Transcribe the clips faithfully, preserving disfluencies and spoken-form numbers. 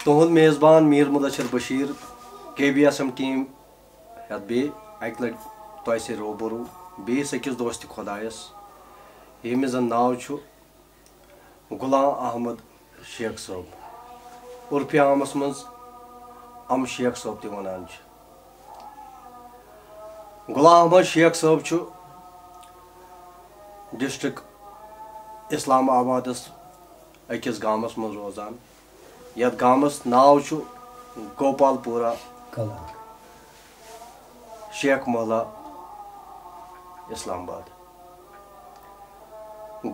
تُہُنٛد میزبان میٖر مُدثر بشیٖر، کے B S M team ہٮ۪تھ بیٚیہِ اَکہِ لَٹہِ تۄہہِ سۭتۍ روبرو بیٚیِس أکِس دوستِ خۄدایَس، ییٚمِس زَن ناو چھُ غلام احمد شیخ صٲب، عرفِ عامَس منٛز اَم شیخ صٲب تہِ وَنان چھِ۔ غلام احمد شیخ صٲب چھُ ڈسٹرکٹ اسلام آبادس أکِس گامس منٛز روزان، یتھ گامس ناو چھُ گوپال پورہ، کلان۔ شیخ محلہ، اسلام آباد۔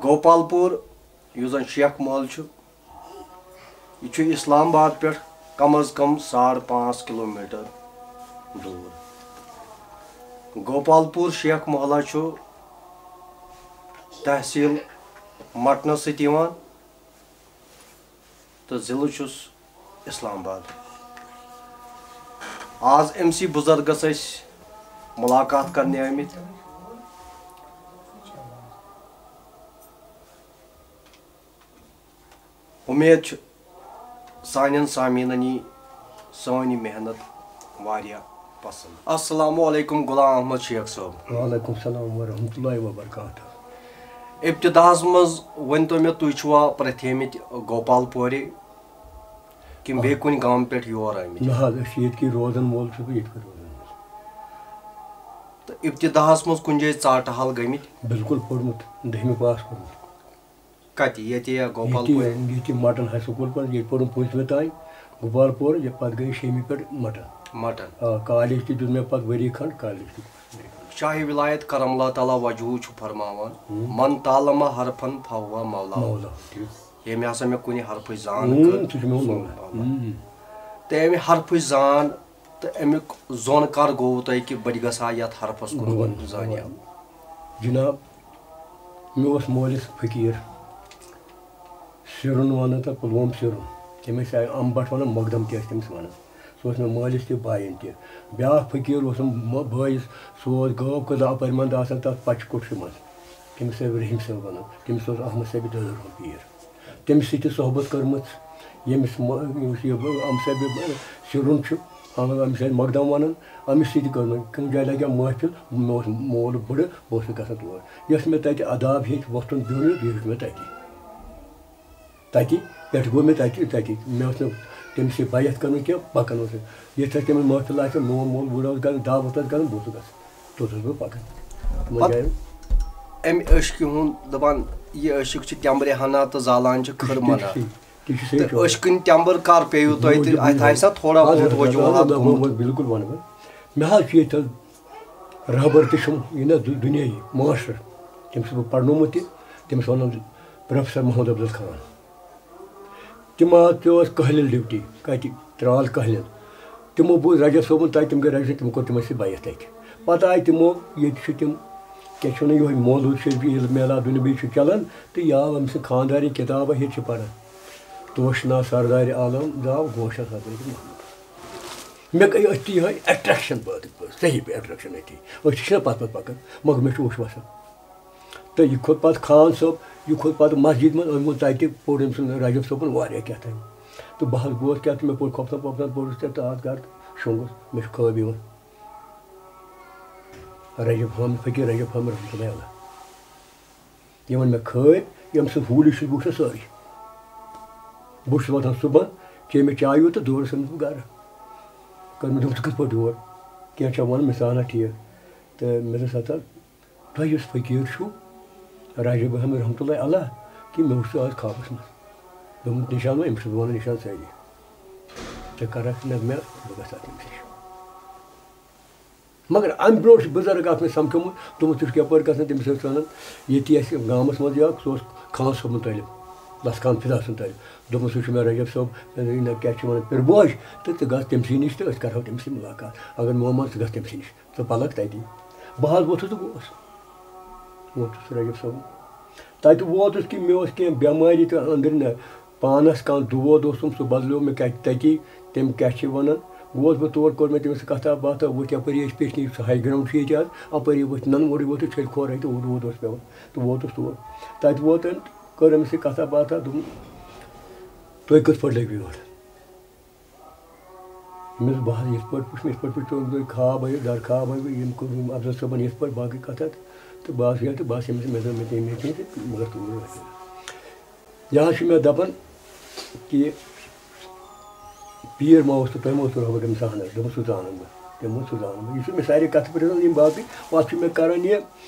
گوپال پور، یُس زن شیخ محل چھُ، یہِ چھُ اسلام آباد پٮ۪ٹھ کم از کم ساڑ پانٛژھ کلومیٹر دوٗر۔ گوپال پور شیخ محلہ چھُ تحصیل مٹنس سۭتۍ یِوان تہٕ ضلعہٕ چھُس اسلام آباد۔ آز أمۍ سٕے بُزرگس أسۍ مُلاقات کرنہِ آمٕتۍ۔ اُمید چھِ سانٮ۪ن سامعیٖنن یی سٲنۍ یہِ محنت واریاہ پسنٛد۔ السلام علیکم غلام احمد شیخ صٲب۔ وعلیکم السلام ورحمۃ اللہ وبرکاتہ۔ ابتداہس منٛز ؤنۍ تو مےٚ، تُہۍ چھِوا پرٛتھیمٕتۍ گوپال پورے کِنہٕ بیٚیہِ کُنہِ گامہٕ پٮ۪ٹھ یور آمٕتۍ؟ نہ حظ، أسۍ چھِ ییٚتہِ کہِ روزان وول چھُس بہٕ، ییٚتہِ پٮ۪ٹھ روزان وول۔ تہٕ ابتداہس منٛز کُنہِ جایہِ ژاٹہٕ حال گٔمٕتۍ؟ بِلکُل پوٚرمُت، دٔہمہِ پاس کوٚرمُت۔ کتہِ؟ ییٚتہِ یا گوپال ییٚتہِ، پورِ؟ ییٚتہِ مٹن ہاے سکوٗل پٮ۪ٹھ، ییٚتہِ پوٚرُم پوٗنٛژمہِ تام گوپال پور، یہِ پتہٕ گٔے شیٚمہِ پٮ۪ٹھ مٹن۔ مٹن۔ آ، کالیج تہِ دیُت مےٚ پتہٕ ؤری کھنٛڈ، کالیج تہِ۔ شاہ ولایت کرم اللہ تعالیٰ وجہہ چھُ فرماوان، ہُم۔ "من تعلم حرفن فہو مولا۔" مولا، ٹھیٖک۔ ییٚمہِ ہسا مےٚ کُنہِ حرفٕچ زان ہُم، کٔر، سُہ چھُ مےٚ سُہ مولا۔ مولا۔ ہُم۔ تہٕ اَمہِ حرفٕچ زان تہٕ اَمیُک زون کر گوٚو تۄہہِ کہِ بہٕ تہِ گژھٕ ہا یَتھ حرفس کُن گوٚو۔ زانہِ ہا؟ جناب، مےٚ اوس مٲلِس فقیٖر، سِرُن وَنان تہٕ پُلوم سِرُن۔ تٔمِس آیہِ اَمبَٹھ وَنان، مۄقدَم تہِ ٲسۍ تٔمِس وَنان۔ سُہ اوس مےٚ مٲلِس تہِ بایَن تہِ۔ بیٛاکھ فقیٖر اوسُم مٲ-، بٲیِس، سُہ اوس گٲو کٔدٕل اَپٲرۍ منٛز آسان تَتھ پَچہِ کوٚٹھِس منٛز۔ تٔمِس ٲسۍ رحیٖم صٲب وَنان۔ تٔمِس اوس احمد صٲبہِ دٲدٕ ہُنٛد پیٖر۔ تٔمِس سۭتۍ تہِ صحبت کٔرمٕژ۔ ییٚمِس مٲ-، یُس یہِ اَمہٕ صٲبہِ سِرُن چھُ، اَمہِ سۭتۍ مۄقدم وَنان، أمِس سۭتۍ کٔر مےٚ کُنہِ جایہِ لَگہِ ہا محفِل، مےٚ اوس مول بٕڑٕ، بہٕ اوسُس گژھان تور۔ یۄس مےٚ تَتہِ آداب ہیٚچھ، وۄتھُن بِہُن، یہِ ہیوٚچھ مےٚ تَتی۔ تَتی پٮ۪ٹھ گوٚو مےٚ تَتہِ، تَتی۔ مےٚ ٲس نہٕ تٔمِس سۭتۍ بیعت کَرٕنۍ کینٛہہ، پَکان اوس۔ ییٚتہِ تَتہِ تٔمِس محفِل آسہِ، میون مول بٕڑٕ اوس گژھان، دعوت ٲس گژھان، بہٕ اوسُس گژھان۔ توٚتَس بہٕ پَکان۔ تِمَن پَتہٕ جایَن۔ اَمہِ عشقہِ ہُنٛد دَپان، یہِ عشق چھِ تٮ۪مبرِ ہنا تہٕ زالان چھِ کھٕر منا۔ تی چھِ صحیح تہٕ جواب۔ عشقٕنۍ تٮ۪مبٕر کر پیٚیِو تۄہہِ تہٕ موٗجوٗب اَتھ آسہِ سا تھوڑا حضرت بہت وجوہات حضرت گوٚمُت؟ بِلکُل وَنہٕ بہٕ۔ مےٚ حظ چھُ ییٚتہِ حظ رہبر تہِ چھُم، یہِ نہ دُ-، دُنیاہی ماسٹر، تٔمِس بہٕ پَرنومُت تہِ، تٔمِس وَنان پروفیسر محمد افضل خان۔ تِم حظ پیوٚو اَسہِ کہلِل ڈیوٹی، کَتہِ؟ ترٛال کہلِل۔ تِمو بوٗز رجب صٲبُن تَتہِ، تِم گٔے رجب، تِم کوٚر تِمَن سۭتۍ بیعت تَتہِ۔ پَتہٕ آے تِمو، ییٚتہِ چھِ تِم، کیٛاہ چھِ وَنان، یِہوٚے مولوٗد شریٖف، عیٖد میلاد النبی چھُ چَلان، تہٕ یہِ آو أمۍ سٕنٛدِ خانٛدارِنۍ کِتابہ ہیٚتہِ چھِ پَران۔ توش نا سردارِ عالم زاو گوشس حضرت محمد۔ مےٚ گٔے أتھی یِہوٚے اٹریکشن پٲدٕ، صحیح پٲٹھۍ اٹریکشن أتھی۔ أتھی چھِنہ پتہٕ پتہٕ پکان، مگر مےٚ چھُ وٕچھ وسان۔ تہٕ یہِ کھوٚت پتہٕ خان صٲب، یہِ کھوٚت پتہٕ مسجد منٛز، أمۍ ووٚن تَتہِ پوٚر أمۍ سُنٛد رجب صٲبُن واریاہ کیٛاہ تام۔ تہٕ بہٕ حظ گوس کیٛاہ تہٕ مےٚ پوٚر کھۄفتن پۄفتن پوٚرُس تہٕ تہٕ اَتھ گرٕ شۄنٛگُس، مےٚ چھُ خٲب یِوان۔ رجب حامد، فقیٖر رجب حامد رحمتہ اللہ علیہ۔ یِمن مےٚ کھٲلۍ، ییٚمہِ سۭتۍ ہوٗلۍ چھُس بہٕ وٕچھان سٲری۔ بہٕ چھُس وۄتھان صُبحن، چیٚیہِ مےٚ چایہِ تہٕ دورٕ ژھٕنُس بہٕ گرٕ۔ کٔر مےٚ دوٚپُس، "ژٕ کِتھ پٲٹھۍ یور؟ کینٛہہ چھا وَنُن؟" مےٚ ژٕ اَنکھ ٹھیٖک۔ تہٕ مےٚ دوٚپُس، "ہتا، تۄہہِ یُس فقیٖر چھُو، راجہ بہم رحمتہ اللہ علیہ، کہِ مےٚ وُچھ سُہ آز خوابَس منٛز۔" دوٚپمُت، "نِشان ما أمِس چھُس بہٕ وَنان، نِشان سٲری۔ ژےٚ کَرَکھ نہ مےٚ، بہٕ گژھٕ اَتھ أمِس نِش۔" مگر اَمہِ برونٛٹھ چھُ بُزرگ اَکھ مےٚ سَمکھیومُت، دوٚپمُت، "ژٕ چھُکھ یَپٲرۍ گژھان؟" تٔمِس ٲس وَنان، ییٚتی اَسہِ گامَس منٛز یہِ اَکھ، سُہ اوس خان صٲبُن طٲلب، لَس خان فِدا سُنٛد طٲلب۔ دوٚپمَس، "سُہ چھُ مےٚ رجب صٲب۔" مےٚ دوٚپ، "نہ، کیٛاہ چھِ وَنان، پِرٕ بوج، تہٕ ژٕ گژھ تٔمۍ سٕے نِش تہٕ أسۍ کَرہو تٔمِس سۭتۍ مُلاقات۔ اگر میون مان، ژٕ گژھ تٔمۍ سٕے نِش، ژٕ پَلَک تَتی۔" بہٕ حظ ووٚتھُس تہٕ گوس۔ ووٚتھُس رجب صٲبُن۔ تَتہِ ووتُس کہِ مےٚ اوس کینٛہہ بٮ۪مٲرۍ تہٕ أنٛدرۍ نہ پانَس کانٛہہ دود اوسُم، سُہ بدلیو مےٚ کَتہِ تَتی، تٔمۍ کیٛاہ چھِ وَنان۔ گوس بہٕ تور، کوٚر مےٚ تٔمِس سۭتۍ کَتھا باتھا، ؤتھۍ یَپٲرۍ ٲسۍ پیٚٹھۍ کِنۍ، سُہ ہاے گرٛاوُنٛڈ چھُ ییٚتہِ حظ، اَپٲری ؤتھۍ نُنہٕ وورٕے ووتُس، چھٔلۍ کھورَے تہٕ اوٚڑ ووت اوس پٮ۪وان۔ تہٕ ووتُس تور۔ تَتہِ ووت أمۍ، کٔر أمِس سۭتۍ کَتھا باتھا، دوٚپُن، "تُہۍ کِتھ پٲٹھۍ لٔگِو یور؟" أمِس بہٕ حظ یِتھ پٲٹھۍ وٕچھ مےٚ، یِتھ پٲٹھۍ وٕچھ تُہۍ خواب، یہِ در خواب، یِم کوٚر أمۍ افضل صٲبن یِتھ پٲٹھۍ باقٕے کَتھ، تہٕ بہٕ حظ گٔیَس تہٕ بہٕ حظ ییٚمِس مےٚ دوٚپ مےٚ تہِ مےٚ کِہیٖنۍ تہٕ مگر توٗرۍ وٲتۍ نہٕ۔ یہِ حظ چھُ مےٚ دَپان کہِ پیٖر ما اوس تہٕ تۄہہِ ما اوسوٕ رۄبَس أمِس اَہَن حظ، دوٚپمَس سُہ زانَن بہٕ، تٔمۍ ووٚن سُہ زانَن بہٕ۔ یہِ چھُ مےٚ سارے کَتھٕ پرٛژھان یِم باقٕے، اَتھ چھُ مےٚ کَران یہِ،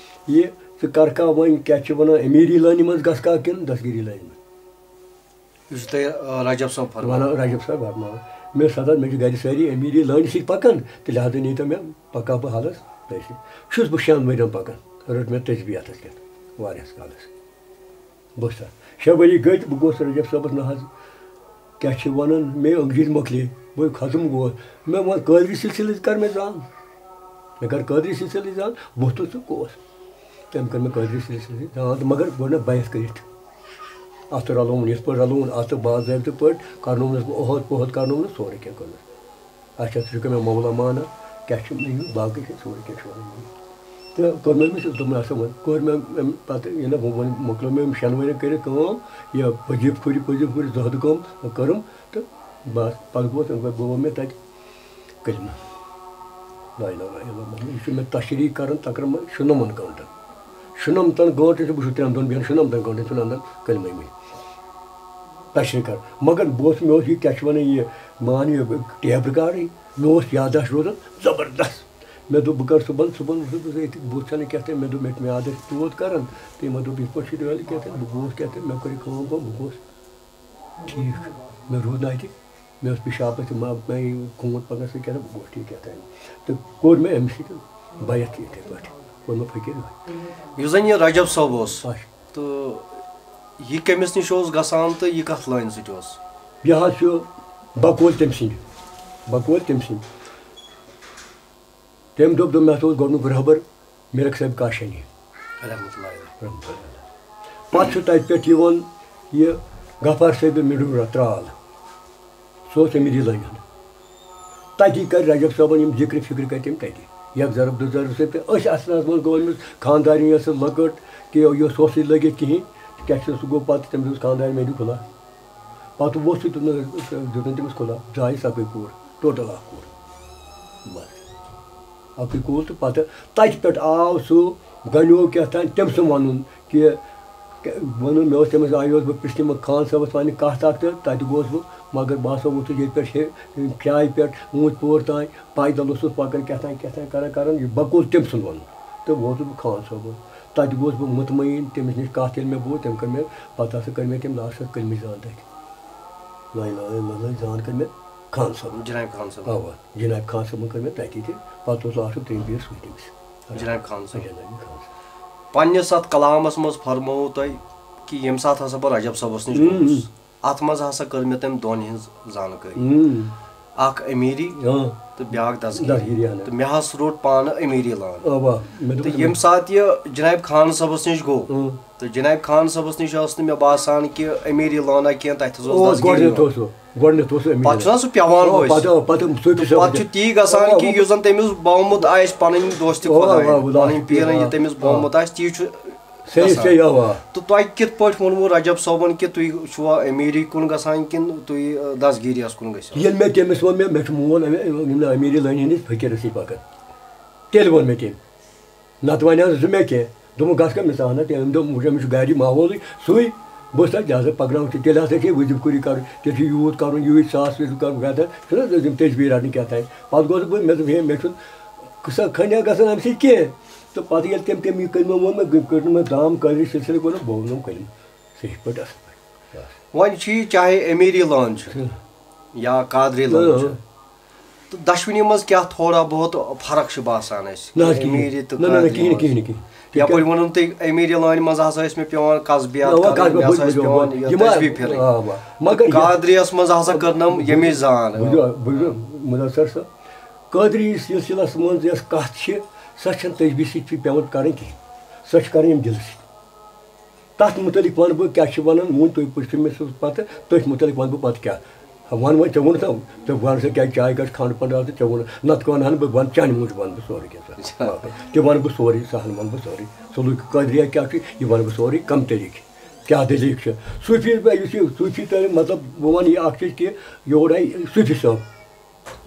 یہِ ژٕ کَرکھا وۄنۍ کیٛاہ چھِ وَنان، أمیٖری لٲنہِ منٛز گژھکھا کِنہٕ دستگیٖری لٲنہِ منٛز؟ یُس تۄہہِ، آ، رجب صٲب فرموو۔ وَنان رجب صٲب فرماوان۔ مےٚ سَداہ، مےٚ چھِ گَرِ سٲری أمیٖری لٲنہِ سۭتۍ پَکان، تہٕ لہذا نیٖتو مےٚ، پَکہٕ ہا بہٕ حالَس تٔتھۍ سۭتۍ۔ چھُس بہٕ شٮ۪ن ؤرۍیَن پَکان، رٔٹ مےٚ تجبیٖہَتَس کٮ۪تھ واریاہَس کالَس۔ بوٗزتھا؟ شےٚ ؤری گٔے تہٕ بہٕ گوس رجب صٲبَس نہ حظ، کیٛاہ چھِ وَنان، مےٚ أنٛگجہِ مۄکلے، بہٕ ختم گوس۔ مےٚ ووٚن، قٲدری سلسلہٕ کَر مےٚ زان؟ مےٚ کَر قٲدری سلسلہٕ زان؟ بہٕ ووٚتھُس تہٕ گوس۔ تٔمۍ کٔر مےٚ قٲدری سلسلہٕ زان، تہٕ مگر گوٚو نہٕ بیعت کٔرِتھ۔ اَتھ رَلووُن، یِتھ پٲٹھۍ رَلووُن، اَتھ تہٕ باضٲبطہٕ پٲٹھۍ کَرنوونَس بہٕ عہد پہد کَرنوونَس، سورُے کینٛہہ کوٚرنَس۔ اچھا، ژٕ چھُکھ مےٚ مولا مانان، کیٛاہ چھُ مےٚ یہِ باقٕے چھِ سورُے کینٛہہ چھُ وَنان۔ تہٕ کوٚر مےٚ أمِس دوٚپمَے، اَسا وۄنۍ کوٚر مےٚ أمۍ پَتہٕ، یہِ نہ وۄنۍ وۄنۍ مۄکلٲو مےٚ أمۍ شٮ۪ن ؤرِین کٔرِتھ کٲم، یہِ پٔزیٖب پھُرِ، پٔزیٖب پھُرِ زٲہدٕ کٲم کٔرٕم، تہٕ بَس، پَتہٕ گوس، أمۍ گوٚو مےٚ تَتہِ کلمہٕ۔ لا الہ الا اللہ محمد۔ یہِ چھُ مےٚ تشریح کران تقریباً شُنَمَن گٲنٛٹن۔ شُنَمتن گٲنٛٹن چھُ، بہٕ چھُس ترٛٮ۪ن دۄہن بیٚہوان، شُنَمتن گٲنٛٹن چھُنہٕ اندان کلمے مےٚ۔ تشریح کر۔ مگر بہٕ اوسُس، مےٚ اوس یہِ کیٛاہ چھِ وَنان، یہِ مان یہِ ٹیپ ریکارڈٕے، مےٚ اوس یادداشت روزان زبردست۔ مےٚ دوٚپ، بہٕ کَرٕ صُبحن، صُبحن اوسُس بہٕ أتھۍ بُتھ چھَنہٕ کیٛاہ تام، مےٚ دوٚپ، مےٚ چھُ میٛادَس تہِ دود کَران، تہٕ یِمو دوٚپ، یِتھ پٲٹھۍ چھُ دِوان کیٛاہ تام، بہٕ گوس کیٛاہ تام، مےٚ کٔر یہِ کٲم، کٲم، بہٕ گوس ٹھیٖک، مےٚ روٗد نہٕ اَتہِ، مےٚ اوس پِشابَس تہِ ما-، مےٚ یہِ خوٗن پَکان سۭتۍ کیٛاہ تام، بہٕ گوس ٹھیٖک کیٛاہ تام۔ تہٕ کوٚر مےٚ أمِس سۭتۍ بیعت تہِ یِتھَے پٲٹھۍ، کوٚر مےٚ فقیٖر۔ یُس زَن یہِ رجب صٲب اوس، اچھا۔ تہٕ یہِ کٔمِس نِش اوس گژھان تہٕ یہِ کَتھ لٲنہِ سۭتۍ اوس؟ یہِ حظ چھُ بقول تٔمۍ سٕنٛدِ، بقول تٔمۍ سٕنٛدِ۔ تٔمۍ دوٚپ، دوٚپ، مےٚ ہسا اوس گۄڈٕنیُک رہبر میٖرک صٲب کاشانی۔ رحمتہ اللہ علیہ۔ رحمتہ اللہ علیہ۔ پتہٕ چھُ تَتہِ پٮ۪ٹھ یِوان یہِ غفار صٲب مِڈوٗرا ترٛال۔ سُہ اوس أمیٖری لٲنہِ ہُنٛد۔ تَتی کَرِ رجب صٲبَن یِم ذِکرِ فِکرِ کَرِ تٔمۍ تَتی۔ یک ضرب، دُ ضرب سۭتۍ تہٕ أتھۍ اَسنَس منٛز گوٚو أمِس خانٛدارِنۍ یۄس سُہ لۄکٕٹ کہِ یہِ اوس سُہ اوسُے لٔگِتھ کِہیٖنۍ، کیٛاہ چھُ سُہ گوٚو پَتہٕ تٔمِس اوس خانٛدارِنۍ مےٚ دیُت کھُلا۔ پَتہٕ ووٚتھ سُہ دیُت نہٕ، دیُت نہٕ تٔمِس کھُلا، درٛاے سۄ گٔے کوٗر، ٹوٹل اَکھ کوٗر۔ بَس۔ اَکُے کوٗر تہٕ پَتہٕ تَتہِ پٮ۪ٹھ آو سُہ گَنیو کیٛاہ تام تٔمۍ سُنٛد وَنُن کہِ، کہِ وَنُن مےٚ اوس تٔمِس، آیوس بہٕ پِشنہِ منٛز خان صٲبَس وَنہِ کَتھ اَکھ تہٕ تَتہِ گوس بہٕ، مگر بہٕ ہسا ووٚتھُس ییٚتہِ پٮ۪ٹھ ہے، چایہِ پٮ۪ٹھ اوٗنٛتۍ پور تام، پیدل اوسُس پَکان کیٛاہ تام کیٛاہ تام کَران کَران، یہِ بقول تٔمۍ سُنٛد وَنُن۔ تہٕ ووتُس بہٕ خان صٲبُن۔ تَتہِ گوس بہٕ مطمئن، تٔمِس نِش کَتھ ییٚلہِ مےٚ بوٗز، تٔمۍ کٔر مےٚ پَتہٕ ہسا کٔر مےٚ تٔمۍ لاسٹَس کٔلمٕچ زان تَتہِ۔ لا اله الا اللہ زان کٔر مےٚ خان صٲبُن۔ جناب خان صٲب۔ اَوا، جناب خان صٲبُن کٔر مےٚ تَتی تہِ۔ پَتہٕ اوس لاسٹَس ترٛیٚیِم پیٖر سُے تٔمِس۔ جناب خان صٲب۔ جناب خان صٲب۔ پنٛنِس اَتھ کلامَس منٛز فرمووُ تۄہہِ کہِ ییٚمہِ ساتہٕ ہسا بہٕ رجب صٲبَس نِش ہُم۔ گوٚمُس، اَتھ منٛز ہسا کٔر مےٚ تٔمۍ دۄن ہِنٛز زانکٲری۔ ہُم۔ اَکھ أمیٖری آ۔ تہٕ بیٛاکھ دستگیٖری۔ دستگیٖری اَہَن۔ تہٕ مےٚ حظ روٚٹ پانہٕ أمیٖری لٲن۔ آ، واہ، مےٚ دوٚپ تہٕ ییٚمہِ ساتہٕ یہِ جناب خان صٲبَس نِش گوٚو، اۭں۔ تہٕ جناب خان صٲبَس نِش ٲس نہٕ مےٚ باسان کہِ أمیٖری لٲنہ کینٛہہ، تَتہِ حظ اوس اوس دستگیٖری گۄڈٕنیتھ لٲن۔ اوس سُہ، گۄڈٕنیتھ اوس سُہ أمیٖری پَتہٕ چھُنہ لٲن۔ سُہ پٮ۪وان آ، ؤسۍ۔ پَتہٕ، آ، پَتہٕ صوٗفی تہٕ صٲب پَتہٕ چھُ تی گژھان آ، کہِ آ، یُس زَن تٔمِس بامُت آسہِ پَنٕنۍ دوستہِ آ، آ، خۄداے، آ، آ، پَنٕنۍ پیٖرَن آ۔ یہِ تٔمِس بامُت آسہِ، تی چھُ صحیح، گژھان۔ صحیح، آ، آ۔ تہٕ تۄہہِ کِتھ پٲٹھۍ ووٚنوٕ رجب صٲبَن کہِ تُہۍ چھُوا أمیٖری کُن گژھان کِنہٕ تُہۍ، آ، دستگیٖریَس کُن گٔژھِو؟ ییٚلہِ مےٚ تٔمِس ووٚن، مےٚ، مےٚ چھُ مول أمہِ، یِم نہٕ أمیٖری لٲنہِ ہِنٛدِس فقیٖرَسٕے پَکان۔ تیٚلہِ ووٚن مےٚ تٔمۍ۔ نَتہٕ وَنہِ ہا نہٕ زٕ مےٚ کینٛہہ۔ دوٚپُن، "گژھ کَر مِثال نہ، تٔمۍ دوٚپ، وٕچھ، أمِس چھُ گَرِ ماحولٕے سُے، بہٕ چھُس تَتھ لحاظہ پَکناوُن تہِ، تیٚلہِ ہسا چھِ یہِ وٕجِب کُری کَرُن، تیٚلہِ چھُ یوٗت کَرُن، یوٗت ساس رۄپیہِ کَرُن، گژھِ چھُنہ حظ یِم تجبیٖر رَٹنہِ کیٛاہ تام۔" پَتہٕ گوس بہٕ، مےٚ دوٚپ، "ہے، مےٚ چھُنہٕ قٕصہ خٲنیہ گژھان اَمہِ سۭتۍ کینٛہہ۔" تہٕ پَتہٕ ییٚلہِ تٔمۍ، تٔمۍ یہِ کٔلمہٕ ووٚن مےٚ، گٔے، کٔر نہٕ مےٚ دام قٲدری سلسلہٕ کوٚر نہٕ، بہٕ ووٚنُم کٔلمہٕ صحیح پٲٹھۍ، اَصٕل پٲٹھۍ۔ وۄنۍ چھُ یہِ چاہے امیٖری لٲن چھُ ہُم۔ یا قادری لٲن چھُ، ہُم۔ تہٕ دۄشوٕنی منٛز کیٛاہ تھوڑا بہت فرق چھِ باسان اَسہِ؟ نہ حظ، کِہیٖنۍ۔ امیٖری تہٕ نہ، نہ، نہ، قادری کِہیٖنۍ، منٛز؟ کِہیٖنۍ، کِہیٖنۍ۔ یَپٲرۍ ووٚنُم تۄہہِ، امیٖری لٲنہِ منٛز ہسا ٲسۍ مےٚ پٮ۪وان قصبیات اَوا، کَرٕنۍ، قصبہٕ مےٚ ہسا بٔتۍ ٲسۍ بٔتۍ پٮ۪وان یِم یہِ یِم تجبیٖر پھِرٕنۍ۔ آ، اَوا۔ مگر یہِ قادریَس منٛز ہسا کٔرنَم ییٚمِچ زان۔ بوٗزِو، بوٗزِو، مُدثر صٲب، قٲدری سلسلس منٛز یۄس کَتھ چھِ، سۄ چھَنہٕ تجبیٖر سۭتۍ پٮ۪وان کَرٕنۍ کِہیٖنۍ، سۄ چھِ کَرٕنۍ ییٚمہِ دِلہٕ سۭتۍ۔ تَتھ مُتعلِق وَنہٕ بہٕ کیٛاہ چھِ وَنان، وۄنۍ تُہۍ پرٛژھِو مےٚ سُہ پَتہٕ، تٔتھۍ مُتعلِق وَنہٕ بہٕ پَتہٕ کیٛاہ۔ وَن وۄنۍ ژےٚ ووٚنُتھ نا، ژٕ وَن سا کیٛازِ چاے کَتھ کھنٛڈ پَنٛڈ آسہٕ، ژےٚ ووٚنُتھ، نَتہٕ کَرٕ ہا نہٕ بہٕ وَنہٕ، چانہِ موٗجوٗب وَنہٕ بہٕ سورُے کینٛہہ سا۔ اچھا۔ باقٕے تہِ وَنہٕ بہٕ سورُے، سُہ ہَن وَنہٕ بہٕ سورُے۔ سلوٗک قٲدریہ کیٛاہ چھُ، یہِ وَنہٕ بہٕ سورُے، کَم طریٖقہٕ کیٛاہ دٔلیٖل چھِ۔ صوٗفی، یُس یہِ صوٗفی تہٕ مطلب، بہٕ وَنہٕ یہِ اَکھ چیٖز کہِ یور آیہِ صوٗفی صٲب۔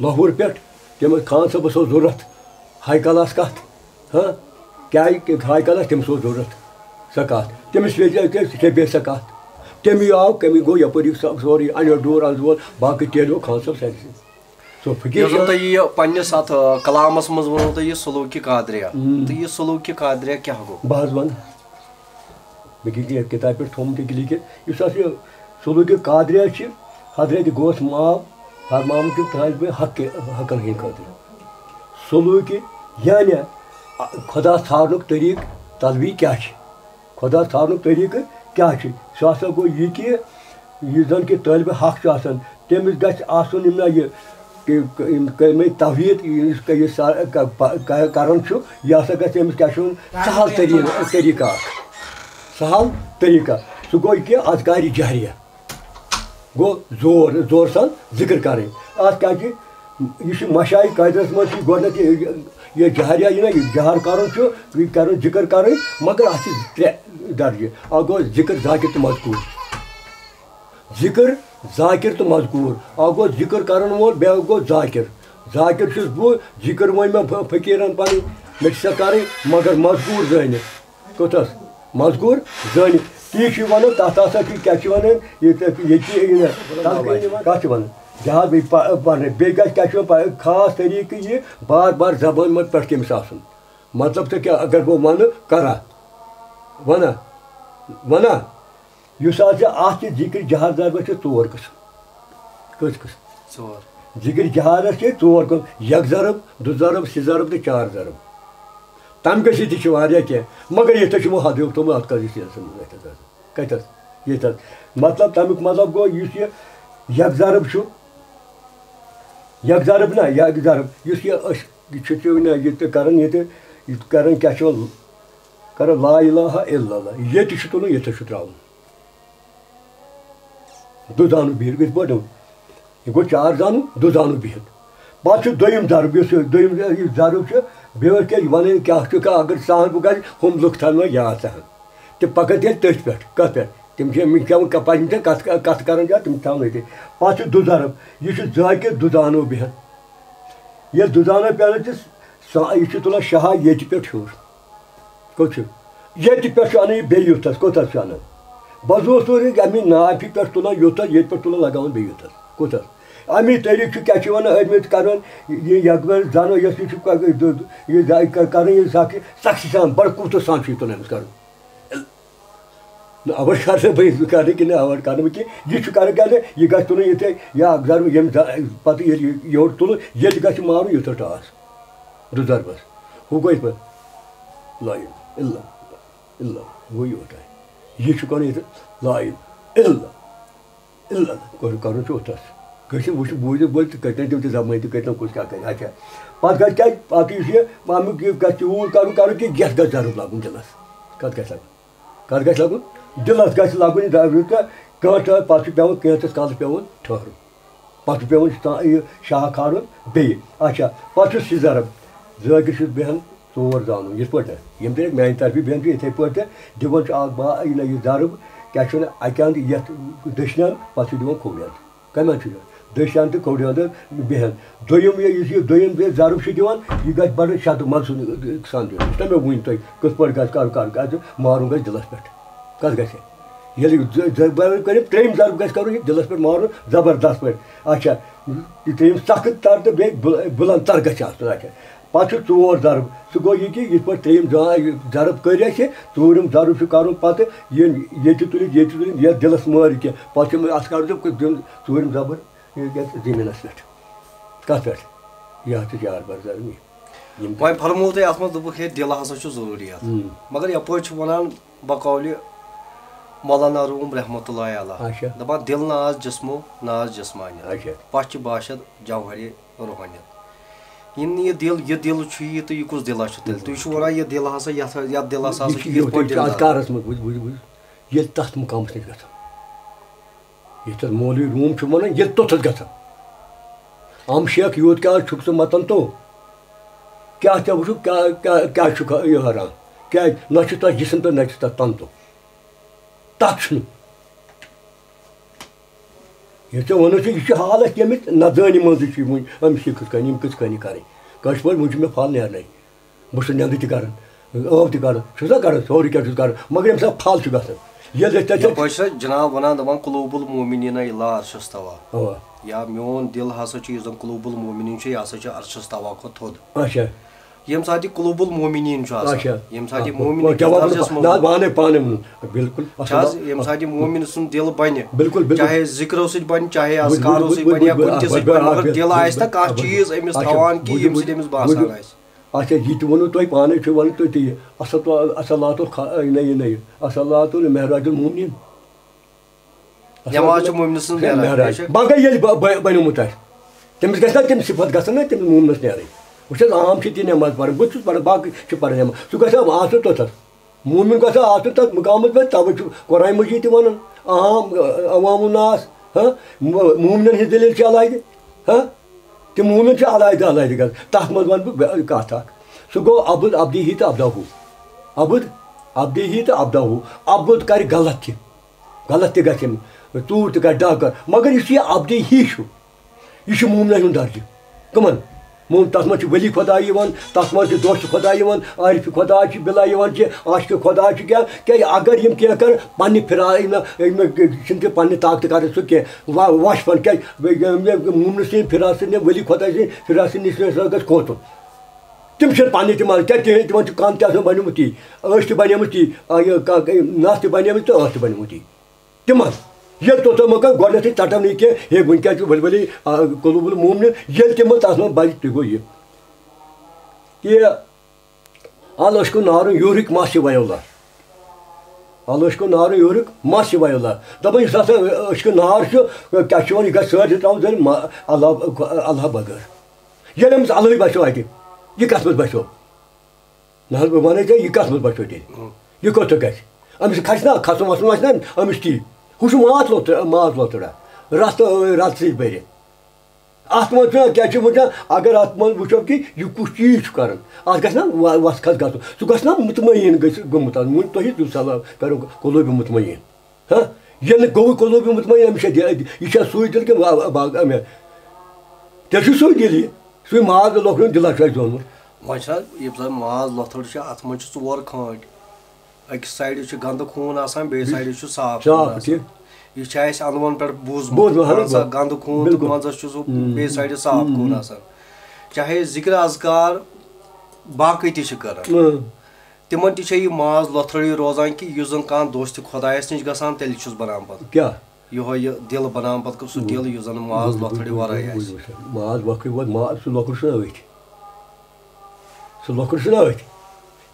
لاہور پٮ۪ٹھ، تٔمِس خان صٲبَس اوس ضوٚرَتھ ہاے کلاس کَتھ، ہاں، کیٛاہ ہاے کلاس تٔمِس اوس ضوٚرَتھ سۄ کَتھ، تٔمِس ویژے تٔمۍ سُہ چھےٚ بیٚیہِ سۄ کَتھ، تٔمی آو کٔمی گوٚو یَپٲرۍ یہِ سۄ سورُے اَنیو ڈوٗر اَنزٕ وول باقٕے تیلیو خان صٲب سٲرسٕے۔ سُہ فقیٖر یۄس زَن شاہ۔ تۄہہِ یہِ پننِس اتھ، آ، کلامس منٛز ووٚنوٕ تۄہہِ یہِ سلوٗکِ قادریہ۔ ہم۔ تہٕ یہِ سلوٗکِ قادریہ کیٛاہ گوٚو؟ بہٕ حظ وَنہٕ، مےٚ چھِ یہِ کِتابہِ پٮ۪ٹھ تھوٚمُت یہِ لیکھِتھ، یُس اَسہِ یہِ سلوٗکِ قادریہ چھِ، حضرت غوث محب فرماوُن کہِ تھٲوِو حق، حقن ہٕنٛدِ خٲطرٕ۔ سلوٗکِ یعنی خۄدا ژھارنُک طریٖقہٕ طلبی کیٛاہ چھِ؟ خۄدا ژھارنُک طریٖقہٕ کیٛاہ چھُ؟ سُہ ہسا گوٚو یہِ کہِ یُس زَن کہِ طٲلبِ حق چھُ آسان، تٔمِس گژھِ آسُن یِم نہ یہِ، یِم کٔرمٕتۍ توحیٖد، یُس یہِ سا-، ک-، پ-، ک-، کران چھُ، یہِ ہسا گژھِ أمِس کیٛاہ چھُ وَنان، سہل طریٖقہٕ، طریٖقہٕ اکھ۔ سہل طریٖقہٕ۔ سُہ گوٚو یہِ کہِ اذکارِ جہریہ۔ گوٚو زور، زور سان ذِکر کَرٕنۍ۔ اَتھ کیٛاہ چھِ؟ یہِ چھُ مشایہِ قٲدرَس منٛز چھُ گۄڈٕنٮ۪تھ یہِ، یہِ جہریہ، یہِ نہ یہِ جہر کَرُن چھُ، یہِ کَرُن، ذِکر کَرٕنۍ، مگر اَتھ چھِ ترٛےٚ درجہِ۔ اَکھ گوٚو ذِکر ذاکر تہٕ مذکوٗر۔ ذِکر ذاکر تہٕ مذکوٗر۔ اَکھ گوٚو ذِکر کَرَن وول، بیٛاکھ گوٚو ذاکر۔ ذاکر چھُس بہٕ، ذِکر وۄنۍ مےٚ ف-، فقیٖرَن پَنٕنۍ، مےٚ چھِ سۄ کَرٕنۍ، مگر مذکوٗر زٲنِتھ۔ کوٚتھَس؟ مذکوٗر زٲنِتھ۔ تی چھِ وَنان، تَتھ ہسا چھِ، کیٛاہ چھِ وَنان، یہِ تَتھ، ییٚتہِ یہِ نہٕ، تَتھ گٔے نہٕ وَنان۔ کَتھ چھِ وَنان؟ جہاد بیٚیہِ پَ-، پَرنہٕ۔ بیٚیہِ گژھِ، کیٛاہ چھِ وَنان، پَ-، خاص طریٖقہٕ یہِ بار بار زبٲنۍ منٛز پٮ۪ٹھ کٔمِس آسُن۔ مطلب ژےٚ کیٛاہ، اگر بہٕ وَنہٕ، کَرا؟ وَنا؟ وَنا؟ یُس حظ یہِ اَتھ چھِ ذِکرِ جہر ضربَس چھِ ژور قٕسٕم۔ کٔژ قٕسٕم؟ ژور۔ ذِکرِ جہرَس چھِ ژور قٕسٕم، یک ضرب، دُ ضرب، سہِ ضرب تہٕ چار ضرب۔ تَمہِ گٔژھِتھ تہِ چھِ واریاہ کینٛہہ، مگر ییٚتہِ چھُ یِمو حدٕے تھوٚمُت، اَتھ کَتھ یُس یہِ ٲسٕم گژھِ حظ۔ کَتہِ حظ؟ ییٚتہِ حظ۔ مطلب، تَمیُک مطلب گوٚو، یُس یہِ یک ضرب چھُ، یک ضرب نہ، یک ضرب، یُس یہِ أسۍ، یہِ چھِ تُہۍ نہ، یہِ تہِ کَران، یہِ تہِ، یہِ تہِ کَران، کیٛاہ چھِ وَنان، کَران لا الہ الا اللہ، ییٚتہِ چھُ تُلُن، ییٚتہِ چھُ ترٛاوُن۔ دُ زانُو بِہِتھ گژھِ بٔڑ۔ یہِ گوٚو چار زانُو، دُ زانُو بِہِتھ۔ پَتہٕ چھُ دوٚیِم ضرب، یُس یہِ دوٚیِم یہِ ضرب چھُ، بیٚیہِ ٲس کیٛاہ وَنان، کیٛاہ چھُ کانٛہہ، اگر سہل بہٕ گژھِ، ہُم لُکھ تھاونو یاد سہل۔ تہٕ پَکان تیٚلہِ تٔتھۍ پٮ۪ٹھ، کَتھ پٮ۪ٹھ؟ تِم چھِ مےٚ کھٮ۪وان کَ-، پَتہٕ یِم تہِ کَتھ، کَتھ کَران چھِ، تِم چھِ تھاوان أتی۔ پَتہٕ چھُ دُ ضرب، یہِ چھُ ذٲکِر دُ زانُو بِہِتھ۔ ییٚلہِ دُ زانُو پٮ۪نہٕ تہِ سا-، یہِ چھُ تُلان شاہا ییٚتہِ پٮ۪ٹھ ہیوٚر۔ کوٚت چھُ؟ ییٚتہِ پٮ۪ٹھ چھُ اَنان یہِ بیٚیہِ یُتھَس، کوٚتَس چھُ اَنان؟ بہٕ حظ اوسُس نہٕ اَمی نافہِ پٮ۪ٹھ تُلان یُتھَس، ییٚتہِ پٮ۪ٹھ تُلان لگاوان بیٚیہِ یُتھَس، کوٚتَس؟ اَمی طریٖقہٕ چھُ، کیٛاہ چھِ وَنان، أتھۍ منٛز کَران، یہِ یَکبَر زَنو یۄس یہِ چھُ، یہِ زَ-، کَران یہِ سختی، سختی سان، بَڑٕ قوتہٕ سان چھُ یہِ تُلان أمِس کَرُن۔ نہ، اَوَر کَرٕ نہٕ بہٕ یہِ کَرٕ کِنہٕ اَوَر کَرٕ نہٕ بہٕ کینٛہہ، یہِ چھُ کَران کیٛاہ، یہِ گژھِ تُلُن یِتھَے، یا اَکھ ضرب ییٚمہِ زَ-، پَتہٕ ییٚلہِ یہِ یورٕ تُلُن، ییٚتہِ گژھِ مارُن یُتھ ٹاس۔ دُ ضربَس۔ ہُہ گوٚو یِتھ پٲٹھۍ، لا الہ الا اللہ، الا، گوٚو یوٗتاہ۔ یہِ چھُ کَرُن ییٚتہِ، لا الہ الا اللہ، الا اللہ، کَرُن، کَرُن چھُ اوٚتَس۔ کٲنٛسہِ وٕچھ، بوٗزِتھ بوزِ تہٕ کٔرۍتن تِم تہِ زبٲنۍ تہٕ کٔرۍتن کُس کیٛاہ کَرِ۔ اچھا، پَتہٕ گژھِ کیٛاہ، پَتہٕ یُس یہِ اَمیُک یہِ گژھِ تیوٗت کَرُن، کَرُن کہِ یَتھ گژھِ ضرب لَگُن دِلَس۔ کَتھ گژھِ لَگُن؟ کَتھ گژھِ لَگُن؟ دِلَس گژھِ لَگُن یہِ ضرب، یوٗتاہ کٲنٛٹہٕ، پَتہٕ چھُ پٮ۪وان کینٛژَس کالَس پٮ۪وان ٹھٔہرُن۔ پَتہٕ چھُ پٮ۪وان شا-، یہِ شاہ کھالُن بیٚیہِ۔ اچھا، پَتہٕ چھُ سہِ ضرب۔ ذٲکِر چھُس بیٚہن ژور زانُن، یِتھ پٲٹھۍ نہٕ یِم تہِ میٛانہِ طرفہٕ بیٚہن چھِ یِتھَے پٲٹھۍ تہِ دِوان چھُ اَکھ با-، یہِ نہ یہِ ضرب، کیٛاہ چھِ وَنان، اَکہِ اَندٕ یَتھ دٔچھنہِ اَندٕ، پَتہٕ چھُ دِوان کھوٚورِ اَندٕ۔ کَمہِ اَندٕ چھُ دِوان؟ دٔچھنہِ اَندٕ تہٕ کھوٚورِ اَندٕ بیٚہن۔ دوٚیِم یہِ، یُس یہِ دوٚیِم یہِ ضرب چھُ دِوان، یہِ گژھِ بَڑٕ شدٕ منٛد سُنٛد سان دیُن۔ یُس نہ مےٚ وٕنۍ تۄہہِ کِتھ پٲٹھۍ گژھِ کَرُن، کَرُن گژھِ، مارُن گژھِ دِلَس پٮ۪ٹھ۔ کَتھ گژھِ؟ ییٚلہِ زٕ، زٕ، بَرابر کٔرِو، ترٛیٚیِم ضرب گژھِ کَرُن یہِ دِلَس پٮ۪ٹھ مارُن زبردست پٲٹھۍ۔ اچھا، یہِ ترٛیٚیِم سخت تَر تہٕ بیٚیہِ بُل-، بُلند تَر گژھِ آسُن۔ اچھا، پَتہٕ چھُ ژور ضرب۔ سُہ گوٚو یہِ کہِ یِتھ پٲٹھۍ ترٛیٚیِم زا-، یہِ ضرب کٔرۍ اَسہِ، ژوٗرِم ضرب چھُ کَرُن پَتہٕ ییٚمہِ ییٚتہِ تُلِتھ، ییٚتہِ تُلِتھ، یَتھ دِلَس مٲرِتھ کینٛہہ۔ پَتہٕ چھُ اَتھ کَرُن تہٕ کُنہِ دیُن ژوٗرِم زَبر یہِ گژھِ زٔمیٖنَس پٮ۪ٹھ۔ کَتھ پٮ۪ٹھ؟ یہِ حظ چھِ جار بار ضرب یہِ۔ یِم وۄنۍ فرموو تۄہہِ اَتھ منٛز، دوٚپُکھ، ہے، دِل ہسا چھُ ضروٗری اَتھ۔ ہُم۔ مگر یَپٲرۍ چھُ وَنان بقولِ مولانا روٗم رحمتہ اللہ علیہ، اچھا۔ دَپان، دِل نہ آز جسمو، نہ آز جسمانیت۔ اچھا۔ پَتہٕ چھِ باشد جوہرِ روحانیت۔ یِم نہٕ یہِ دِل، یہِ دِل چھُ یہِ تہٕ یہِ کُس دِلا چھُ تیٚلہِ؟ تُہۍ چھِو وَنان یہِ دِل ہسا، یَتھ، یَتھ دِلَس ہسا یہِ چھُ چھُ یِتھ یوٚت پٲٹھۍ یہِ چھُ دِل اَتھ دار۔ کارَس منٛز، بوٗزِو، بوٗزِو، بوٗزِو۔ ییٚلہِ تَتھ مُقامَس نِش گژھو، ییٚتٮ۪تھ مولوی روٗم چھُ وَنان، ییٚلہِ توٚتَتھ گژھو۔ اَم شیخ، یوٗت کیٛاہ چھُکھ ژٕ مَتَن تو؟ کیٛاہ ژےٚ وٕچھُکھ، کیٛاہ، کیٛاہ، کیٛاہ چھُکھ یہِ ہٲران؟ کیٛازِ نہ چھُ تَتھ جِسم تہٕ نہ چھُ تَتھ تَن تو۔ تَتھ چھُنہٕ۔ یہِ ژےٚ ووٚنُتھ چھُ، یہِ چھُ حالت ییٚمِچ نَدٲنی منٛزٕے چھُ وٕنہِ، أمِس یہِ کِتھ کٔنۍ، یِم کِتھ کٔنۍ یہِ کَرٕنۍ۔ کٲشِر پٲٹھۍ، وٕنہِ چھُ مےٚ پھل نیرنَے۔ بہٕ چھُس نٮ۪نٛدٕ تہِ کَران، ٲو تہِ کَران، چھُس نا کَران، سورُے کینٛہہ چھُس کَران، مگر ییٚمہِ ساتہٕ پھل چھُ گژھان، ییٚلہِ أسۍ تَتہِ یَپٲرۍ چھِ جِناب وَنان، دَپان، "قلوب المومنین الا عرشس توا۔" اَوا۔ یا میون دِل ہسا چھُ، یُس زَن قلوب المومنین چھُ، یہِ ہسا چھُ عرشس توا کھۄتہٕ تھوٚد۔ اچھا۔ ییٚمہِ ساتہٕ یہِ قلوب المومنین چھُ آسان، اچھا۔ ییٚمہِ ساتہٕ یہِ آ، مومن آ، کِس کیٛاہ وَنہٕ درجس بہٕ؟ منٛز نہ، پانَے، پانَے ووٚنُن۔ بِلکُل، چھِ حظ، اَصٕل۔ ییٚمہِ ساتہٕ یہِ مومن سُنٛد دِل بَنہِ، بِلکُل، بِلکُل۔ چاہے ذِکرو سۭتۍ بَنہِ، چاہے بِلکُل، اَذکارو بِلکُل، سۭتۍ بِلکُل، بَنہِ، یا بِلکُل، کُنہِ تہِ آ، سۭتۍ بِلکُل، بَنہِ، آ، مگر بِلکُل، دِل آسہِ نا کانٛہہ اچھا، چیٖز أمِس بوٗزِو، تھاوان کہِ بوٗزِو، ییٚمہِ سۭتۍ أمِس باسان بوٗزِو۔ آسہِ۔ اچھا، یہِ تہِ ووٚنوٕ تۄہہِ پانَے، چھُ وَنان تُہۍ تہِ یہِ۔ اَصٕل تو-، اَصٕل لاتُل خا-، یہِ نہ، یہِ نہ، یہِ۔ اَصٕل لاتُل معراج المومنین۔ نٮ۪ماز چھِ مومنہٕ سٕنٛز معراج، معراج۔ بے شک۔ باقٕے ییٚلہِ بہ-، بہ-، بنیومُت آسہِ، تٔمِس گژھِ نا تِم صفت گژھن نا تٔمِس مومنس نیرٕنۍ۔ وٕچھ حظ، عام چھِ تہِ نٮ۪ماز پران، بہٕ تہِ چھُس پران، باقٕے چھِ پران نٮ۪ماز۔ سُہ گژھِ ہا آسُن توٚتتھس۔ مومن گژھِ ہا آسُن تتھ مقامس پٮ۪ٹھ، توے چھُ قرآن مجید تہِ ونان، عام، ع-، عوام الناس، ہاں، مو-، مومنن ہٕنٛز دٔلیٖل چھِ علیحدٕ، ہاں، تِم مومن چھِ علیحدٕ علیحدٕ گژھان۔ تتھ منٛز ونہٕ بہٕ بے-، کتھ اکھ۔ سُہ گوٚو عبد عبدی ہی تہٕ عبدہو۔ عبد عبدی ہی تہٕ عبدہو۔ عبد کرِ غلط تہِ۔ غلط تہِ گژھِ أمۍ، ژوٗر تہِ گژھِ، ڈاکہ، مگر یُس یہِ عبدی ہی چھُ، یہِ چھُ مومنن ہُنٛد درجہٕ۔ کٕمن؟ موم-، تَتھ منٛز چھِ ولی خۄدا یِوان، تَتھ منٛز چھِ دوست خۄدا یِوان، عارف خۄدا چھِ، بِلا یِوان چھِ، عاشق خۄدا چھِ کیٛاہ؟ کیٛازِ اگر یِم کینٛہہ کَرَن، پنٛنہِ پھِرا-، یِم نہٕ، یِم نہٕ چھِنہٕ تہِ پنٛنہِ طاقتہٕ کَران سُہ کینٛہہ، وا-، وَش پَن، کیٛازِ یِم، یِم مومنہٕ سٕنٛدِ فراست سۭتۍ، ولی خۄدا سٕنٛدِ فراست سۭتۍ نِش ہسا گژھِ کھوژُن۔ تِم چھِنہٕ پنٛنہِ تہِ مانان، کیٛازِ تِہِنٛدۍ تِمَن چھُ کَم تہِ آسان بَنیومُت تی، أچھ تہِ بَنیمٕژ تی، آ، یہِ کا-، نَس تہِ بَنیمٕژ تہٕ ٲس تہِ بَنیمٕژ تی۔ تِمن ییٚلہِ توٚتام مۄکل گۄڈٕنیتھٕے ژٹان یہِ کہِ ہے وٕنکیٚس چھُ ؤلۍ ؤلۍ، آ، قلوب المومنین، ییٚلہِ تِمن تتھ منٛز بچہِ تہِ گوٚو یہِ کہِ العشق نارن یورٕکۍ مس چھِ ویولا۔ العشق نارن یورٕکۍ مس چھِ ویولا۔ دپان یُس ہسا عشق نار چھُ، کیٛاہ چھُ وَنان، یہِ گژھِ سٲرسٕے ترٛاوُن زَن ما-، اللہ، اللہ بغٲر۔ ییٚلہِ أمِس اللہٕے باسیو اَتہِ، یہِ کَتھ منٛز باسیو؟ نہ حظ، بہٕ وَنَے ژےٚ، یہِ کَتھ منٛز باسیو تیٚلہِ؟ ہُم۔ یہِ کوٚت گژھِ؟ أمِس کھسہِ نا، کھسُن وَسُن آسہِ نا أمِس تی۔ ہُہ چھُ ماز لوٚت-، ماز لوٚتُرا۔ رَس تہٕ رَس سۭتۍ بٔرِتھ۔ اَتھ منٛز چھُنہ کیٛاہ چھِ وٕچھان، اگر اَتھ منٛز وٕچھو کہِ یہِ کُس چیٖز چھُ کَران، اَتھ گژھِ نا وَ-، وَس کھَس گژھُن۔ سُہ گژھِ نا مطمئن گٔژھِتھ گوٚمُت آسُن۔ وۄنۍ تۄہہِ دیُت صلاح کَرو قلوٗبِ مطمئن۔ ہا؟ ییٚلہِ نہٕ گوٚوُے قلوٗبِ مطمئن، أمِس چھا دِ-، یہِ چھا سُے دِل کِنہٕ وا-، باغ اَمہِ؟ تیٚلہِ چھُ سُے دِل یہِ، سُے ماز لۄکُٹ دِلا چھُ اَسہِ زونمُت۔ وۄنۍ چھا یہِ زَن ماز لۄتھُر چھِ، اَتھ منٛز چھِ ژور کھٲنٛٹۍ۔ أکِس سایڈٕ چھُ گنٛدٕ خوٗن آسان، بیٚیہِ سایڈٕ چھُ صاف خوٗن صاف، آسان۔ ٹھیٖک۔ یہِ چھُ اَسہِ اَنوَن پٮ۪ٹھ بوٗزمُت، بوٗزمُت، اَہَن حظ، مان ژٕ، بِلکُل۔ گنٛدٕ خوٗن تہٕ بِلکُل۔ منٛزَس چھُ سُہ ہُم، بیٚیہِ سایڈٕ صاف ہُم، خوٗن ہُم۔ آسان۔ چاہے ذِکرِ اذکار باقٕے تہِ چھِ کَران۔ اۭں۔ تِمن تہِ چھےٚ یہِ ماز لۄتھرٕے روزان کہِ یُس زن کانٛہہ دوستِ خۄدایس نِش گژھان، تیٚلہِ چھُس بنان پتہٕ۔ کیٛاہ؟ یِہوے یہِ دِل بنان پتہٕ، سُہ دِل یُس زن ماز بوٗزِو، لۄتھرٕے بوٗزِو، ورٲے بوٗزِو، آسہِ۔ بوٗزِو، بوٗزِو۔ ماز وۄکھٕے ووت، ماز، سُہ لۄکُٹ چھُنہ أتھۍ۔ سُہ لۄکُٹ چھُنہ أتھۍ۔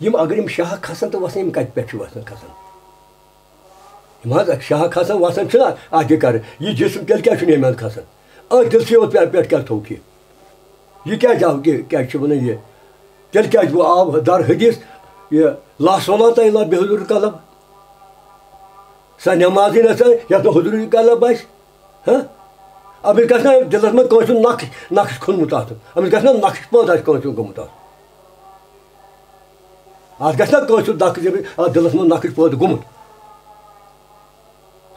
یِم اگر یِم شاہہ کھسن تہٕ وسن، یِم کتہِ پٮ۪ٹھ چھِ وسان کھسان؟ یِم حظ شاہہ کھسان وسان چھِنہ اَتھ یہِ کران۔ یہِ جسم تیٚلہِ کیٛازِ چھُنہٕ ییٚمہِ اندٕ کھسان؟ أتھۍ دِلسٕے یوت پٮ۪ٹھ، پٮ۪ٹھ کیٛاہ تھوٚو کہِ؟ یہِ کیٛازِ آو کہِ، کیٛاہ چھِ وَنان یہِ؟ تیٚلہِ کیٛازِ وۄنۍ آو در حدیث یہِ لا صلاۃ الا بحضور قلب؟ سۄ نٮ۪مازٕے نہ سا یَتھ نہٕ حضوٗری قلب آسہِ۔ ہاں؟ أمِس گژھِ نہ دِلَس منٛز کٲنٛسہِ ہُنٛد نقش، نقش کھوٚنمُت آسُن۔ أمِس گژھِ نہ نقش پٲدٕ آسہِ کٲنٛسہِ ہُنٛد گوٚمُت آسُن۔ اَتھ گژھِ نہ کٲنٛسہِ ہُنٛد نقش، ییٚمِس اَتھ دِلَس منٛز نقش پٲدٕ گوٚمُت۔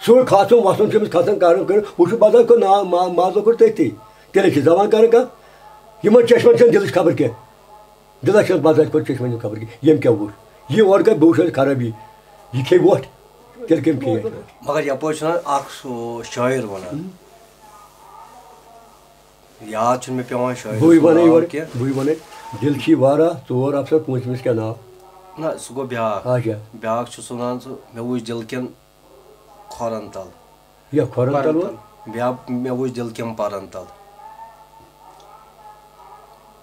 سُے کھسُن وَسُن چھُ أمِس کھسان، کَرُن کٔرِتھ، ہُہ چھُ باسان، کٔر نا-، ما-، مازو کوٚر تٔتھی۔ تیٚلہِ چھِ زَبان کَران کَتھ۔ یِمَن چشمَن چھَنہٕ دِلٕچ خبر کینٛہہ۔ دِلَس چھَنہٕ باسان، یِتھ پٲٹھۍ چشمَن ہِنٛز خبر کینٛہہ۔ ییٚمہِ کیٛاہ وُچھ؟ یہِ اورٕ کَتہِ بہٕ وٕچھِ اَتھ خرٲبی۔ یہِ کھیٚیہِ وۄٹھ، تیٚلہِ کٔمۍ کھیٚیہِ اَتہِ وۄٹھ؟ مگر یَپٲرۍ چھُنہ اَکھ سُہ شٲعر وَنان۔ یاد چھُنہٕ مےٚ پٮ۪وان شٲعرٕ بٕے سُنٛد وَنَے ناو یورٕ، کینٛہہ۔ بٕے وَنَے۔ دِل چھی واریاہ، ژور اَفسر، پوٗنٛژمِس کیٛاہ ناو؟ نہ، سُہ گوٚو بیٛاکھ۔ اچھا۔ بیٛاکھ چھُ سُہ وَنان، سُہ، مےٚ وُچھ دِل کٮ۪ن کھۄرَن تَل۔ یا کھۄرَن تَل وَن؟ بیٛاکھ، مےٚ وُچھ دِل کٮ۪ن پَرَن تَل۔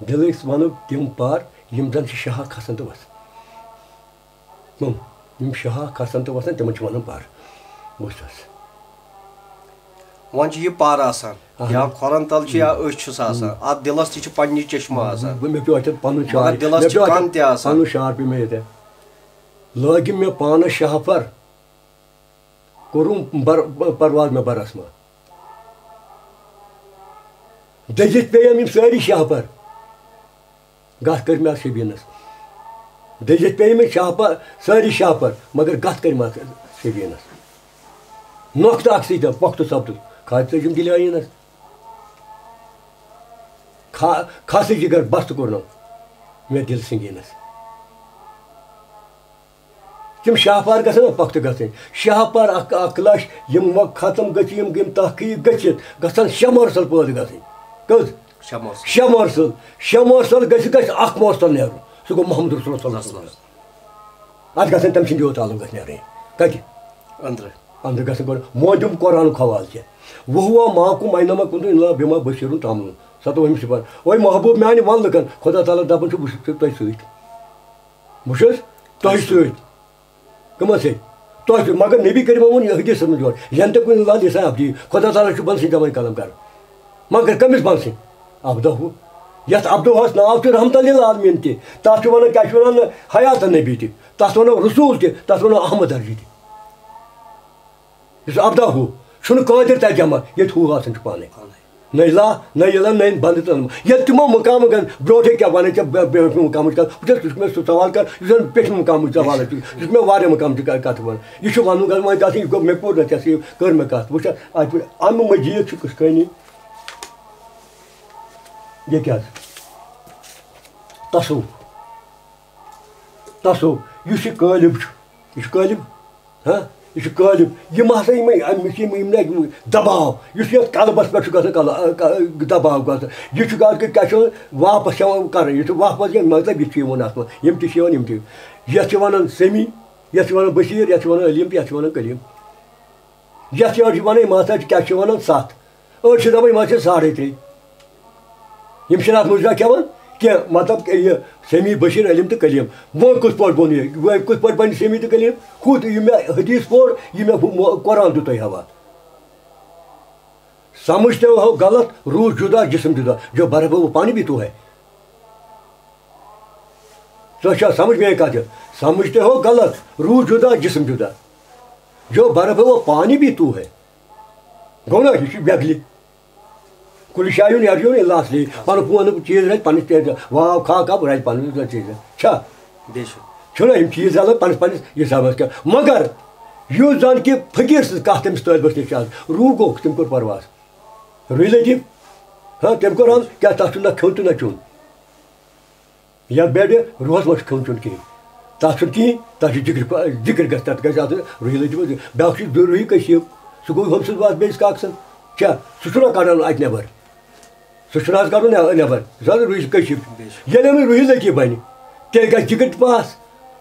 دِلٕکۍ وَنو تِم پَر، یِم زَن چھِ شاہہ کھسان تہٕ وَسان۔ تِم، یِم شاہہ کھسان تہٕ وَسان، تِمَن چھِ وَنان پَر۔ بوٗزتھَس۔ وۄنۍ چھُ یہِ پَر آسان، اہن۔ یا کھۄرَن تَل چھُ، یا أچھ چھُس آسان۔ اَتھ دِلَس تہِ چھِ پَنٕنہِ چشمہٕ آسان۔ بہٕ، مےٚ پیوٚو اَتٮ۪تھ پَنُن مگر شعر، دِلَس مےٚ چھِ پیوٚو کَن اَتٮ۪تھ تہِ آسان۔ پَنُن شعر پیوٚو مےٚ ییٚتٮ۪تھ۔ لٲگِم مےٚ پانَس شاہہ پَر، کوٚرُم بر-، پرواز مےٚ برس ما۔ دٔزِتھ پیٚیَم یِم سٲری شاہہ پَر۔ گَتھ کٔر مےٚ اَتھ شبیٖنَس۔ دٔزِتھ پیٚیہِ مےٚ شاہ پَر، سٲری شاہ پَر، مگر گَتھ کٔر مےٚ اَتھ شبیٖنَس۔ نۄقطہٕ اَکھ سۭتۍ پۄختہٕ سَپدُس۔ کھاتہٕ ژٔجِم دِلہِ آییٖنَس۔ کھا-، کھاسہٕ جِگر بَستہٕ کوٚرنَم مےٚ دِل سنگیٖنَس۔ تِم شاہ پار گژھن نا پۄختہٕ گژھٕنۍ۔ شاہ پار اَکھ، اَکھ لَچھ یِم وۄنۍ ختم گٔژھِ، یِم، یِم تحقیٖق گٔژھِتھ گژھن شےٚ مۄرسَل پٲدٕ گژھٕنۍ۔ کٔژ؟ شےٚ مۄرسَل۔ شےٚ مۄرسَل۔ شےٚ مۄرسَل گژھِ، گژھِ اَکھ مۄرسَل نیرُن۔ سُہ گوٚو محمد رسول صلی اللہ علیہ وسلم۔ اَتھ گژھن تٔمۍ سٕنٛدِ یوت تعلق گژھِ نیرٕنۍ۔ کَتہِ؟ أنٛدرٕ۔ أنٛدرٕ گژھن گۄڈٕ۔ مۄنٛدِم قرآنُک حوالہٕ تہِ۔ وَہُوَ مَعَکُمْ أَيْنَ مَا كُنْتُمْ إِلَّا بِمَا بَصِيرٌ تَعْمَلُونَ۔ سَتووُہِم سِپارٕ۔ اوے محبوٗب میٛانہِ، وَن لُکَن، خۄدا تعالیٰ دَپان چھُ، بہٕ چھُس ژےٚ تۄہہِ سۭتۍ۔ بہٕ چھُس تۄہہِ سۭتۍ۔ کٕمَن سۭتۍ؟ تۄہہِ سۭتۍ۔ مگر نبی کریٖمَن ووٚن یہِ حدیثَس منٛز یورٕ، "ینطق عن لسان عبدی"، خۄدا تعالیٰ چھُ بنسٕے دَپان کلام کَرُن۔ مگر کٔمِس بنسٕے؟ عبدہُ۔ یَتھ عبدہُس ناو چھُ رحمتہ للعالمین تہِ، تَتھ چھُ وَنان، کیٛاہ چھُ وَنان، حیات نبی تہِ، تَتھ وَنان رسول تہِ، تَتھ وَنان احمد عربی تہِ۔ یُس عبدہُ چھُنہٕ قٲدِر ترجمہ، ییٚتہِ ہُہ آسان چھُ پانَے۔ نہ اللہ، نہ اللہ، نہ بنٛدٕ تہٕ نہ، ییٚلہِ تِمو مقامہٕ گٔے، برونٛٹھٕے کیٛاہ وَنان ژےٚ، بے-، برونٛٹھمہِ مقامٕچ کَتھ؟ وٕچھ حظ، ژٕ چھُکھ مےٚ سُہ سوال کَران، یُس زَن پیٚٹھمہِ مقامٕچ سوال چھُ، یُس مےٚ واریاہ مقامٕچ کَتھ، کَتھ وَنان۔ یہِ چھُ وَنُن گژھان، وۄنۍ گژھِ یہِ گوٚو، مےٚ کوٚر نہ ژےٚ سۭتۍ، کٔر مےٚ کَتھ۔ وٕچھ حظ، اَتہِ پٮ۪ٹھ اَمہِ مٔزیٖد چھُ کِتھ کٔنی، یہِ کیٛاہ حظ؟ تصوُف۔ تصوُف، یُس یہِ قٲلب چھُ، یہِ چھُ قٲلب، ہاں، یہِ چھُ قٲلب۔ یِم ہسا یِمے، اَمہِ، یِم، یِم نہ، یِم دباو، یُس یَتھ قلبس پٮ۪ٹھ چھُ گژھان، قل-، آ، ق-، دباو گژھان، یہِ چھُ گژھان کہِ کیٛاہ چھُ وَنان، واپس یِوان کرٕنۍ، یہِ چھُ واپس یِوان، مطلب، یہِ چھُ یِوان اَتھ منٛز، یِم تہِ چھِ یِوان، یِم تہِ۔ یَتھ چھِ وَنان سیمی، یَتھ چھِ وَنان بشیٖر، یَتھ چھِ وَنان علیم، یَتھ چھِ وَنان کلیم۔ یَتھ یورٕ چھِ وَنان، یِم ہسا چھِ، کیٛاہ چھِ وَنان، سَتھ۔ أڑۍ چھِ دَپان، یِم ہسا چھِ ساڑے ترٛےٚ۔ یِم چھِنہٕ اَتھ مُجرا کھٮ۪وان کینٛہہ، مطلب، یہِ سمیع، بشیٖر، علیم تہٕ کلیم۔ وۄنۍ کِتھ پٲٹھۍ بوٚن یہِ؟ وۄنۍ کِتھ پٲٹھۍ بَنہِ سمیع تہٕ کلیم؟ ہُتھ یہِ مےٚ حدیث پوٚر، یہِ مےٚ ہُہ مو-، قرآن دیُت تۄہہِ حوالہٕ۔ سمجھتے ہو غلط، روح جدا، جسم جدا، جو برف ہے وہ پانی بھی تو ہے۔ تۄہہِ چھا سمجھ میٲنۍ کتھ؟ سمجھتے ہو غلط، روح جدا، جسم جدا۔ جو برف ہے وہ پانی بھی تو ہے۔ گوٚو نا، یہِ چھُ بٮ۪گلہِ۔ کُلہِ جایہِ ہُنٛد یَرٕ یُن اِلا اَصلی۔ پَنُن پون چیٖز رَٹہِ پَنٕنِس تیزِ۔ واو، کھا، کَب رَٹہِ پَنُن چیٖز۔ چھا؟ بیٚیہِ چھُ۔ چھُنہ یِم چیٖز رَلان پَنٕنِس، پَنٕنِس حِسابَس کیٛاہ؟ مگر یُس زَن کہِ فقیٖر سٕنٛز کَتھ تٔمِس طٲلبَس نِش چھِ آز، روٗح گوٚو، تٔمۍ کوٚر پَرواز۔ رُہہِ لٔگِتھ۔ ہاں، تٔمۍ کوٚر عرض، کیٛاہ تَتھ چھُنہٕ نہ کھیوٚن تہٕ نہ چیوٚن؟ یا بیٚڈ روحس منٛز چھُ کھیوٚن چیوٚن کِہیٖنۍ۔ تَتھ چھُنہٕ کِہیٖنۍ، تَتھ چھُ جِگر، جِگر گژھِ، تَتھ گژھِ آسُن رُہی لٔجمٕژ۔ بیٛاکھ چھُ روحی کٔشیٖر، سُہ گوٚو ہُم سٕنٛز وَتھ بیٚیِس کاکہٕ سٕنٛز۔ چھا؟ سُہ چھُنہ کَڑان اَتہِ نٮ۪بر۔ سُہ چھُنہٕ حظ کَڑُن نٮ۪-، نٮ۪بر۔ سُہ حظ روحی کٔشیٖر۔ ییٚلہِ أمِس روحی لٔگی بَنہِ، تیٚلہِ گژھِ جِگر تہِ پاس،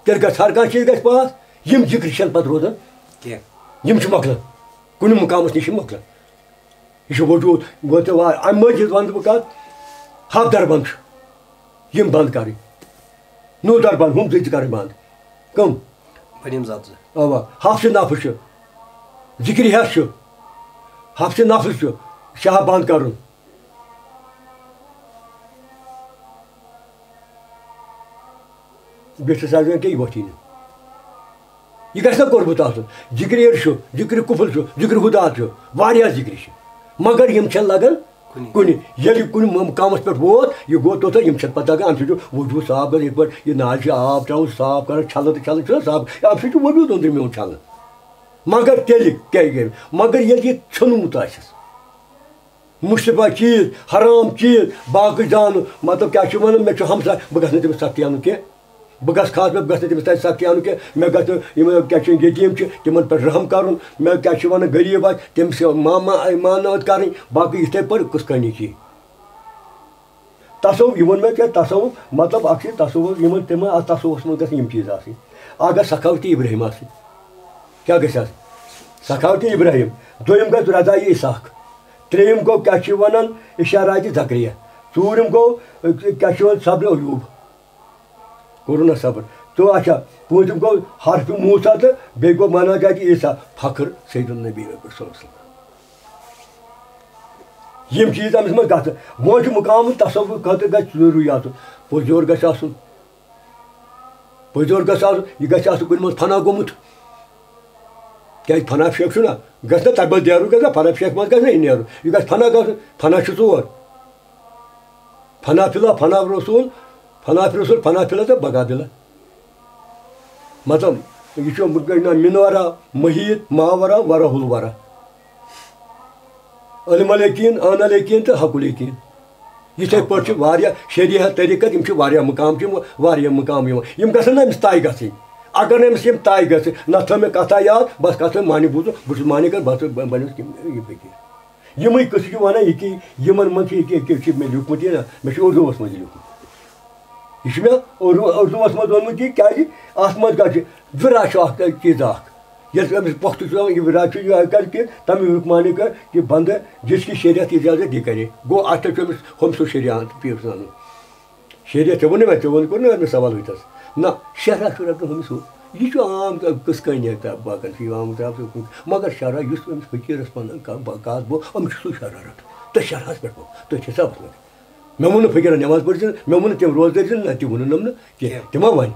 تیٚلہِ گژھِ ہر کانٛہہ چیٖز گژھِ پاس۔ یِم جِگر چھَنہٕ پَتہٕ روزان۔ کینٛہہ۔ یِم چھِ مۄکلان۔ کُنہِ مُقامَس نِش چھِ مۄکلان۔ یہِ چھُ وجوٗد، گوٚو تہِ وا-، اَمہِ مٔزیٖد وَنہٕ بہٕ کَتھ، ہَتھ دربند چھُ، یِم بنٛد کَرٕنۍ۔ نوٗ دربند، ہُم زٕ تہِ کَرٕنۍ بنٛد۔ کٕم؟ بٔنِم ذات زٕ۔ اَوا، حفظ نفس چھُ، ذِکرِ حٮ۪س چھُ، حفظ نفس چھُ، شاہ بنٛد کَرُن۔ بیٚیہِ چھِ سَزوٕنۍ تہِ یہِ وۄتھی نہٕ۔ یہِ گژھِ نہ کوٚرمُت آسُن۔ ذِکرِ عرش چھُ، ذِکرِ قُفل چھُ، ذِکرِ ہُدات چھُ، واریاہ ذِکرِ چھِ۔ مگر یِم چھَنہٕ لَگان کُنہِ۔ کُنہِ۔ ییٚلہِ یہِ کُنہِ مقامَس پٮ۪ٹھ ووت، یہِ گوٚو توٚتَتھ، یِم چھَنہٕ پَتہٕ لَگان۔ اَمہِ سۭتۍ چھُ وجوٗد صاف گژھان، یِتھ پٲٹھۍ یہِ نالہِ چھِ آب ترٛاوُن صاف کَران، چھَلان تہٕ چھَلان چھُنہ صاف۔ اَمہِ سۭتۍ چھُ وجوٗد أنٛدرٕ میون چھَلان۔ مگر تیٚلہِ کیٛاہ گٔے؟ مگر ییٚلہِ یہِ ژھیوٚنمُت آسٮ۪س۔ مُشتبہ چیٖز، حرام چیٖز، باقٕے زانُن، مطلب کیٛاہ چھِ وَنان، مےٚ چھُ ہمساے، بہٕ گژھٕ نہٕ تٔمِس سختی اَنُن کینٛہہ۔ بہٕ گژھٕ خاص پٲٹھۍ، بہٕ گژھٕ نہٕ تٔمِس سۭتۍ سختی اَنُن کینٛہہ۔ مےٚ گژھِ نہٕ یِم کیٛاہ چھِ ییٚتیٖم چھِ، تِمَن پٮ۪ٹھ رحم کَرُن۔ مےٚ کیٛاہ چھِ وَنان، غریٖب آسہِ، تٔمِس چھِ ما-، ما-، ماننہٕ کَرٕنۍ، باقٕے یِتھَے پٲٹھۍ کُس کَنہِ کینٛہہ۔ تصوف، یہِ ووٚن مےٚ ژےٚ تصوف، مطلب اَکھ چھِ تصوف، یِمَن تِمَن اَتھ تصوفَس منٛز گژھِ یِم چیٖز آسٕنۍ۔ اَکھ گژھِ سخاوتِ ابراہیم آسٕنۍ۔ کیٛاہ گژھِ آسٕنۍ؟ سخاوتِ ابراہیم۔ دوٚیِم گژھِ رضایِ اسحاق۔ ترٛیٚیِم گوٚو، کیٛاہ چھِ وَنان، اشاراتِ زکریا۔ ژوٗرِم گوٚو، کیٛاہ چھِ وَنان، صبرِ ایوب۔ کوٚرُن نہ صبر۔ تہٕ اچھا، پوٗنٛژِم گوٚو حرفِ موسیٰ تہٕ بیٚیہِ گوٚو مناجاتِ عیسیٰ، فخر سید النبی صلی اللہ علیہ وسلم۔ یِم چیٖز أمِس منٛز گژھٕ۔ وۄنۍ چھُ مُقام تصوف خٲطرٕ گژھِ ضروٗری آسُن۔ پوٚز یور گژھِ آسُن۔ پوٚز یور گژھِ آسُن، یہِ گژھِ آسُن کُنہِ منٛز فنا گوٚمُت۔ کیٛازِ فنا شیخ چھُنہ، گژھِ نہ تَمہِ منٛز نیرُن، گژھِ نہ فنا شیخ منٛز گژھِ نہ یہِ نیرُن۔ یہِ گژھِ فنا گژھُن، فنا چھُ ژور۔ فنا فی اللہ، فنا رسول، فنا فی رسول، فنا فی اللہ تہٕ بقا فی اللہ۔ مطلب، یہِ چھُ منورا، محیط، ماورا، ورا الورا۔ علم الیقین، عین الیقین تہٕ حق الیقین۔ یِتھَے پٲٹھۍ چھِ واریاہ شریعت طریٖقت، یِم چھِ واریاہ مقام، چھِ یِم واریاہ مقام یِوان۔ یِم گژھن نہٕ أمِس طے گژھٕنۍ۔ اگر نہٕ أمِس یِم طے گژھِ، نہ تھٲو مےٚ کَتھا یاد، بَس کَتھ معنی بوٗزُم، بہٕ چھُس معنی کَران، بَس بَنیوس یہِ فقیٖر۔ یِمٕے قٕصہٕ چھِ وَنان، یہِ کہِ یِمَن منٛز چھِ یہِ کہِ، یہِ کہِ چھِ مےٚ لیوٗکھمُت یہِ نہ، مےٚ چھُ اُردوٗوَس منٛز یہِ لیوٗکھمُت۔ یہِ چھُ مےٚ اُردو-، اُردوٗوَس منٛز ووٚنمُت یہِ، کیٛازِ اَتھ منٛز کیٛاہ چھِ؟ وِرا چھُ اَکھ چیٖز اَکھ۔ ییٚلہِ أمِس پۄختہٕ چھُ یِوان، یہِ وِرا چھُ یِہوٚے کَرِ کہِ تَمہِ رُکمانی کٔر کہِ بنٛدٕ جس کی شریعت اجازت یہ کرے۔ گوٚو اَتھ چھُ أمِس ہُم سُہ شریعت پیٖر سُنٛد اَنُن۔ شریعت ژےٚ ووٚنُے مےٚ، ژےٚ ووٚن کوٚر نہٕ مےٚ سوال وٕنۍکٮ۪س۔ نہ، شرح چھُ رَٹُن ہُمِس ہُہ۔ یہِ چھُ عام قٕصہٕ کٲنی تہٕ باقٕے چھُ یہِ آمُت راتھ کُن۔ مگر شرح یُس أمِس فقیٖرَس پَنُن کانٛہہ با-، کَتھ گوٚو، أمِس چھُ سُے شرح رَٹُن۔ تٔتھۍ شرحَس پٮ۪ٹھ گوٚو، تٔتھۍ حِسابَس منٛز۔ مےٚ ووٚن نہٕ فقیٖرَن نٮ۪ماز پٔرۍ زِ، مےٚ ووٚن نہٕ تِم روزدٲرۍ زِ، نہ تہِ ووٚنُن نہٕ کینٛہہ۔ تِم ما وَنہِ؟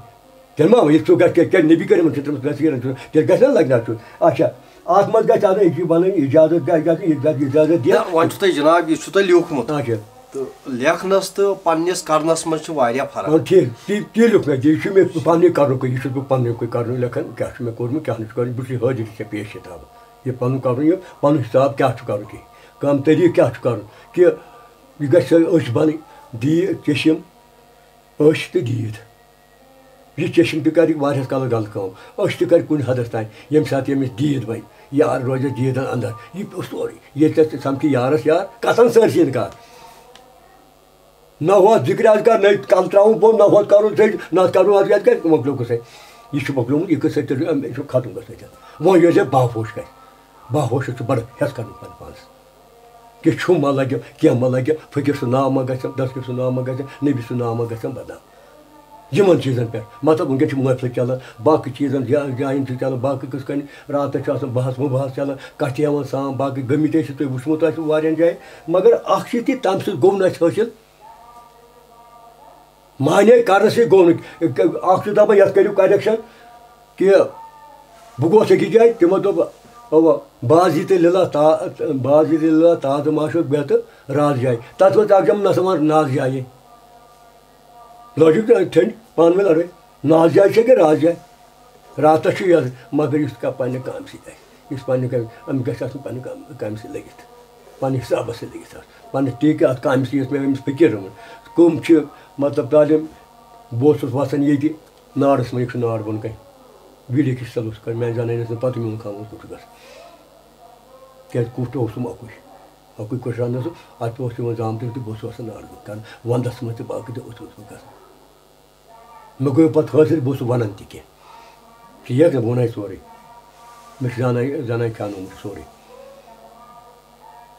تیٚلہِ ما وَنہِ، یہِ ژٕ گژھِ کیٛاہ، کیٛاہ نبی کریٖمَن چھُ تٔمِس گژھِ یہِ رَنٛگ، تیٚلہِ گژھِ نا لَگہِ نہ اَتھ چھُ۔ اچھا، اَتھ منٛز گژھِ آسُن أکِس بَنٕنۍ اِجازت، گژھِ گژھِ یہِ گژھِ اِجازت دِتھ۔ نہ، وۄنۍ چھُ تۄہہِ جِناب، یہِ چھُ تۄہہِ لیوٗکھمُت۔ اچھا۔ تہٕ لیکھنَس تہٕ پنٛنِس کَرنَس منٛز چھِ واریاہ فرق۔ آ، ٹھیٖک، تی، تی لیوٗکھ مےٚ، یہِ چھُ مےٚ پَننُے کَرنُکُے، یہِ چھُس بہٕ پَننُے کُے کَرنُے لیکھان، کیٛاہ چھُ مےٚ کوٚرمُت، کیٛاہ نہٕ چھُ کَرُن، بہٕ چھُس حٲضِر ژےٚ پیش کِتاب۔ یہِ پَنُن کَرُن، یہِ پَنُن حِساب کیٛاہ چھُ کَرُن کینٛہہ، کَم طریٖقہٕ کیٛاہ چھُ کَرُن، کہِ یہِ گژھِ سۄ أچھ بَنٕنۍ، دیٖد، چٔشِم، أچھ تہٕ دیٖد۔ یہِ چٔشِم تہِ کَرِ واریاہَس کالَس غلط کٲم، أچھ تہِ کَرِ کُنہِ حدَس تام، ییٚمہِ ساتہٕ ییٚمِس دیٖد بَنہِ، یار روزِ دیٖدَن اَندَر۔ یہِ پیوٚو سورُے، ییٚتہِ تَتہِ سَمکھِ یارَس یار، کَتھَن سٲرسٕے نہٕ کَتھ۔ نہ ہُتھ ذِکرِ اذکار، نہ کَلہٕ ترٛاوُن بۄن، نہ ہُتھ کَرُن سیٚج، نہ کَرُن اذکار، کیٛازِ مۄکلیو قٕصَے۔ یہِ چھُ مۄکلیومُت، یہِ قٕصَے تہٕ أمۍ چھُ ختم گژھُن ییٚتٮ۪تھ۔ وۄنۍ ییٚلہِ باہوش کَرِ، باہوشَس چھُ بَڑٕ ہٮ۪س کَرُن پَنُن پانَس۔ کہِ چھُم ما لَگہِ، کینٛہہ ما لَگہِ، فقیٖر سُنٛد ناو ما گژھِ، دستگیر سُنٛد ناو ما گژھِ، نبی سُنٛد ناو ما گژھِ بدنام۔ یِمَن چیٖزَن پٮ۪ٹھ، مطلب، وٕنکٮ۪ن چھِ محفِل چَلان، باقٕے چیٖزَن، جا-، جایَن چھِ چَلان، باقٕے کِتھ کٔنۍ راتَس چھُ آسان بحث مُبحث چَلان، کَتھِ ہٮ۪وان سام، باقٕے گٔمٕتۍ ٲسِو تُہۍ، وٕچھمُت آسِوٕ واریاہَن جایَن، مگر اَکھ چیٖز کہِ تَمہِ سۭتۍ گوٚو نہٕ اَسہِ حٲصِل۔ معنی کرنہٕ سۭتۍ گوٚو نہٕ۔ اکھ چھُ دپان، یتھ کٔرِو correction کہِ بہٕ گوس أکِس جایہِ، تِمو دوٚپ، اوا، بازی تہٕ لِلہ تا-، بازی تہٕ لِلہ تازٕ ما چھُ بہتہٕ راز جایہِ۔ تتھ منٛز اکھ جمع نسا وَن ناز جایہِ۔ لٲجِکھ تہٕ أتھۍ ٹھٔنٛڈۍ پانہٕ ؤنۍ لڑٲے۔ ناز جاے چھےٚ کِنہٕ راز جاے؟ راتس چھُ یہِ، مگر یُس کا-، پننہِ کامہِ سۭتۍ آسہِ، یُس پننہِ کامہِ، أمِس گژھِ آسُن پننہِ کامہِ، کامہِ سۭتۍ لٔگِتھ، پننہِ حسابس سۭتۍ لٔگِتھ آسُن، پننہِ طریٖقہٕ اتھ کامہِ سۭتۍ، یۄس مےٚ أمِس فکر رٔوٕن۔ کٕم چھِ، مطلب، تعلیٖم، بہٕ اوسُس وسان ییٚتہِ نارس منٛز، یہِ چھُ نار بۄن کَنہِ، ویٖڈیو کِس سیلس پٮ۪ٹھ، میانہِ زنانہِ ٲس نہٕ پتہ میون خاموش کوٚت چھُ گژھان، کیازِ کُٹھ اوسُم اکُے، اکُے کُٹھ رننس، اتہِ اوس یِوان زامتٕرۍ تہِ، بہٕ اوسُس وسان نارس منٛز کران، ونٛدس منٛز تہِ باقٕے دۄہ اوسُس بہٕ گژھان۔ مےٚ گوٚو پَتہٕ حٲصِل، بہٕ اوسُس وَنان تہِ کینٛہہ۔ ژٕ یِکھ نہ، بہٕ وَنَے سورُے۔ مےٚ چھُ زانان، زانان کھیٛانومُت سورُے۔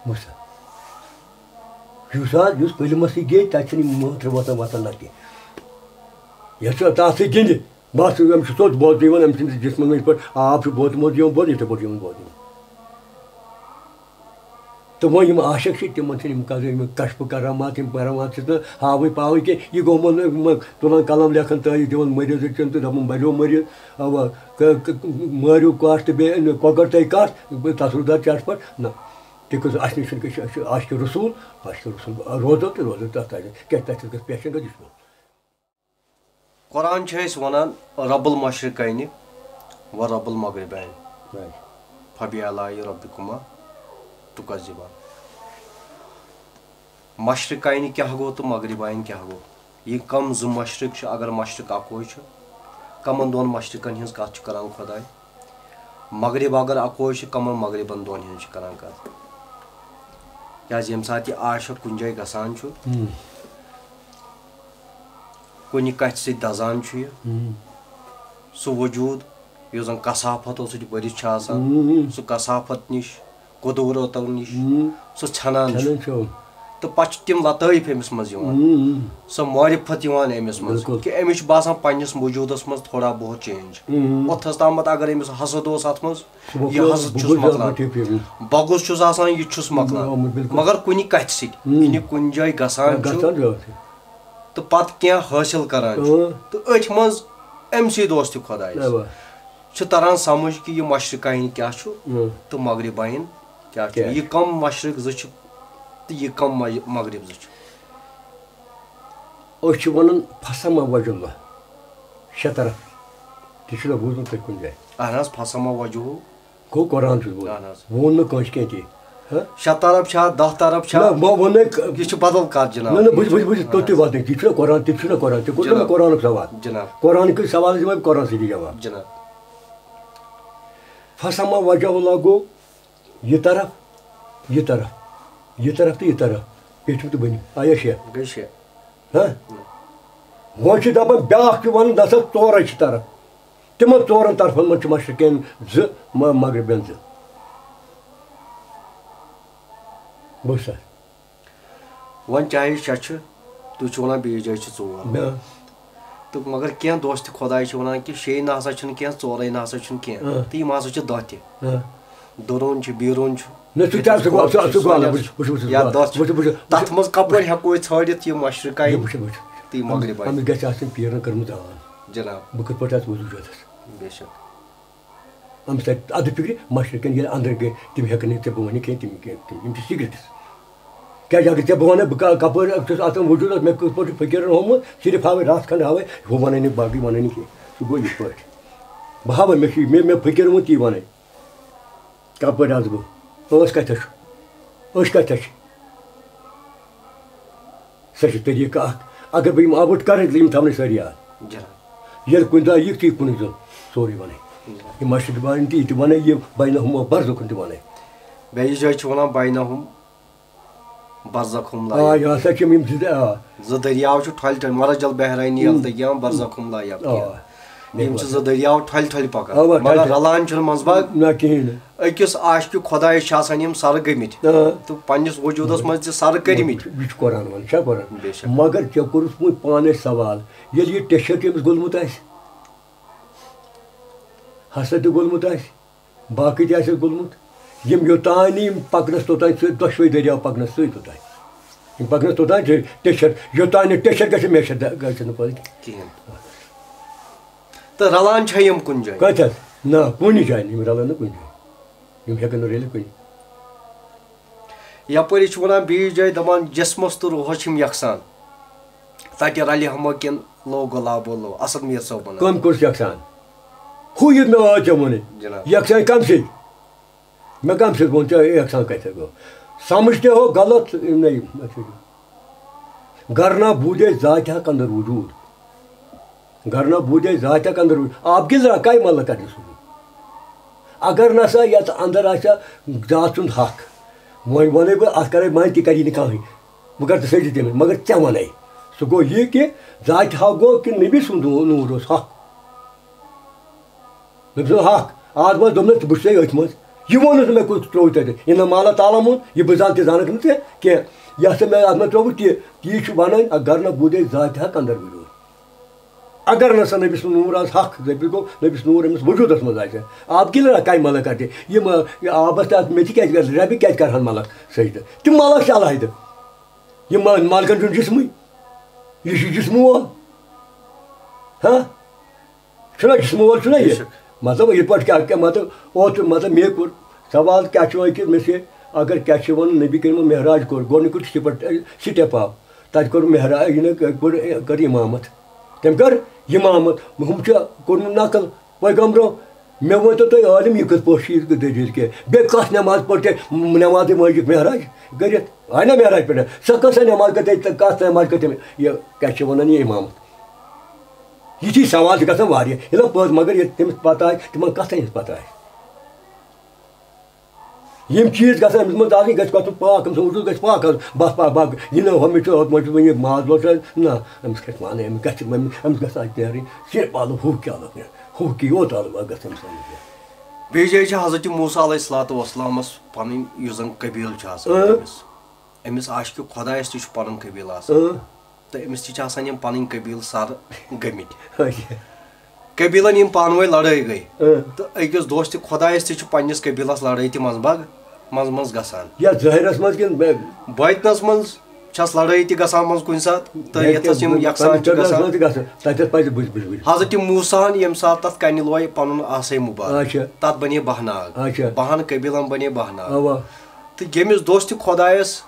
وٕچھ سا۔ یُس حظ، یُس پٔلمَس سۭتۍ گِنٛدِ، تَتہِ چھِنہٕ یِم مٲنٛترٕ وۄتھان، وۄتھان نہ کینٛہہ۔ یَتھ چھُ تَتھ سۭتۍ گِنٛدِ۔ بَس، أمِس چھُ سیوٚد بوزنہٕ یِوان، أمۍ سٕنٛدِس جِسمَس منٛز یِتھ پٲٹھۍ آب چھُ بوتلہِ منٛز یِوان بوزنہٕ، یِتھَے پٲٹھۍ چھُ یِوان بوزنہٕ۔ تہٕ وۄنۍ یِم عاشق چھِ، تِمن چھِنہٕ یِم کَران، یِم کشف کرامات، یِم کرامات چھِنہٕ ہاوٕنۍ پاوٕنۍ کینٛہہ۔ یہِ گوٚو یِمن، یِمن تُلان قلم، لیکھان تٲریٖخ، دِوان مٔریٖض أکۍ چیوٚن تہٕ دَپان، "مَریو مٔریٖض، اَوا، ک-، ک-، مٲرِو کَٹھ تہٕ بیٚیہِ أنِو کۄکَر تۄہہِ کَٹھ، تَتھ روٗد اَتھ چٹپٹ۔" نہ، تہِ کٔژ اَسہِ نِش چھُنہٕ کینٛہہ، أسۍ چھِ عاشقِ رسول، عاشقِ رسول روزو تہٕ روزو تَتھ تَتہِ، کیٛازِ تَتہِ گژھِ پیشن گژھِ یہِ چھُ۔ قرآن چھُ اَسہِ وَنان، "رب المشرقین و رب المغربین، فبی آلائی ربکما تکذبان۔" مشرقین کیٛاہ گوٚو تہٕ مغربین کیٛاہ گوٚو؟ یہِ کم زٕ مشرق چھِ؟ اگر مشرق اکوے چھُ، کمن دۄن مشرقن ہٕنٛز کتھ چھُ کران خداے؟ مغرب اگر اکوے چھُ، کمن مغربن دۄن ہٕنٛز چھِ کران کتھ؟ کیٛازِ ییٚمہِ ساتہٕ یہِ عاشق کُنہِ جایہِ گژھان چھُ، ہم۔ کُنہِ کتھِ سۭتۍ دزان چھُ یہِ۔ ہم۔ سُہ وجوٗد یُس زن کثافت اوس، سُہ تہِ بٔرِتھ چھُ آسان۔ ہم۔ سُہ کثافت نِش، قدورتو نِش، ہم۔ سُہ ژھٮ۪نان چھُ۔ ژھٮ۪نان چھُ۔ تہٕ پتہٕ چھِ تِم لطٲیف أمِس منٛز یِوان۔ ہم۔ سۄ معرفت یِوان أمِس منٛز، بِلکُل۔ کہِ أمِس چھُ باسان پننِس وجوٗدس منٛز تھوڑا بہت change۔ ہم۔ اوٚتھس تامتھ اگر أمِس حسد اوس اتھ منٛز، سُہ یہِ مۄکلیو، حسد بہٕ چھُس گوٚژھ مۄکلان۔ زیادٕ ٹھیٖک فِکرِ۔ بغض چھُس آسان، یہِ تہِ چھُس مۄکلان۔ آ، بِلکُل۔ مگر کُنہِ کتھِ سۭتۍ، ہم۔ یعنی کُنہِ جایہِ گژھان چھُ، گژھان چھُ۔ تہٕ پتہٕ کینٛہہ حٲصِل کران چھُ۔ اۭں۔ تہٕ أتھۍ منٛز أمۍ سٕے دوستہِ خۄدایَس اَوا۔ چھُ تران سمجھ کہِ یہِ مشرقین کیٛاہ چھُ اۭں۔ تہٕ مغربین کیٛاہ چھُ۔ کیٛاہ یہِ چھُ؟ کم مشرق زٕ چھِ تہٕ یہِ کم مج-، مغرب زٕ چھِ؟ أسۍ چھِ وَنان فسمہ وجہ اللہ، شےٚ طرف۔ تہِ چھُنہ بوٗزمُت تۄہہِ کُنہِ جایہِ؟ اہن حظ، فسمہ وجہہ۔ گوٚو قرآن چھُس بوزان۔ اہن حظ۔ ووٚن نہٕ کٲنٛسہِ کینٛہہ تہِ۔ ہہ؟ شےٚ طرف چھا، دَہ طرف چھا؟ نہ، بہٕ وَنَے ک-، یہِ چھُ بدل کَتھ، جِناب۔ نہ، نہ، بہٕ چھُس، بہٕ چھُس، بہٕ چھُس توٚتُے واتنٕے۔ یہِ چھُنہ قرآن، تہِ چھُنہ قرآن، ژےٚ کوٚرُتھ نہ جِناب۔ قرآنُک سوال۔ جِناب۔ قرآن کِس سوالَس دِمَے بہٕ قرآن سۭتی جواب۔ جِناب۔ فَسَمَّا وَجْهَهُ، گوٚو یہِ طرف، یہِ طرف، یہِ طرف تہٕ یہِ طرف، پیٚٹھِم تہٕ بٔنِم۔ آیا شےٚ؟ گٔے شےٚ۔ ہہ؟ وۄنۍ چھِ دَپان، بیٛاکھ چھُ وَنان، دَپان ژورَے چھِ طرف۔ تِمَن ژورَن طرفَن منٛز چھِ مشرقین زٕ، م-، مغربین زٕ۔ بوٗزتھا؟ وۄنۍ چاہے شےٚ چھِ، تُہۍ چھِو وَنان بیٚیِس جایہِ چھِ ژور۔ بیٛاکھ۔ تہٕ مگر کینٛہہ دوستِ خۄداے چھِ وَنان کہِ شیٚیہِ نہ ہسا چھِنہٕ کینٛہہ، ژورَے نہ ہسا چھِنہٕ کینٛہہ۔ اۭں۔ تہٕ یِم ہسا چھِ دَہ تہِ۔ اۭں۔ دُروٗن چھِ، بیٖروٗن چھُ، نہ، سُہ تہِ چھُ، سُہ گوٚو، سُہ، سُہ گوٚو، وٕچھ، وٕچھ، وٕچھ، یا وٕچھ، دَہ چھِ۔ وٕچھ، وٕچھ، تَتھ منٛز کَپٲرۍ ہٮ۪کو أسۍ ژھٲنٛڈِتھ یہِ مشرقین وٕچھ، وٕچھ۔ تہٕ یہِ مغربین؟ أمِس گژھِ آسٕنۍ پیٖرن کٔرمٕژ آن۔ جناب۔ بہٕ کِتھ پٲٹھۍ آسہٕ وجوٗدس؟ بے شک۔ أمِس تَتہِ اَدٕ فِکرِ، مشرقین ییٚلہِ اَندر گٔے، تِم ہٮ۪کَن نہٕ ژےٚ بہٕ وَنہٕ کینٛہہ، تِم کینٛہہ، تِم، یِم چھِ secrets۔ کیٛازِ اگر ژےٚ بہٕ وَنَے، بہٕ کا-، کَپٲرۍ چھُس اَژان وجوٗدس، مےٚ کِتھ پٲٹھۍ چھُ فقیٖرن ہوومُت، صرف ہاوَے رَژھ کھنٛڈ ہاوَے، ہُہ وَنَے نہٕ، باقٕے وَنَے نہٕ کینٛہہ۔ سُہ گوٚو یِتھ پٲٹھۍ۔ بہٕ ہاوَے، مےٚ چھُ، مےٚ، مےٚ فقیٖرن ووٚن تی وَنَے۔ کَپٲرۍ آسہٕ بہٕ؟ أسۍ کَتٮ۪تھ چھُ؟ أسۍ کَتٮ۪تھ چھِ؟ سۄ چھِ طریٖقہٕ اَکھ۔ اگر بہٕ یِم آوُٹ کَرٕ، یِم تھاونَے سٲری یاد۔ جِناب۔ ییٚلہِ کُنہِ دۄہ یِکھ ژٕ یہِ کُنُے زوٚن سورُے وَنَے۔ جِناب۔ یہِ مشرق بارِن تہِ یہِ تہِ وَنَے، یہِ بینہما برزخُن تہِ وَنَے۔ بیٚیِس جایہِ چھِ وَنان بینہم برزخم لا آ، یہِ ہسا چھِ یِم زٕ، آ۔ زٕ دٔریاو چھِ ٹھۄلہِ ٹھۄلہِ، مرج البحرین ہم۔ یلتقیان برزخم لا یبغیان۔ آ۔ یِم چھِ زٕ دٔریاو ٹھۄلہِ ٹھۄلہِ پکان، اوا، مگر ٹھۄلہِ ٹھۄلہِ۔ رلان چھِنہٕ منٛزباگ۔ نہ، کِہیٖنۍ نہٕ۔ أکِس عاشقہِ خۄدایہِ چھِ آسان یِم سرٕ گٔمٕتۍ۔ آ۔ تہٕ پننِس وجوٗدس منٛز تہِ سرٕ کٔرمٕتۍ۔ یہِ چھُ قرآن ونان، چھا قرآن؟ بے شک۔ مگر ژےٚ کوٚرُتھ وۄنۍ پانے سوال، ییٚلہِ یہِ ٹیٚچھر تٔمِس گوٚلمُت آسہِ، حسد تہِ گوٚلمُت آسہِ، باقٕے تہِ آسٮ۪س گوٚلمُت۔ یِم یوٚتام نہٕ یِم پَکنَس توٚتام چھِ دۄشوَے دٔریاو پَکنَس سۭتۍ توٚتام۔ یِم پَکنَس توٚتام چھِ ٹیٚچھَر، یوٚتام نہٕ ٹیٚچھَر گژھِ، مےٚ چھِ دَ-، گژھِ نہٕ پَتہٕ کِہیٖنۍ۔ تہٕ رَلان چھا یِم کُنہِ جایہِ؟ کَتٮ۪تھ؟ نہ، کُنہِ جایہِ نہٕ، یِم رَلَن نہٕ کُنہِ جایہِ۔ یِم ہٮ۪کَن نہٕ رٔلِتھ کُنہِ۔ یَپٲرۍ چھِ وَنان بیٚیِس جایہِ، دَپان جِسمَس تہٕ روحَس چھِ یِم یَکسان۔ تَتہِ رَلہِ ہمو کِنہٕ لو گۄلابو لو، اَسَد میٖر صٲبُن۔ کٔم کٔرٕس یَکسان؟ ہُہ یہِ مےٚ آو ژےٚ ووٚنُے۔ جِناب۔ یَکسان کَمہِ سۭتۍ؟ مےٚ کَمہِ سۭتۍ ووٚن ژےٚ یَکسان کَتہِ گوٚو؟ سَمجھتے ہو غلط، نہیں، اچھا جی۔ گرنا بوٗدے ذاتِ حق اندر وجوٗد۔ گرنا بوٗدے ذاتِ حق اندر وجوٗد۔ آپ گِل رہا کَے مطلب کَتہِ سُہ؟ اگر نہ سا یَتھ اندر آسہِ ہا ذات سُنٛد حق، وۄنۍ وَنَے بہٕ، اَتھ کَرَے منٛز تہِ کَری نہٕ کٕہٕنۍ۔ بہٕ کَرٕ تہٕ سۭتۍ تٔمِس، مگر ژےٚ وَنَے۔ سُہ گوٚو یہِ کہِ ذاتِ حق گوٚو کہِ نبی سُنٛد نوٗ-، نوٗر اوس حق۔ نبی سُنٛد حق۔ آز منٛز دوٚپنَس، ژٕ بہٕ چھُسے أتھۍ منٛز۔ یہِ ووٚنُس نہٕ مےٚ، کوٚت ترٛوو تَتہِ۔ اِنَّ مالا تعالیٰ مُن، یہِ بہٕ زانہٕ تہِ زانَکھ نہٕ ژےٚ کینٛہہ۔ یَتھ ژےٚ مےٚ اَتھ منٛز ترٛووُتھ تہِ، تی چھُ وَنان، اگر نہٕ بوٗدے ذاتِ حق اندر وجوٗد۔ اگر نہ سا نبی سُنٛد نوٗر آز حق، نبی گوٚو، نبی سُنٛد نوٗر أمِس وجوٗدَس منٛز آسہِ ہا۔ آپ کِل رہا کَے ملک کَتہِ؟ یِم، یہِ آبَس تہٕ اَتھ مےٚ تہِ کیٛازِ کَرِ، رَبہِ کیٛازِ کَرٕہَن ملک سجدٕ؟ تِم ملک چھِ علیحدٕ۔ یِم ما-، ملکَن چھُنہٕ جِسمٕے۔ یہِ چھُ جِسمہٕ وول۔ ہاں؟ چھُنہ جِسمہٕ وول، چھُنہ بے یہِ؟ شک۔ مطلب، یِتھ پٲٹھۍ کیٛاہ، کیٛاہ مطلب، اوترٕ، مطلب، مےٚ کوٚر سوال، کیٛاہ چھُ وۄنۍ کہِ مےٚ چھِ، اگر کیٛاہ چھِ وَنان، نبی کریٖمَن معراج کوٚر، گۄڈٕنیُکُے چھِ پَتہٕ step آو۔ تَتہِ کوٚر معراج، یہِ نہٕ کوٚر، کٔر اِمامت۔ تٔمۍ کٔر اِمامت۔ ہُم چھِ کوٚرمُت نقل پیغمبرو۔ مےٚ ؤنۍتو تُہۍ عٲلِم، یہِ کِتھ پٲٹھۍ چھِ یہِ دٔلیٖل کینٛہہ؟ بیٚیہِ کَتھ نٮ۪ماز پٔر تٔمۍ نٮ۪مازٕے مٲجِکھ معراج کٔرِتھ؟ آے نہ معراج پٮ۪ٹھ؟ سۄ کۄس سۄ نٮ۪ماز کٔر تٔمۍ، کَتھ نٮ۪ماز کٔر تٔمۍ یہِ کیٛاہ چھِ وَنان یہِ اِمامت؟ یِتھی سوال چھِ گژھان واریاہ۔ ییٚلہِ پٔز، مگر ییٚلہِ تٔمِس پَتہ آسہِ، تِمَن کَتھَن ہِنٛز پَتہ آسہِ۔ یِم چیٖز گژھن أمِس منٛز آسٕنۍ، گژھِ گژھُن پاک، أمۍ سُنٛد وجوٗد گژھِ پاک آسُن۔ بَس پاک، پاک، یہِ نہٕ ہُمِس چھُ، ہُتھ منٛز چھُ وۄنۍ یہِ ماز لوٚژھ، نہ، أمِس کھسہِ پانَے، أمِس گژھِ، أمِس گژھِ اَتہِ نیرٕنۍ صرف آلو، ہُہ کیٛاہ لوٚگ مےٚ، ہُہ کہِ یوت آلو گژھِ أمِس اَنُن کینٛہہ۔ بیٚیہِ جایہِ چھِ حضرت موسیٰ علیہ الصلوۃ والسلامَس پَنٕنۍ یُس زَن قبیٖل چھُ آسان اۭں۔ أمِس، أمِس عاشقِ خۄدایَس تہِ چھُ پَنُن قبیٖل آسان۔ اۭں۔ تہٕ أمِس تہِ چھِ آسان یِم پَنٕنۍ قبیٖل سَر گٔمٕتۍ۔ اچھا۔ قبیٖلَن یِم پانہٕ ؤنۍ لڑٲے گٔے۔ اۭں۔ تہٕ أکِس دوستِ خۄدایَس تہِ چھِ پنٛنِس قبیٖلَس لڑٲے تہِ منٛزٕ باگ، منٛزٕ منٛزٕ گژھان۔ یَتھ ظٲہِرَس منٛز کِنہٕ بے-، باطنَس منٛز چھَس لڑٲے تہِ گژھان منٛزٕ کُنہِ ساتہٕ، تہٕ بے-، یَتھَس یِم بے-، یَکسان چھِ پنٛنِس قبیٖلَس گژھان۔ منٛز تہِ گژھان۔ تَتہِ ٲس پَزِ بٕجۍ، بٕجۍ، بٕجۍ۔ حضرت موسیٰ ہَن ییٚمہِ ساتہٕ تَتھ کَنہِ لوے پَنُن آسے مُبارک، اچھا۔ تَتھ بنے بہہ ناگ۔ اچھا۔ بَہَن قبیٖلَن بنے بہہ ناگ۔ اَوا۔ تہٕ ییٚمِس دوستِ خۄدایَس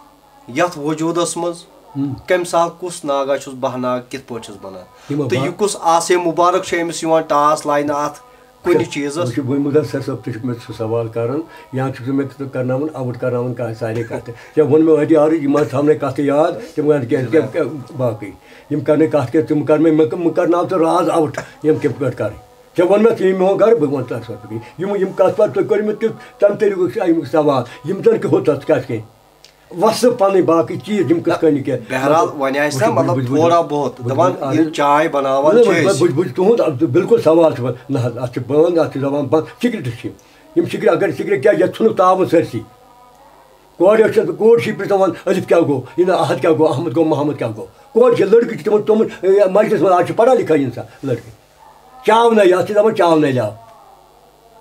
یَتھ وجوٗدَس منٛز ہُم۔ کَمہِ ساتہٕ کُس ناگا چھُس بہہ ناگ کِتھ پٲٹھۍ چھُس بَنان؟ یِمو تہٕ با- یہِ کُس آسے مُبارک چھُ أمِس یِوان ٹاس لاینہٕ اَتھ کُنہِ چیٖزَس۔ وٕچھ، وۄنۍ مُدثر صٲب تہِ چھُ مےٚ سُہ سوال کران، یا چھُکھ ژٕ مےٚ کرناوان out کرناوان کانٛہہ سارے کتھٕ۔ ژےٚ ووٚن مےٚ أتی عرض، یِم آسہٕ تھاونَے کتھٕ یاد، تِم وَن کینٛہہ، کینٛہہ، کینٛہہ باقٕے۔ یِم کرنَے کتھ کینٛہہ، تِم کر مےٚ، مےٚ، بہٕ کرناو ژٕ راز out، یِم کِتھ پٲٹھۍ کرٕنۍ۔ ژےٚ ووٚن مےٚ ژٕ یہِ میون گرٕ، بہٕ وَنہٕ تۄہہِ سۄ فِکرِ۔ یِم، یِم کتھ پتہٕ تُہۍ کٔرِو مےٚ تیُتھ، تَمہِ طریٖقُک چھُ اَمیُک سوال، یِم زَن کہِ ہُہ تَتھ کَتھ کینٛہہ۔ وَسہٕ پَنٕنۍ باقٕے چیٖز، یِم کِتھ کٔنۍ کیٛاہ۔ بہرحال، وۄنۍ آسہِ نا، وٕچھ، مطلب، وٕچھ، وٕچھ، تھوڑا بہت، وٕچھ، دَپان، وٕچھ، یہِ اَہَن۔ چاے بَناوان نہ، چھِ وۄنۍ، أسۍ۔ وۄنۍ، وۄنۍ، وۄنۍ تُہُنٛد، آ، بِلکُل سوال چھُ وۄنۍ، نہ حظ، اَتھ چھِ بنٛد، اَتھ چھِ زبان بنٛد، سِگریٹٕس چھِ یِم۔ یِم سِگریٹ، اگر سِگریٹ کیٛاہ، یَتھ ژھٕنُکھ تاوُن سٲرسٕے۔ کورِ ٲسۍ، کورِ چھِ پرٛژھان، الف کیٛاہ گوٚو، یہِ نہ احد کیٛاہ گوٚو، احمد گوٚو، محمد کیٛاہ گوٚو۔ کورِ چھِ، لٔڑکہٕ چھِ تِمَن، تِمَن، اے، مجلِس منٛز آز چھِ پَڑھا لِکھا اِنسان، لٔڑکہٕ۔ چاو نہ یہِ، اَتھ چھِ دَپان چاو نہ لیاو۔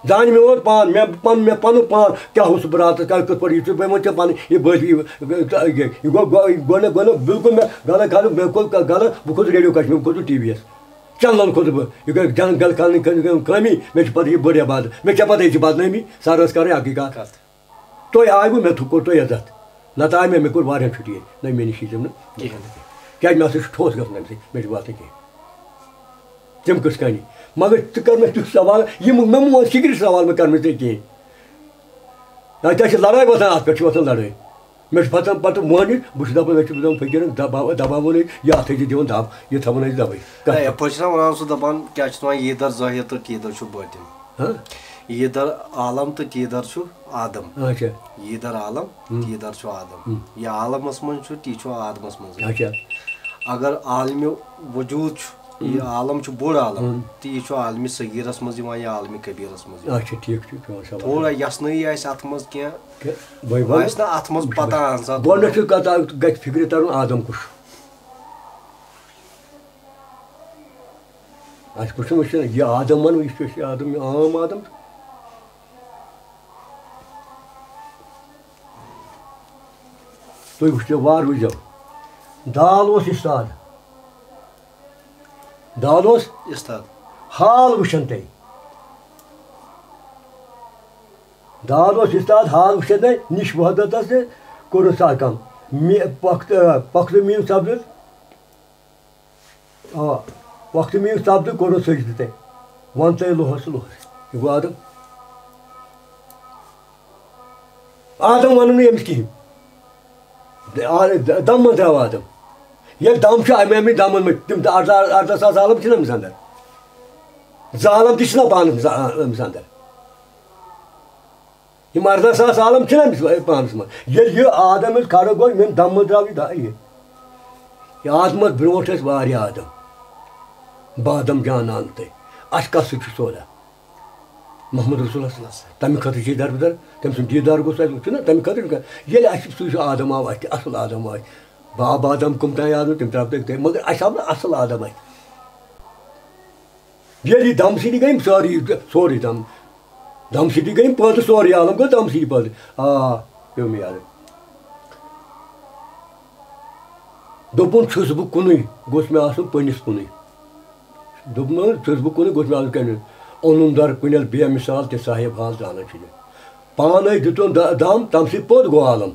زانہِ میون پان، مےٚ پَنُن، مےٚ پَنُن پان کیٛاہ اوسُس بہٕ راتَس، کیٛاہ کِتھ پٲٹھۍ، یہِ چھُ، بہٕ وَنہٕ ژےٚ پَنٕنۍ، یہِ بٔلۍ، یہِ، یہِ، یہِ، یہِ گوٚو، گوٚو، یہِ گوٚو نہٕ، گوٚو نہٕ بِلکُل مےٚ غلط کھالُن، مےٚ کوٚر غلط، بہٕ کھوٚتُس ریڈیو کَشمیٖر، بہٕ کھوٚتُس ٹی وی یَس، چَنلَن کھوٚتُس بہٕ، یہِ گٔے جَنہٕ غلط کھالنٕکۍ کٲم، کٲمی، مےٚ چھِ پَتہٕ یہِ بٔڑ عبادت، مےٚ چھےٚ پَتہٕ یہِ چھِ بدنٲمی، سَر ٲس کَرٕنۍ اَکٕے کَتھ۔ کَتھ؟ تُہۍ آیوٕ، مےٚ تھو-، کوٚر تۄہہِ عزت۔ نتہٕ آیہِ مےٚ، مےٚ کوٚر واریاہَن چھُٹی۔ نہ، مےٚ نِش یی تِم نہٕ کِہیٖنۍ۔ کِہیٖنۍ۔ کیٛازِ مےٚ ہسا چھُ ٹھوس گژھُن اَمہِ سۭتۍ، مےٚ چھُ باسان کینٛہہ۔ تِم کِتھ کٔنی؟ مگر ژٕ کر مےٚ تیُتھ سوال، یِم مےٚ مون سِگریٹ سوال مےٚ کر مےٚ ژےٚ کِہیٖنۍ۔ نہ، تۄہہِ چھِ لڑٲے وۄتھان، اَتھ پٮ۪ٹھ چھِ وۄتھان لڑٲے۔ مےٚ چھُ پَتہٕ، پَتہٕ مۄہنِو، بہٕ چھُس دَپان، مےٚ چھُ دَپان فقیٖرَن دَباو-، دَباوُن ہے، یہِ اَتھ ہے چھِ دِوان دَب، یہِ تھاوُن ہے دَبٕے۔ نہ، یَپٲرۍ چھِنہ وَنان سُہ دَپان، کیٛاہ چھِ وَنان، ییٖدر ظٲہِر تہٕ تیٖدر چھُ باطن۔ ہاں؟ ییٖدر عالم تہٕ تیٖدر چھُ آدم۔ اچھا۔ ییٖدر عالم، ہم۔ تیٖدر چھُ آدم۔ ہم۔ یہِ عالمس منٛز چھُ، تی چھُ آدمس منٛز۔ اچھا۔ اگر عالمِ وجوٗد چھُ، یہِ ہم۔ عالم چھُ بوٚڑ عالم، ہم۔ تہٕ یہِ چھُ عالمِ صغیٖرس منٛز یِوان یا عالمِ کبیٖرس منٛز یِوان۔ اچھا، ٹھیٖک چھُ، چون سوال۔ تھوڑا یَژھنٲیی آسہِ اتھ منٛز کینٛہہ، کینٛہہ، وۄنۍ وَن۔ آسہِ نہ اتھ منٛز پتہ اہن سا۔ گۄڈٕنیتھ چھُ کتھ اکھ گژھِ فِکرِ ترُن آدم کُس چھُ۔ اَسہِ کُس چھُ وٕچھُن؟ یہِ آدم وَنو، یہِ چھُ أسۍ آدم، یہِ عام آدم۔ تُہۍ وٕچھِو، وارٕ وٕچھزیو۔ دال اوس اِستاد۔ دال اوس اِستاد۔ حال وٕچھن تۄہہِ۔ دال اوس اِستاد، حال وٕچھن تۄہہِ، نِش وحدتس تہٕ کوٚرُن سا کم۔ می-، پۄختہٕ، پۄختہٕ میٖم سپدُن۔ آ، وقتہٕ میٖنٛگ سپدٕ کوٚرُن سجدٕ تٔمۍ۔ وَن تہٕ لوہَس لوہَس۔ یہِ گوٚو آدم۔ آدم وَنُن نہٕ أمِس کِہیٖنۍ۔ د-، آ، د-، دم منٛز درٛاو آدم۔ ییٚلہِ دم چھُ اَمہِ، اَمہِ دمَن منٛز، تِم اَرداہ، اَرداہ ساس عالم چھِنہٕ أمِس اَندر۔ زٕ عالم تہِ چھِنہ پانَس منٛز آ-، أمِس اَندر۔ یِم اَرداہ ساس عالم چھِنہ أمِس پانَس منٛز۔ ییٚلہِ یہِ آدم ییٚلہِ کھڑا گوٚو، یِمن دم منٛز درٛاو یہِ دَ-، یہِ۔ یہِ آدمَس برونٛٹھ ٲسۍ واریاہ آدم۔ بادم جان آنتَے۔ اَسہِ کَس سۭتۍ چھُ سودا؟ محمد رسول اللہ صلی اللہ علیہ وسلم۔ تَمہِ خٲطرٕ چھِ أسۍ دربٕدر۔ تٔمۍ سُنٛد دیٖدار گوٚژھ اَسہِ وٕچھُن نا، تَمہِ خٲطرٕ چھُ کانٛہہ۔ ییٚلہِ اَسہِ سُہ چھُ آدم آو اَسہِ، اَصٕل آدم آو اَسہِ۔ باب آدم کٕم تام آدم، تِم ترٛاو تٔتھۍ تٔتھۍ۔ مگر اَسہِ آو نہٕ اَصٕل آدم اَتہِ۔ ییٚلہِ یہِ دم سۭتی گٔے یِم سٲری، سورُے دم۔ دم سۭتی گٔے یِم پٲدٕ، سورُے عالم گوٚو دم سۭتی پٲدٕ۔ آ، پیوٚو مےٚ یاد۔ دوٚپُن چھُس بہٕ کُنُے، گوٚژھ مےٚ آسُن پٔنِس کُنُے۔ دوٚپُن چھُس بہٕ کُنُے، گوٚژھ مےٚ آسُن کَنہِ۔ اوٚنُن در کُنٮ۪ل بے مثال تہِ صاحب حال زانان چھُ یہِ۔ پانے دیُتُن د-، دم، تَمہِ سۭتۍ پوٚت گوٚو عالم۔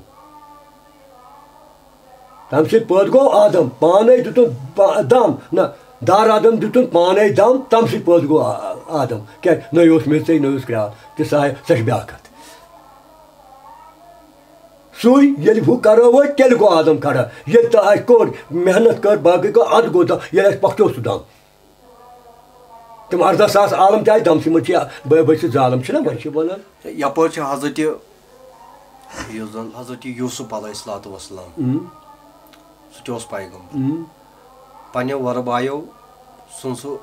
تَمہِ سۭتۍ پٲدٕ گوٚو آدم، پانے دیُتُن پا-، دم، نہ، دار آدم دیُتُن پانے دم، تَمہِ سۭتۍ پٲدٕ گوٚو آ-، آدم۔ کیٛازِ؟ نہ اوس میٚژٕے، نہ اوس کرٛال، تہِ سا، سۄ چھِ بیٛاکھ کَتھ۔ سُے ییٚلہِ ہُہ کَرو وۄنۍ، تیٚلہِ گوٚو آدم کھڑا۔ ییٚلہِ تہٕ اَسہِ کوٚر، محنت کٔر، باقٕے گوٚو، اَدٕ گوٚو دم، ییٚلہِ اَسہِ پۄختو سُہ دم۔ تِم اَرداہ ساس عالم تہِ آیہِ دمسٕے منٛز، چھِ بٔ-، بٔسِتھ ظالم چھِنہ وۄنۍ۔ چھِ وَنان۔ یَپٲرۍ چھِ حضرت، یُس زَن حضرت یوسف علیہ الصلوۃ والسلام، اۭں۔ سُہ تہِ اوس پیغمبر۔ اۭں۔ پنٛنیو وۄرٕ بایو سُنٛد سُہ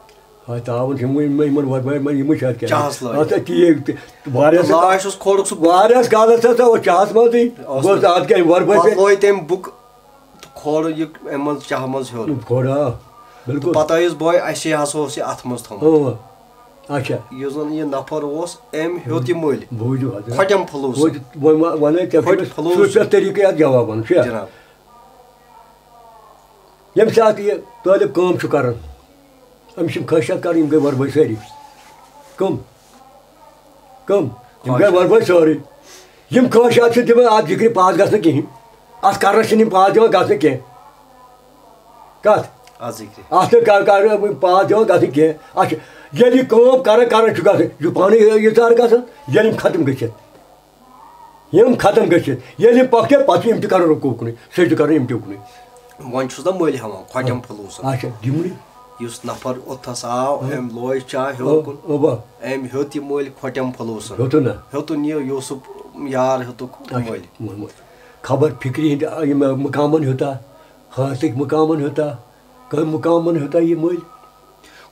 ہاے، تاوُن چھِ یِموٕے، یِموٕے، یِمَن وۄرٕ بایَن منٛز یِموٕے چھِ اَتھ کیٛاہ؟ چاہَس لٲگِتھ۔ اَتھ چھا ٹھیٖک تہِ؟ واریاہَس تہٕ لاش اوس کھوڑُک سُہ واریاہَس کالَس ہسا اوس چاہَس منٛزٕے۔ اوس گوٚو نہٕ۔ اَتھ کیٛاہ، یِم وۄرٕ بٲے پَتہٕ پے- لوے تٔمۍ بُک تہٕ کھوڑ یہِ اَمہِ منٛز چاہہٕ منٛز ہیوٚر۔ کھوڑ، آ، بِلکُل۔ تہٕ پَتہٕ آیُس بوے، اَسے ہسا اوس یہِ اَتھٕ منٛز تھوٚمُت۔ اۭں، اچھا۔ یُس زَن یہِ نفر اوس، أمۍ ہیوٚت یہِ مٔلۍ۔ بوٗزِو حضرت۔ کھۄٹٮ۪ن پھلوٗسَن۔ بوٗزِو، وۄنۍ وَ-، وَنَے ژےٚ کھۄٹہِ چھُ پھلوٗسَن۔ سُہ پٮ۪ٹھ طریٖقہٕ یَتھ جواب وَنُن، چھُ یا؟ جِناب۔ ییٚمہِ ساتہٕ یہِ طٲلب کٲم چھُ کَران، أمِس چھِ یِم خٲہِشات کَرٕنۍ، یِم گٔے وۄرٕ بٲے سٲری۔ کٕم؟ کٕم؟ یِم گٔے خٲہِشات۔ وۄرٕ بٲے سٲری۔ یِم خٲہِشات چھِ دِوان اَتھ ذِکرِ پاس گژھنہٕ کِہیٖنۍ۔ اَتھ کَرنَس چھِنہٕ یِم پاس دِوان گژھنہٕ کینٛہہ۔ کَتھ؟ اَتھ ذِکرِ۔ اَتھ نہٕ کَر-، کَر-، پاس دِوان گژھنہٕ کینٛہہ۔ اَتھ چھِ، ییٚلہِ یہِ کٲم کران کران چھُ گژھان، یہِ چھُ پانٕے یہِ ژار گژھان۔ ییٚلہِ یِم ختم گٔژھِتھ، یِم ختم گٔژھِتھ، ییٚلہِ یِم پۄختہِ، پتہٕ چھِ یِم تہِ کران رُکوٗ کُنُے، سجدٕ کران یِم تہِ کُنُے۔ وۄنۍ چھُس نا مٔلۍ ہٮ۪وان کھۄٹٮ۪ن پھلوٗسن۔ اچھا، دِمنٕے۔ یُس نفر اوٚتھس آو، اَوا۔ أمۍ لوج چاہ ہیوٚر کُن۔ اَوا۔ أمۍ ہیوٚت یہِ مٔلۍ کھۄٹٮ۪ن پھلوٗسن۔ ہیوٚتُن نا؟ ہیوٚتُن یہِ یوسف یار ہیوٚتُکھ اچھا، مٔلۍ۔ مٔلۍ، مٔلۍ۔ خبر فکرِ ہِنٛدِ یِم مقامن ہیوٚتا، حٲصِلٕکۍ مقامن ہیوٚتا، کٔمۍ مقامن ہیوٚتا یہِ مٔلۍ؟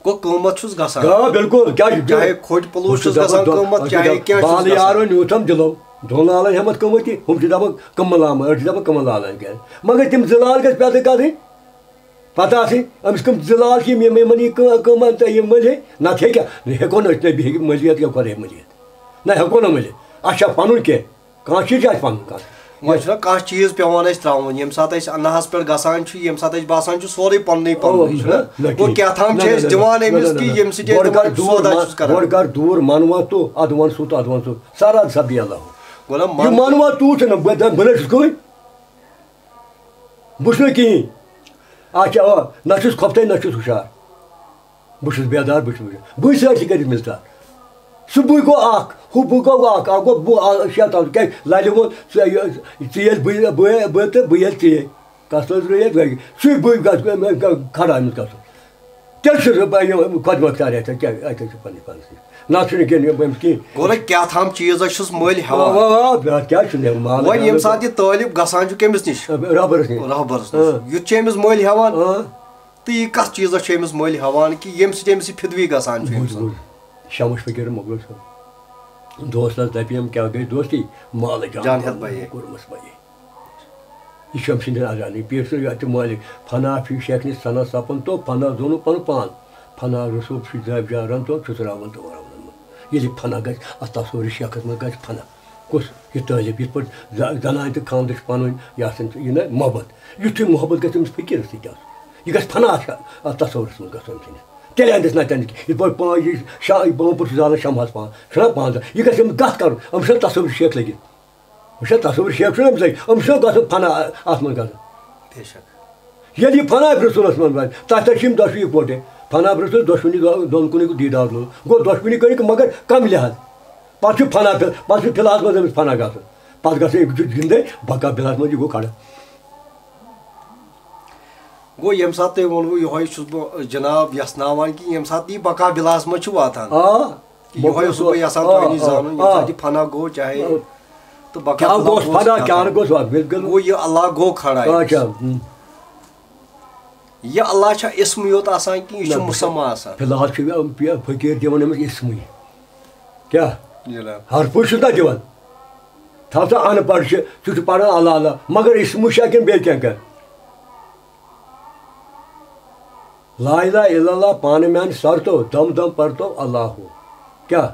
گوٚو قۭمتھ چھُس گژھان۔ آ، بِلکُل، کیٛازِ؟ چاہے کھوٚٹۍ پلوٗس بہٕ چھُس چھُس دَپان، گژھان، بہٕ قۭمتھ، چھُس چاہے دَپان، کینٛہہ چھُس بالہٕ گژھان۔ یارو نیوٗتھَم دِلو، دۄن لالَن ہٮ۪مَتھ قۭمَتھ یہِ، ہُم چھِ دَپان کٕمہٕ لامہٕ، أڑۍ چھِ دَپان کٕمہٕ لالَن کیٛازِ؟ مگر تِم زٕ لال گژھِ پٮ۪دٕ کَرٕنۍ، پَتہٕ آسٕنۍ أمِس کٕم زٕ لال چھِ یِم، یِم، یِمَن یہِ قۭ-، قۭمَتھ تہٕ یِم مٔلۍ ہے، نَتہٕ ہیٚکیٛاہ؟ نہٕ ہیٚکو نہٕ أسۍ، نہ بیٚیہِ ہیٚکہِ مٔلۍ یِتھ، یا خۄداے مٔلۍ یِتھ۔ نہ ہیٚکو نہٕ مٔلِتھ۔ اَسہِ چھا پَنُن کینٛہہ؟ کانٛہہ چیٖز چھُ اَسہِ پَنُن کانٛہہ۔ وۄنۍ چھُنہ کانٛہہ چیٖز پٮ۪وان اَسہِ ترٛاوُن، ییٚمہِ ساتہٕ أسۍ اَنناہَس پٮ۪ٹھ گژھان چھُ، ییٚمہِ ساتہٕ اَسہِ باسان چھُ سورُے پَننُے پَننُے چھُ۔ نہ، نہ گوٚو کِہیٖنۍ۔ کیٛاہ تام نہ، چھِ نہ، أسۍ نہ، نہ۔ دِوان نہ، أمِس نہ، کہِ نہ، نہ۔ ییٚمہِ سۭتۍ أسۍ گۄڈٕ دَپان کر دوٗر سودا من-، چھُس کران۔ گۄڈٕ کر دوٗر منوا تو، اَدٕ وَن سُہ تہٕ اَدٕ وَن سُہ۔ سارا سبدی اللہ۔ گوٚو نہ یہِ من- منوا تو چھُنہٕ، بہٕ، بہٕ نہ چھُس کٕہٕنۍ۔ بہٕ چھُس نہٕ کِہیٖنۍ۔ اچھا، آ، نہ چھُس خۄفتَے، نہ چھُس ہُشار۔ بہٕ چھُس بیدار، بہٕ چھُس وٕچھان۔ بٕے سٲرسٕے کٔرِتھ مِلتار۔ سُہ بٕے گوٚو اَکھ، ہُہ بٕے گوٚو اَکھ، اَکھ گوٚو بہٕ، آ، شیطان۔ کیٛازِ لَلہِ ووٚن، ژٕ، یہِ، ژٕ ییٚلہِ بٕے، بٕے، بہٕ تہٕ بہٕ ییٚلہِ ژٕے۔ کَس تٲج گٔے یَتھ گرِ؟ سُے بٕے گژھِ، گژھِ، گژھِ کھڑا أمِس گژھُن۔ تیٚلہِ چھُس بہٕ یہِ خۄد مۄختار اَتہِ، کیٛاہ، اَتہِ چھُ پنٛنِس پانَس نِش۔ نہ چھُنہٕ کینٛہہ، یِم أمِس کینٛہہ۔ گوٚو نہ کیٛاہ تام چیٖزا چھُس مٔلۍ آ، ہٮ۪وان۔ آ، آ، بیٛاکھ کیٛاہ چھُ نیرُن؟ مال وۄنۍ ییٚمہِ نیرُن۔ ساتہٕ یہِ طٲلب گژھان چھُ کٔمِس نِش؟ رۄبَس نِش۔ رۄبَس نِش۔ آ۔ یُتھ چھُ أمِس مٔلۍ ہٮ۪وان۔ آ۔ تہٕ یہِ کَتھ چیٖزَس چھُ أمِس مٔلۍ ہٮ۪وان کہِ ییٚمہِ سۭتۍ أمِس یہِ فِدوی گژھان چھُ أمۍ بوٗز، سُنٛد؟ بوٗز۔ شمس فقیٖر مۄغل صٲب۔ دوستس دَپہِ یِم کیٛاہ گٔے دوستی؟ مالہٕ جان جان ہٮ۪تھ بَیہِ۔ کوٚرمَس بَیہِ۔ یہِ چھُ أمۍ سٕنٛدِ نظرِ۔ پیٖر صٲب، یہِ تہِ مٲلِک۔ فنا فی شیخنہِ سنا سَپُن تو، فنا زونُن پَنُن پان۔ فنا رسوٗخ فی ذٲبۍ جارَن تو، چھُس راوَن تہٕ وَراوَن منٛز۔ ییٚلہِ فنا گژھِ، اَتھ تصوُرِ شیخَس منٛز گژھِ فنا۔ کُس؟ یہِ طٲلب، یِتھ پٲٹھۍ ز-، زنانہِ تہٕ خاندرٕ چھِ پَنٕنۍ، یہِ آسان چھِ، یہِ نہ محبت۔ یُتھُے محبت گژھِ أمِس فقیٖرَس سۭتۍ آسُن۔ یہِ گژھِ فنا اَتھ، اَتھ تصوُرَس منٛز گژھُن أمۍ سٕنٛدِس۔ تیٚلہِ اَندٮ۪س نَتٮ۪ن نہٕ کینٛہہ۔ یِتھ پٲٹھۍ پانٛژھ یہِ شا-، یہِ بانٛپُر چھُ زالان شمہَس پانٛژھ۔ چھُنہ پانٛژھ۔ یہِ گژھِ أمِس کَتھ کَرُن؟ أمِس چھُنہ تصوُر شیخ لٔگِتھ۔ وٕچھ سا، تصوُر شیخ چھُنہ أمِس لٔگِتھ۔ أمِس چھُنہ گژھُن فنا اَتھ منٛز گژھُن۔ بے شک۔ ییٚلہِ یہِ فنا رسوٗلَس منٛز واتہِ، تَتھ تَتھ چھِ یِم دۄشوٕے یِکوَٹَے۔ فنا رسوٗل دۄشوٕنی دۄ-، دۄن کُنُے دیٖدار لوٚگ۔ گوٚو دۄشوٕنی کٔرِکھ مگر کَم لحاظ۔ پَتہٕ چھُ فنا فِل-، پَتہٕ چھُ فِلحالَس منٛز أمِس فنا گژھُن۔ پَتہٕ گژھِ أمِس چھُ زِندَے بقا بِلَس منٛز، یہِ گوٚو کھڑا۔ گوٚو ییٚمہِ ساتہٕ تۄہہِ ووٚنوُ، یِہوٚے چھُس بہٕ جناب یَژھناوان کہِ ییٚمہِ ساتہٕ یہِ بقا بِلَس منٛز چھُ واتان، آ۔ یِہوٚے اوسُس بہٕ یَژھان آ، تۄہہِ نِش آ، زانُن، ییٚمہِ آ۔ ساتہٕ یہِ فنا گوٚو، چاہے، آ۔ تہٕ بقا کیٛاہ بِلَس گوٚژھ منٛز فنا، کیٛاہ کیٛاہ تھاوُن؟ گوٚژھ واتُن؟ بِلکُل۔ گوٚو یہِ اللہ گوٚو کھڑا اچھا، أمِس۔ ہُم۔ یہِ اللہ چھا اسم یوت آسان کِنہٕ یہِ چھُ نہ، مسمى آسان؟ فی الحال چھُ یہِ، یہِ فقیٖر دِوان أمِس اسمٕے۔ کیٛاہ؟ جناب۔ حرفٕے چھُس نہ دِوان۔ تھاو ژٕ اَن پَڑھ چھِ، ژٕ چھُکھ پَران اللہ اللہ، مگر اسمٕے چھا کِنہٕ بیٚیہِ کینٛہہ کانٛہہ؟ لا الہ الا اللہ پانہٕ میانہِ سر تو، دم دم پر تو اللہ ہو۔ کیٛاہ؟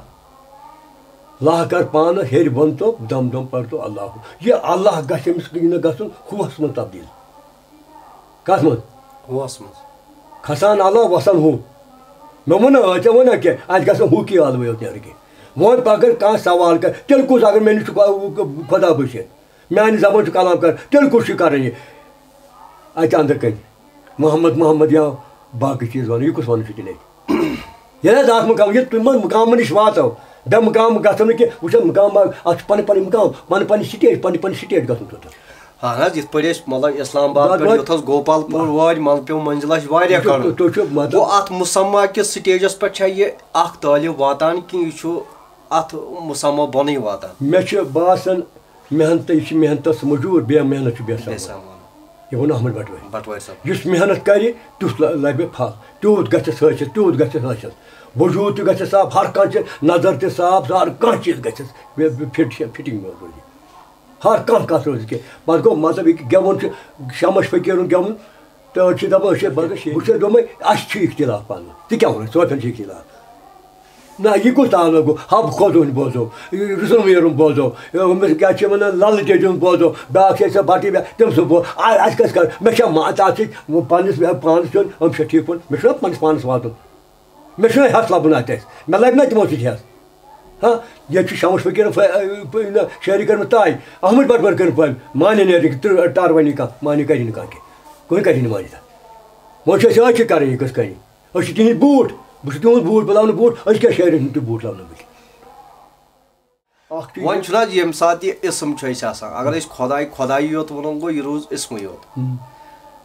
لاہ کر پانہٕ ہیٚرِ بۄن تو، دم دم پر تو اللہ ہو۔ یہِ اللہ گژھِ أمِس کِنہٕ گژھُن ہوہَس منٛز تبدیٖل۔ کَتھ منٛز؟ ہوہَس منٛز۔ کھسان اللہ، وَسان ہُہ۔ مےٚ ووٚن نہ، أتۍ ووٚن نہ کینٛہہ، اَتہِ گژھِ نہٕ ہُہ کینٛہہ ٲلوٕے یوت نیرُن کینٛہہ۔ وۄنۍ اگر کانٛہہ سوال کَرِ، تیٚلہِ کُس، اگر مےٚ نِش چھُ خۄ-، خۄدا بٔچھِتھ، میٛانہِ زبٲنۍ چھُ کلام کَران، تیٚلہِ کُس چھُ کَران یہِ اَتہِ أنٛدرٕ کَنہِ؟ محمد، محمد یا باقٕے چیٖز وَنان، یہِ کُس وَنان چھُ تیٚلہِ اَتہِ؟ ییٚلہِ حظ اَتھ مُقام، ییٚلہِ تُہۍ منٛز مُقامَن نِش واتو، بے مُقام گژھو نہٕ کینٛہہ، وٕچھ حظ مُقام ما، اَتھ چھُ پَنٕنۍ پَنٕنۍ مُقام، پَنٕنۍ پَنٕنۍ سٹیج، پَنٕنۍ پَنٕنۍ سٹیج گژھُن توٚتَتھ۔ اہن حظ، یِتھ پٲٹھۍ أسۍ مطلب اسلام آباد بَس، پٮ۪ٹھ بَس۔ یوٚت حظ گوپال پوٗر وٲتۍ، منٛزٕ پیوٚو مٔنزِل اَسہِ واریاہ تُہۍ چھِو، کَرُن۔ تُہۍ چھِو مطلب گوٚو اَتھ مُسمہ کِس سٹیجَس پٮ۪ٹھ چھا یہِ اَکھ طٲلب واتان کِنہٕ یہِ چھُ اَتھ مُسمہ بۄنٕے واتان؟ مےٚ چھُ باسان، محنت، یہِ چھِ محنتَس مٔزوٗر، بے محنت چھُ بے بے سامان۔ سامان۔ یہِ ووٚن احمد بٹوٲرۍ۔ بٹوٲرۍ صٲب۔ یُس محنت کَرِ، تیُتھ لَ-، لَبہِ پھل، تیوٗت گژھٮ۪س حٲصِل، تیوٗت گژھٮ۪س حٲصِل۔ وجوٗد تہِ گژھٮ۪س صاف، ہر کانٛہہ چیٖز، نظر تہِ صاف، ہر کانٛہہ چیٖز گژھٮ۪س بے-، بے-، فِٹ چھِ، فِٹِنٛگ منٛز روزِ۔ ہر کانٛہہ کَتھ روزِ کینٛہہ۔ پَتہٕ گوٚو مطلب، یہِ کہِ گٮ۪وُن چھُ شمس فقیٖرُن گٮ۪وُن، تہٕ أسۍ چھِ دَپان، أسۍ چھِ بَس، بہٕ چھُس دوٚپمَے، اَسہِ چھُ اختلاف پَنُن۔ تہِ کیٛاہ وَنان، ژوپٮ۪ن چھُ اختلاف۔ نہ، یہِ کُس تعلق گوٚو؟ حب خۄدوٗنۍ بوزو، رُسُل میٖرُن بوزو، أمِس کیٛاہ چھِ وَنان، لَلہٕ جیجُن بوزو، بیٛاکھ چھِ اَسہِ بَٹہٕ بیا-، تٔمۍ سُنٛد بوز-، آ، اَسہِ کَتہِ کَرو؟ مےٚ چھا ما-، تَتھ سۭتۍ پَنٕنِس پانَس ہیوٚن، أمۍ چھا ٹھیٖک پٲٹھۍ؟ مےٚ چھُنہ پَنٕنِس پانَس واتُن؟ مےٚ چھُنہ ہٮ۪س لَبُن اَتہِ اَسہِ؟ مےٚ لَبہِ نہ تِمو سۭتۍ ہٮ۪س؟ ہاں، ییٚتہِ چھُ شمس فقیٖرَن فٲ-، نہ، شٲعری کٔرمٕژ طے، احمد بٹوٲرۍ کٔرٕن پٲے، مانہِ نیرِ نہٕ تہٕ ٹاروٲنی کانٛہہ، مانہِ کَرِ نہٕ کانٛہہ کینٛہہ۔ کٕہٕنۍ کَرِ نہٕ مانہِ تَتھ۔ وۄنۍ چھِ أسۍ أتھۍ سۭتۍ کَرٕنۍ یہِ کِتھ کٔنۍ؟ أسۍ چھِ تِہِنٛدۍ بوٗٹھ، بہٕ چھُس تِہُنٛد بوٗٹھ، بہٕ لاونہٕ بوٗٹھ، أزکہِ شٲعرَن ہُنٛد تہِ بوٗٹھ لاونہٕ بہٕ۔ اَکھ چھُ وۄنۍ یہِ چھُنہٕ حظ ییٚمہِ ساتہٕ یہِ اسم چھُ اَسہِ آسان، اگر أسۍ خۄداے، خۄدایی یوت وَنو، گوٚو یہِ روٗز اسمٕے یوت۔ ہُم۔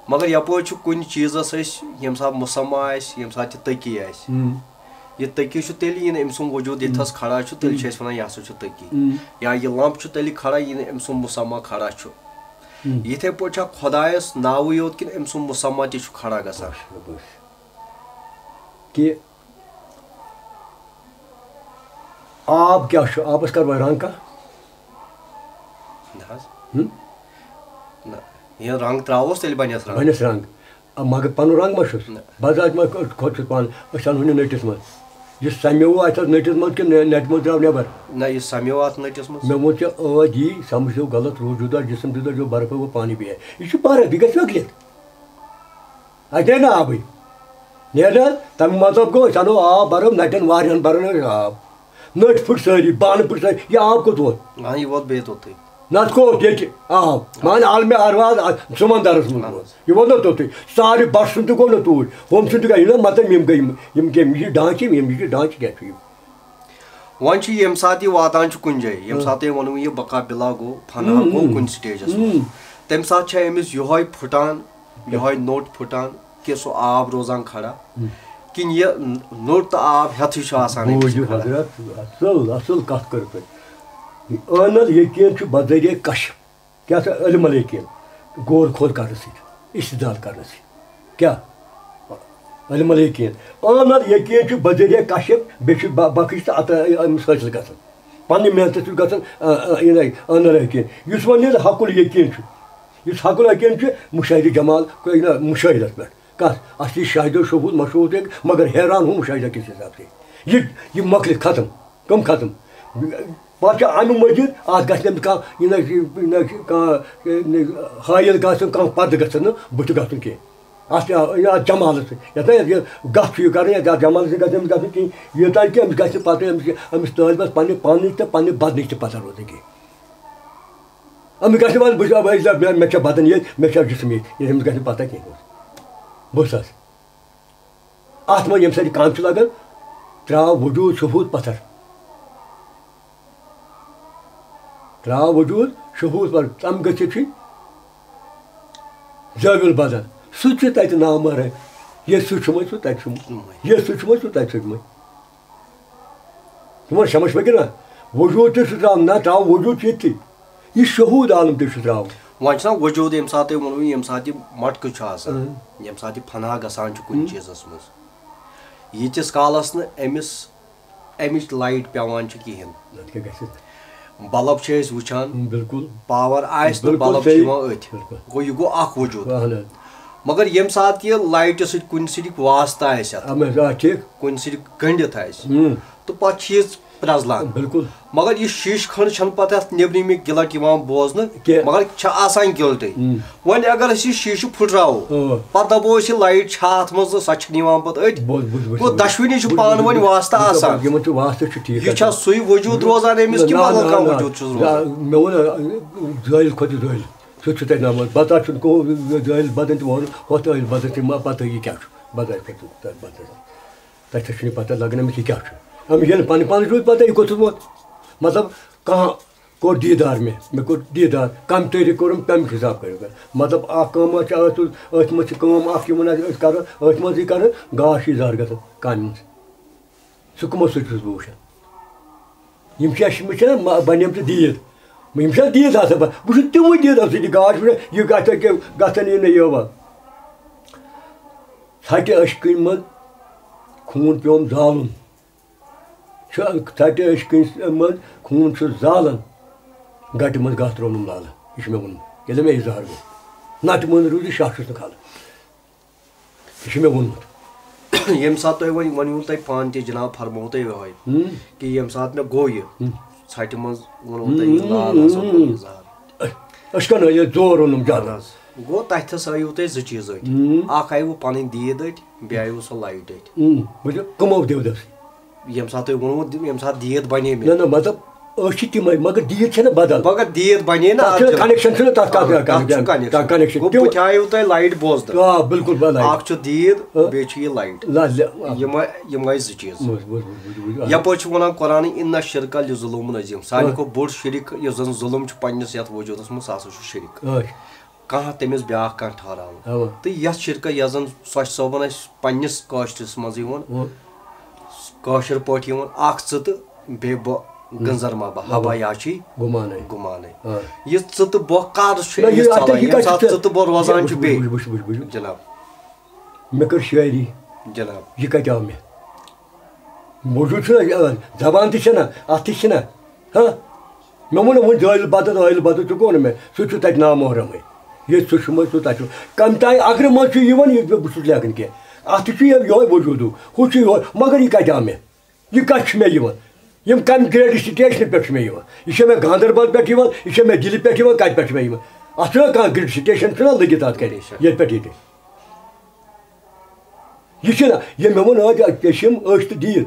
مگر یَپٲرۍ چھُ کُنہِ چیٖزَس أسۍ ییٚمہِ ساتہٕ مسمہ آسہِ، ییٚمہِ ساتہٕ یہِ تٔقی آسہِ، ہُم۔ یہِ تٔقی چھُ تیٚلہِ یِنہٕ أمۍ سُنٛد وجوٗد ییٚتہِ ہُم۔ تھَس کھڑا چھُ، تیٚلہِ چھِ ہُم۔ أسۍ وَنان، یہِ ہسا چھُ تٔقی۔ ہُم۔ یا یہِ لمپ چھُ تیٚلہِ کھڑا، ییٚلہِ أمۍ سُنٛد مسمہ کھڑا چھُ۔ ہُم۔ یِتھَے پٲٹھۍ چھا خۄدایَس ناوٕے یوت کِنہٕ أمۍ سُنٛد مسمہ تہِ چھُ کھڑا گژھان؟ بَس، بَس۔ کہِ آب کیٛاہ چھُ؟ آبَس کَرٕ بہٕ رنٛگ کانٛہہ؟ نہ حظ۔ ہُم؟ نہ، یہِ رنٛگ ترٛاووس، تیٚلہِ بَنٮ۪س رنٛگ۔ بَنٮ۪س رنٛگ۔ آ، مگر پَنُن رنٛگ ما چھُس؟ نہ۔ بہٕ حظ ما کھوٚت چھُس پانہٕ، أسۍ اَنہون یہِ نٔٹِس منٛز۔ یہِ سَمیووُ اَتہِ حظ نٔٹِس منٛز کِنہٕ نَ-، نَٹہِ منٛز درٛاو نٮ۪بَر؟ نہ، یہِ سَمیووُ اَتھ نٔٹِس منٛز۔ مےٚ ووٚن ژےٚ، ٲدۍ یی سَمجھ ژےٚ غلط، روٗد جُدا، جِسم جُدا، جو برف ہے وہ پانی بھی ہے۔ یہِ چھُ برف، یہِ گژھِ وۄنۍ گٔلِتھ۔ اَتہِ نیرِ نہٕ آبٕے۔ نیرِ نہ حظ؟ تَمیُک مطلب گوٚو، أسۍ اَنو آب، بَرو نَٹٮ۪ن واریاہَن، بَرو نہٕ أسۍ آب۔ نٔٹۍ پھٕٹۍ سٲری، بانہٕ پھٕٹۍ سٲری، یہِ آب کوٚت ووت؟ اَہَن، یہِ ووت بیٚیہِ توٚتُے۔ نَتہٕ کوٚت ییٚتہِ آب؟ مان عالمِ اَرواز، آ، سَمندَرَس منٛز اَہَن ووت۔ حظ۔ یہِ ووت نہ توٚتُے۔ سارِ بَٹھ سُنٛد تہِ گوٚو نہ توٗرۍ، ہُم سُنٛد تہِ گوٚو، یہِ نہ مطلب یِم گٔے، یِم، یِم کیٚمۍ، یہِ چھِ ڈانٛچہِ، یِم، یہِ چھِ ڈانٛچہِ کیٛاہ چھُ یہِ؟ وۄنۍ چھُ ییٚمہِ ساتہٕ یہِ واتان چھُ کُنہِ جایہِ، ییٚمہِ ہاں۔ ساتہٕ تٔمۍ ووٚنوُ یہِ بقا بلا گوٚو، فنا ہُم، گوٚو ہُم۔ کُنہِ سٹیجَس ہُم۔ منٛز، تَمہِ ساتہٕ چھا أمِس یِہوٚے پھٕٹان، یِہوٚے نوٚٹ پھٕٹان کہِ سُہ آب روزان کھڑا؟ ہُم۔ کِنہٕ یہِ نوٚٹ تہٕ آب ہٮ۪تھٕے چھُ آسان أمِس بوٗزِو کھڑا؟ حضرت، اَصٕل، اَصٕل کَتھ کٔر تۄہہِ۔ عین الیقین چھُ بذریعہ کشف۔ کیٛاہ سا؟ علم الیقین، غور خوض کرنہٕ سۭتۍ، استدلال کرنہٕ سۭتۍ۔ کیٛاہ؟ علم الیقین۔ عین الیقین چھُ بذریعہ کشف، بیٚیہِ چھُ ب-، بخش تہٕ عطا أمِس حٲصِل گژھان۔ پننہِ محنتہٕ سۭتۍ گژھان، آ، آ، یہِ نَے، عین الیقین۔ یُس وۄنۍ یہِ حق الیقین چھُ، یُس حق الیقین چھُ، مشاہدِ جمال، یہِ نہ مشاہدس پٮ۪ٹھ۔ کَتھ؟ اَصلی شاہدو شہود مشہوٗد، مگر حیران ہوں مشاہدہ کس حساب سے۔ یہِ، یہِ مۄکلہِ ختم۔ کٕم ختم؟ پَتہٕ چھِ اَمہِ مٔزیٖد، اَتھ گژھِ نہٕ أمِس کانٛہہ، یہِ نہ، یہِ نہ کانٛہہ، یہِ نہ حٲیِل گژھُن، کانٛہہ پَردٕ گژھِ نہٕ بٕتھِ گژھُن کینٛہہ۔ اَتھ، یہِ، اَتھ جمالَس سۭتۍ۔ یَتھ نہ، یہِ گَتھ چھُ یہِ کَرُن، یَتھ، یَتھ جمالَس سۭتۍ گژھِ أمِس گژھُن کِہیٖنۍ۔ یوٗتاہ کہِ أمِس گژھِ نہٕ پَتہٕ أمِس، أمِس طٲلبَس پَنٕنہِ پانٕچ تہٕ پَنٕنہِ بدنٕچ تہِ پَتہ روزٕنۍ کینٛہہ۔ أمِس گژھِ نہٕ وَنُن، بہٕ چھُس، مےٚ، مےٚ چھےٚ بدن ییٚتہِ، مےٚ چھےٚ جسم ییٚتہِ، ییٚلہِ أمِس گژھِ نہٕ پَتہ کینٛہہ۔ بوٗزتھا حظ؟ اَتھ منٛز ییٚمہِ ساتہٕ یہِ کامہِ چھُ لگان، ترٛاو وجوٗد شہوٗد پتھر۔ ترٛاو وجوٗد شہوٗد پتھر۔ تَمہِ گٔژھِتھ چھُے زٲوِل بدن۔ سُہ تہِ چھُ تَتہِ نامہٕ رٔنٛگۍ۔ ییٚتہِ سُہ چھُمٕے، سُہ تَتہِ چھُمٕے۔ ییٚتہِ سُہ چھُمٕے، سُہ تَتہِ چھُمٕے۔ تِمن سمجھ پٔکِو نا، وجوٗد تہِ چھُ ترٛاوُن، نہ ترٛاوُن وجوٗد چھُ ییٚتھی۔ یہِ شہوٗد عالم تہِ چھُ ترٛاوُن۔ وۄنۍ چھُنہ وجوٗد ییٚمہِ ساتہٕ تُہۍ ووٚنوُ، ییٚمہِ ساتہٕ یہِ مۄٹکہٕ چھُ آسان، اۭں۔ ییٚمہِ ساتہٕ یہِ فنا گژھان چھُ کُنہِ اۭں۔ چیٖزس منٛز، ییٖتِس کالس نہٕ أمِس اَمِچ لایٹ پٮ۪وان چھِ کِہیٖنۍ۔ نتہٕ کیٛاہ گژھِ؟ بلب چھِ أسۍ وٕچھان، اۭں، بِلکُل۔ پاور آسہِ نہٕ، بِلکُل بلب چھِ صحیح۔ یِوان أتھۍ۔ بِلکُل۔ گوٚو، یہِ گوٚو اکھ وجوٗد۔ اہن حظ۔ مگر ییٚمہِ ساتہٕ یہِ لایٹہِ سۭتۍ کُنہِ سۭتۍ واسطہٕ آسہِ اَتھ، اَتھ منٛز، آ، ٹھیٖک۔ کُنہِ سۭتۍ گٔنٛڈِتھ آسہِ، اۭں۔ تہٕ پَتہٕ چھِ یہِ پرٛزلان۔ بِلکُل۔ مگر یہِ شیٖشہٕ کھٔنٛڈ چھَنہٕ پَتہٕ اَتھ نیٚبرِمہِ گِلَٹ یِوان بوزنہٕ، کینٛہہ۔ مگر چھِ آسان گِلٹٕے۔ اۭں۔ وۄنۍ اگر أسۍ یہِ شیٖشہٕ پھٕٹراوو، اۭں۔ پَتہٕ دَپو أسۍ، یہِ لایٹ چھا اَتھ منٛز تہٕ سۄ چھَنہٕ یِوان پَتہٕ أتھۍ۔ بوز، بوز، بوز، گوٚو، بوز۔ دۄشوٕنی چھُ بوز، پانہٕ بوز، ؤنۍ بوز۔ واسطہٕ بوز، آسان۔ یِمَن چھُ واسطہٕ چھُ ٹھیٖک یہِ چھا آسان۔ سُے وجوٗد نہ، روزان أمِس نہ، کِنہٕ نہ، بدل کانٛہہ نہ۔ وجوٗد چھُس روزان؟ مےٚ ووٚن، زٲیِل کھۄتہٕ زٲیِل۔ سُہ تہِ چھُ تَتہِ نامہٕ۔ پَتہٕ چھُنہٕ کٕہٕنۍ زٲیِل بدن تہِ وَنُن، ہۄتھ ٲیِل بدن تہِ ما پَتہٕ یہِ کیٛاہ چھُ؟ بدل کھۄتہٕ بدل۔ تَتہِ چھُنہٕ پَتہ لَگان أمِس یہِ کیٛاہ چھُ۔ أمِس ییٚلہِ پَنٕنہِ پانَس روٗد پَتہ یہِ کوٚت چھُس ووت۔ مطلب، کانٛہہ کوٚر دیٖدار مےٚ، مےٚ کوٚر دیٖدار، کَمہِ طریٖقہٕ کوٚرُم، تَمیُک حِساب کٔرِو۔ مطلب، اَکھ کٲم چھِ اَتھ، أتھۍ منٛز چھِ کٲم اَکھ یِمَن اَسہِ أسۍ کَرو، أتھۍ منٛزٕے کَرو، گاش یی زَہر گژھان کامہِ منٛز۔ سُہ کٕمو سۭتۍ چھُس بہٕ وٕچھان؟ یِم چھِ اَسہِ، یِم چھِنہ ما-، بَنیمژٕ دیٖد۔ یِم چھِنہ دیٖد آسان پَتہٕ؟ بہٕ چھُس تِموٕے دیٖدو سۭتۍ، یہِ گاش وٕچھان، یہِ گژھِ کہِ گژھن یہِ نہٕ یور۔ ژھَٹہِ ٲشکِنۍ منٛز خوٗن پیوم زالُن۔ چھُ ژھَٹہِ ٲشکِنۍ منٛز خوٗن چھُ زالان، گَٹہِ منٛز گَتھ روٚنُم لالہٕ۔ یہِ چھُ مےٚ ووٚنمُت۔ ییٚلہِ مےٚ یہِ زَہر گوٚو، نَٹہِ منٛز روٗزِتھ شاہ چھُس نہٕ کھالان۔ یہِ چھُ مےٚ ووٚنمُت۔ ییٚمہِ ساتہٕ تۄہہِ وۄنۍ ؤنِو، تۄہہِ پانہٕ تہِ جِناب فرموو تۄہہِ یِہوٚے، ہُم۔ کہِ ییٚمہِ ساتہٕ مےٚ گوٚو یہِ، ہُم۔ ژھَٹہِ منٛز ووٚنوُ تۄہہِ یہِ ہُم، لال ہسا ہُم، گوٚو یہِ ہُم۔ زَہر۔ أسۍ کَرو یہِ زور روٚنُم زیادٕ۔ اَہَن حظ۔ گوٚو تَتہِ تھَس آیِو تۄہہِ زٕ چیٖز أتھۍ۔ ہُم۔ اَکھ آیِوٕ پَنٕنۍ دیٖد أتھۍ، بیٚیہِ آیِوٕ سۄ لایِٹ أتھۍ۔ ہُم۔ بہٕ چھُس کٕمو دیٖدَس؟ ییٚمہِ ساتہٕ تۄہہِ ووٚنوُ، ییٚمہِ ساتہٕ دیٖد بَنے مےٚ۔ نہ، نہ، مطلب، أسۍ چھِ تِمے، مگر دیٖد چھَنہٕ بدل۔ مگر دیٖد بنے نا تَتھ اَتھ چھُنہٕ جناب۔ Connection چھُنہٕ تَتھ، تَتھ آ، تَتھ چھُ connection۔ Connection۔ تِم بہٕ تھاوٕ تۄہہِ light بوزنہٕ۔ آ، بِلکُل، بہٕ light۔ اَکھ چھُ دیٖد، ہاں۔ بیٚیہِ چھُ یہِ light۔ لا، لا، آ۔ یِمے، یِمے زٕ چیٖز۔ بوز، بوز، بوز، بوز، بوز، آ۔ یپٲرۍ چھُ وَنان قرآنٕے، "إن الشرك لظلوم عظيم"، سانہِ آ۔ کھۄتہٕ بوٚڑ شرک یُس زَن ظُلُم چھُ پننِس یَتھ وجوٗدَس منٛز، سُہ ہسا چھُ شرک۔ آ۔ کانٛہہ تٔمِس بیٛاکھ کانٛہہ ٹھہراوُن۔ اَوا۔ تہٕ یَتھ شرکَس، یۄس زَن سۄچھ صٲبَن اَسہِ پنٛنِس کٲشرِس منٛز یِوان، اَوا۔ کٲشِر پٲٹھۍ یِوان، اَکھ ژٕ تہٕ بیٚیہِ بہٕ گٔنزر ما بہٕ، اَوا۔ ہبا یا چھی گُمانَے۔ گُمانَے۔ آ۔ یہِ ژٕ تہٕ بہٕ کَر چھُ نہ، یہِ أمِس اَتہِ ژَلان؟ یہِ ییٚمہِ کَتہِ ساتہٕ چھُ ژٕ تہٕ بہٕ روزان چھُ وٕچھ، بیٚیہِ۔ وٕچھ، وٕچھ، وٕچھ، وٕچھ۔ جِناب۔ مےٚ کٔر شٲعری۔ جِناب۔ یہِ کَتہِ آو مےٚ؟ موجود چھُنہ، یہِ زبان تہِ چھَنہ، اَتھ تہِ چھِنہ۔ ہاں؟ مےٚ ووٚن، وۄنۍ دٲیِل بدل، دٲیِل بدل تہِ گوٚو نہٕ مےٚ۔ سُہ چھُ تَتہِ نامحرمٕے۔ ییٚتہِ سُہ چھُ منٛز سُہ تَتہِ چھُ۔ کَمہِ تانۍ اَگرٕ منٛز چھُ یِوان، یہِ بہٕ چھُس لیکھان کینٛہہ۔ اَتھ تہِ چھُ یہِ یِہوٚے وجوٗدو، ہُہ چھُ یِہوٚے، مگر یہِ کَتہِ آو مےٚ؟ یہِ کَتہِ چھُ مےٚ یِوان؟ یِم کَمہِ گرٛیڈ سٹیشنہٕ پٮ۪ٹھ چھُ مےٚ یِوان؟ یہِ چھےٚ مےٚ گاندربل پٮ۪ٹھ یِوان، یہِ چھےٚ مےٚ دِلہِ پٮ۪ٹھ یِوان، کَتہِ پٮ۪ٹھ چھُ مےٚ یِوان؟ اَتھ چھُنہ کانٛہہ گرٛیڈ سٹیشن چھُنہ لٔگِتھ اَتھ کَنہِ، ییٚتہِ پٮ۪ٹھ ییٚتہِ۔ یہِ چھُنہ، ییٚلہِ مےٚ ووٚن، أتھۍ، أتھۍ، أسۍ چھِ یِم أچھ تہٕ دیٖد۔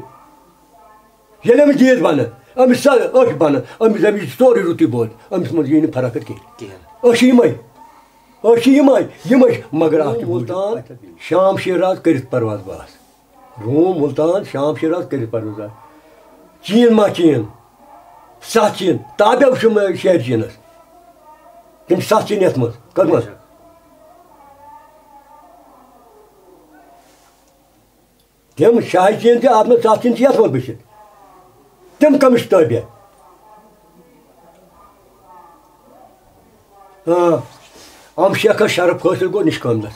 ییٚلہِ أمِس دیٖد بَنَن، أمِس سا أچھ بَنَن، أمِس، أمِس چھِ سورُے رُتُے بوت، أمِس منٛز یی نہٕ فرق کِہیٖنۍ۔ کِہیٖنۍ۔ أسۍ چھِ یِمَے، أسۍ چھِ یِمَے، یِمَے چھِ، مگر اَکھ چھِ مُلتان، شام شیراز کٔرِتھ پرواز باز۔ روم، مُلتان، شام، شیراز کٔرِتھ پرواز باز۔ چیٖن ما چیٖن؟ ستھ چیٖن، تابع چھُ مےٚ شہر چیٖنَس۔ تِم چھِ ستھ چیٖن یَتھ منٛز، کَتھ منٛز؟ تِم شاہ چیٖن تہِ اَتھ منٛز، ستھ چیٖن چھِ یَتھ منٛز بٔچھِتھ۔ تِم کٔمِس چھِ تابع؟ آ، اَم شیخَس شرف حٲصِل گوٚو نِشکٲملَس۔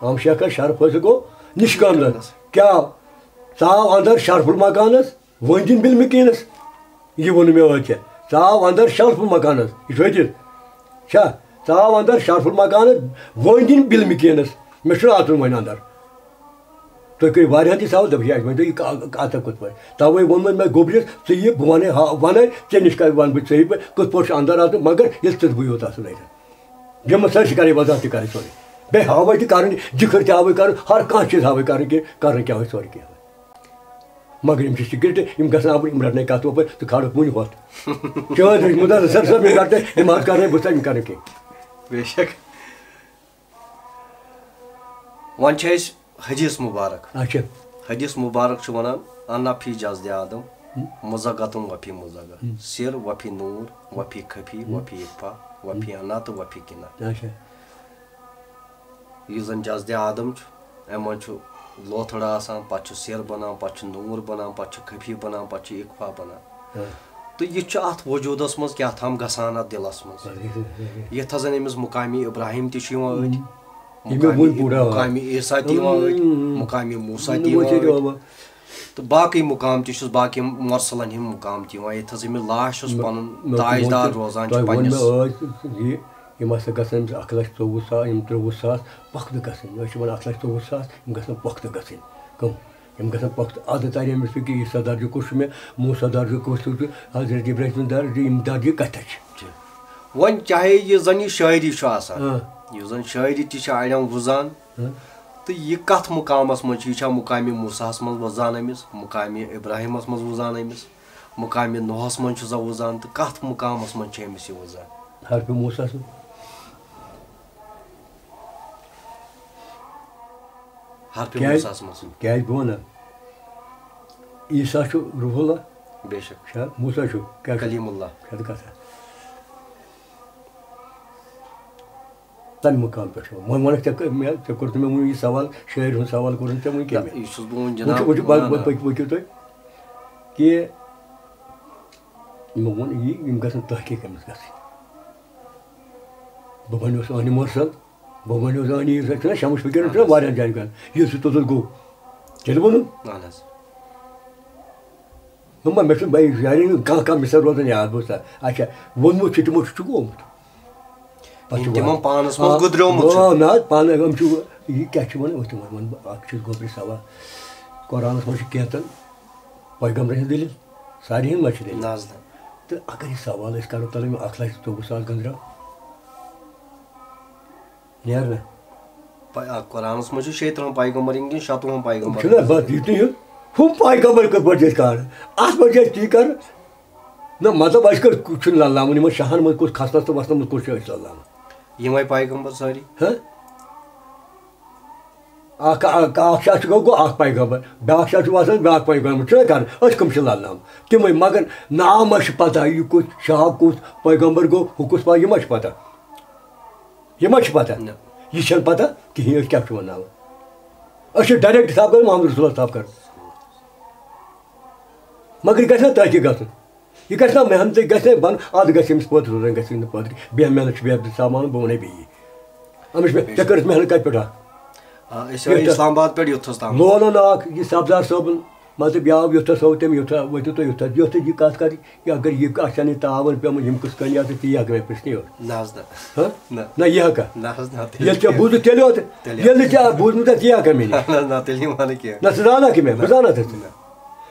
اَم شیخَس شرف حٲصِل گوٚو نِشکٲملَس۔ کیٛاہ؟ ژاو اَندَر شرف المکانَس، وٲنٛدِن بِلمِکیٖنَس۔ یہِ ووٚن مےٚ ٲدۍ ژےٚ۔ ژاو اَندَر شرف المکانَس۔ یہِ چھُ أتِتھ۔ چھا؟ ژاو اَندَر شرف المکانَس، وٲنٛدِن بِلمِکیٖنَس۔ مےٚ چھُنہٕ اَژُن وۄنۍ اَندَر۔ تُہۍ کٔرِو واریاہَن تہِ سوال، دَپان چھِ، "اَسہِ ؤنۍ تو یہِ کا-، اَژَکھ کِتھ پٲٹھۍ؟" تَوَے ووٚن مےٚ، مےٚ گوٚبرِس، "ژٕ یہِ، بہٕ وَنَے ہا، وَنَے، ژےٚ نِش کَتہِ وَنہٕ بہٕ، ژٕ یہِ بہٕ کِتھ پٲٹھۍ چھُ اَندَر اَژُن؟" مگر ییٚلہِ ژٕ بہٕ یوت آسُن اَتہِ۔ یِمَن سٲرسٕے کَرٕنۍ وضاحت تہِ کَرٕنۍ سورُے۔ بیٚیہِ ہاوَے تہِ کَرٕنۍ، جِکھٕر تہِ ہاوَے کَرُن، ہر کانٛہہ چیٖز ہاوَے کَرُن کہِ کَرُن کیٛاہ وَسہِ سورُے کینٛہہ۔ مگر یِم چھِ secret، یِم گژھن اَپٲرۍ، یِم رَٹنَے کَتھ وَپٲرۍ، ژٕ کھالَکھ وٕنہِ ہۄتھ۔ چٲنۍ رٔٹۍ مُدَت سَر سَر، یِم رَٹنَے، یِم حظ کَرنَے، بہٕ ژَلہٕ، یِم کَرنہٕ کینٛہہ۔ بے شک۔ وۄنۍ چھِ أسۍ حدیث مبارک۔ اچھا۔ حدیث مبارک چھُ وَنان، "انا فی جسد آدم، ہم۔ مزغتم وفی مزغہ، ہم۔ سر وفی نور، وفی خفی، ہم۔ وفی اخفا، وفی ہم۔ انا تہٕ وفی کنا۔" اچھا۔ یُس زَن جسد آدم چھُ، اَمہِ منٛز چھُ لوتھڑ آسان، پَتہٕ چھُ سر بَنان، پَتہٕ چھُ نور بَنان، پَتہٕ چھُ خفی بَنان، پَتہٕ چھُ اخفا بَنان۔ ہاں۔ تہٕ یہِ چھُ اَتھ وجوٗدَس منٛز کیٛاہ تام گژھان اَتھ دِلَس منٛز۔ ہاں۔ یَتھ ہسا أمِس مقامی ابراہیم تہِ چھُ یِوان أتھۍ، ہم۔ یہِ مےٚ مقامی، ووٚن پوٗرٕ، آ۔ مقامی عیسیٰ تہِ یِوان أتھۍ، ہم۔ مقامی موسیٰ تہِ یِوان أتھۍ۔ تہٕ باقٕے مقام تہِ چھُس، باقٕے مرسلن ہٕنٛدۍ مقام تہِ یِوان۔ ییٚتہِ حظ أمِس لاش چھُس مےٚ، پنُن مےٚ تاج ووٚن دار تہِ، روزان چھُ تۄہہِ ووٚن پننِس۔ مےٚ ٲدۍ یہِ، یِم ہسا گژھن أمِس اَکھ لَچھ ژوٚوُہ ساس، یِم ترٛوٚوُہ ساس پۄختہٕ گژھٕنۍ۔ أسۍ چھِ وَنان اَکھ لَچھ ژوٚوُہ ساس، یِم گژھن پۄختہٕ گژھٕنۍ۔ کٕم؟ یِم گژھن پۄختہٕ۔ اَدٕ تَرِ أمِس فِکرِ، عیسیٰ درجہٕ کُس چھُ مےٚ، موسیٰ درجہٕ کُس چھُ، حضرت ابراہیم سُنٛد درجہٕ، یِم درجہٕ کَتٮ۪تھ چھِ؟ چھِ۔ وۄنۍ چاہے یہِ زَن یہِ شٲعری چھُ آسان، آ۔ یُس زَن شٲعری تہِ چھِ اَڑٮ۪ن وُزان، ہاں۔ تہٕ یہِ کَتھ مُقامَس منٛز چھُ؟ یہِ چھا مُقامِ موسیٰ ہَس منٛز وُزان أمِس، مُقامِ ابراہیٖمَس منٛز وُزان أمِس، مُقامِ نوحَس منٛز چھُ سا وُزان، تہٕ کَتھ مُقامَس منٛز چھُ أمِس یہِ وُزان؟ حرفِ موسیٰ ہَس منٛز۔ حرفِ کیٛازِ؟ موسیٰ ہَس منٛز۔ کیٛازِ بہٕ وَنہٕ؟ عیسیٰ چھُ روح اللہ۔ بے شک۔ چھا؟ موسیٰ چھُ کیٛاہ؟ کلیم اللہ۔ چھا تہٕ کَتھا؟ تَمہِ مُقام پٮ۪ٹھ ووٚن۔ وۄنۍ وَنَکھ ژےٚ کٔر-، مےٚ، ژےٚ کوٚرُتھ مےٚ وٕنی یہِ سوال، شٲعر ہُنٛد سوال کوٚرُتھ ژےٚ وٕنۍ کیٛاہ نہ، مےٚ؟ یہِ چھُس بہٕ وۄنۍ وٕچھِو، جِناب وٕچھِو، پَتہٕ وَنان۔ پٔکِو، پٔکِو تُہۍ کہِ مےٚ ووٚن یی، یِم گژھن تحقیٖق أمِس گژھٕنۍ۔ بہٕ بَنیوس عٲنہِ مرسل، بہٕ بَنیوس عٲنہِ، یُس چھُنہ شمس فقیٖرَن چھُنہ اَہَن حظ۔ واریاہَن جایَن کَران، یہِ چھُ توٚتَتھ گوٚو۔ تیٚلہِ ووٚنُم۔ اَہَن حظ۔ دوٚپمَے، مےٚ چھُنہٕ بَے یارِ کانٛہہ، کانٛہہ مِثال روزان یاد، بوٗزتھا؟ اچھا، ووٚنمُت چھُ تِمو، چھُ، چھُ گوٚمُت۔ پَتہٕ یِم چھُ تِمَن وَنان، پانَس منٛز آ، گُدریومُت چھُ۔ آ، نہ حظ، پانہٕ یِم چھِ، یہِ کیٛاہ چھِ وَنان، أتھۍ تِمَن وَنہٕ بہٕ، اَکھ چیٖز گوٚبرِ سوال۔ قرآنَس منٛز چھِ کینٛژَن پیغمبرَن ہٕنٛز دٔلیٖل، سارنٕے ہٕنٛز ما چھِ دٔلیٖل؟ نہ حظ نہ۔ تہٕ اگر یہِ سوال أسۍ کَرو، تَلہٕ یِم اَکھ لَچھ ژوٚوُہ ساس گٔنٛزراو۔ نیرنہٕ۔ پَے-، آ، قرآنَس منٛز چھُ شیٚیہِ ترٕٛہَن پیغمبرَن کِنہٕ شَتوُہَن پیغمبرَن؟ چھُنہ بَس یُتُے ہیوٚت۔ ہُم پیغمبر کِتھ پٲٹھۍ چھِ أسۍ کَران؟ اَتھ منٛز چھِ أسۍ تی کَران۔ نہ، مطلب، اَسہِ کَتہِ چھُنہٕ لَلاوُن؟ یِمَن شاہَن منٛز کُس، کھسنَس تہٕ وَسنَس منٛز کُس چھُ اَسہِ لَلاوُن؟ یِمَے پیغمبر سٲری۔ ہہ؟ اَکھ، اَکھ، اَکھ شاہ چھُ گوٚو، گوٚو اَکھ پیغمبر، بیٛاکھ شاہ چھُ وَسان، بیٛاکھ پیغمبر چھُنہ کَران، أسۍ کَم چھِ لَلاوان؟ تِمَے، مگر ناو ما چھِ پَتہ، یہِ کُس شاہ، کُس پیغمبر گوٚو، ہُہ کُس پا-، یہِ ما چھِ پَتہ؟ یہِ ما چھِ پَتہ؟ نہ۔ یہِ چھَنہٕ پَتہ کِہیٖنۍ، أسۍ کیٛاہ چھِ وَنناوان؟ أسۍ چھِ direct حساب کَران، محمد رسول اللہ صاحب کَران۔ مگر یہِ گژھِ نہ تحقیق گژھُن۔ یہِ گژھِ نہ محنتٕے گژھِ نہ بَنُن، اَتھ گژھِ أمِس پٲدٕ روزُن، گژھِ نہٕ پٲدٕ۔ بے محنت چھِ بے سامان، بہٕ وَنَے بیٚیہِ۔ أمِس مےٚ، ژےٚ کٔرٕتھ محنت کَتہِ پٮ۪ٹھ اَکھ؟ آ، أسۍ آے یَتھ اسلام آباد پٮ۪ٹھ یوٚتھَس تام۔ لولَن اَکھ، یہِ سبزار صٲبُن، مطلب، یہِ آو یوٚتھَس، آو تٔمۍ یوٚتھَس، وٲتِو تُہۍ یوٚتھَس، یوٚتھَس یہِ کَتھ کَرِ، یہِ اگر یہِ اَتھ چھَنہٕ یہِ تاوَن پیوٚمُت، یِم کُس کٔنۍ آسہِ، تی ہٮ۪کہٕ مےٚ پرٛژھنٕے یوت۔ نہ حظ نہ۔ ہہ؟ نہ۔ نہ، یہِ ہٮ۪کا؟ نہ حظ نہ، تیٚلہِ ییٚلہِ ژےٚ کینٛہہ۔ بوٗزُتھ تیٚلہِ یوت، تیٚلہِ ییٚلہِ نہٕ ژےٚ بوٗزمُت آسہِ، تی ہٮ۪کا مےٚ نِش؟ نہ، نہ، تیٚلہِ یِمہٕ ہا نہٕ کینٛہہ۔ نہ، ژٕ زانکھ مےٚ، بہٕ زانَتھ ژٕ۔ نہ۔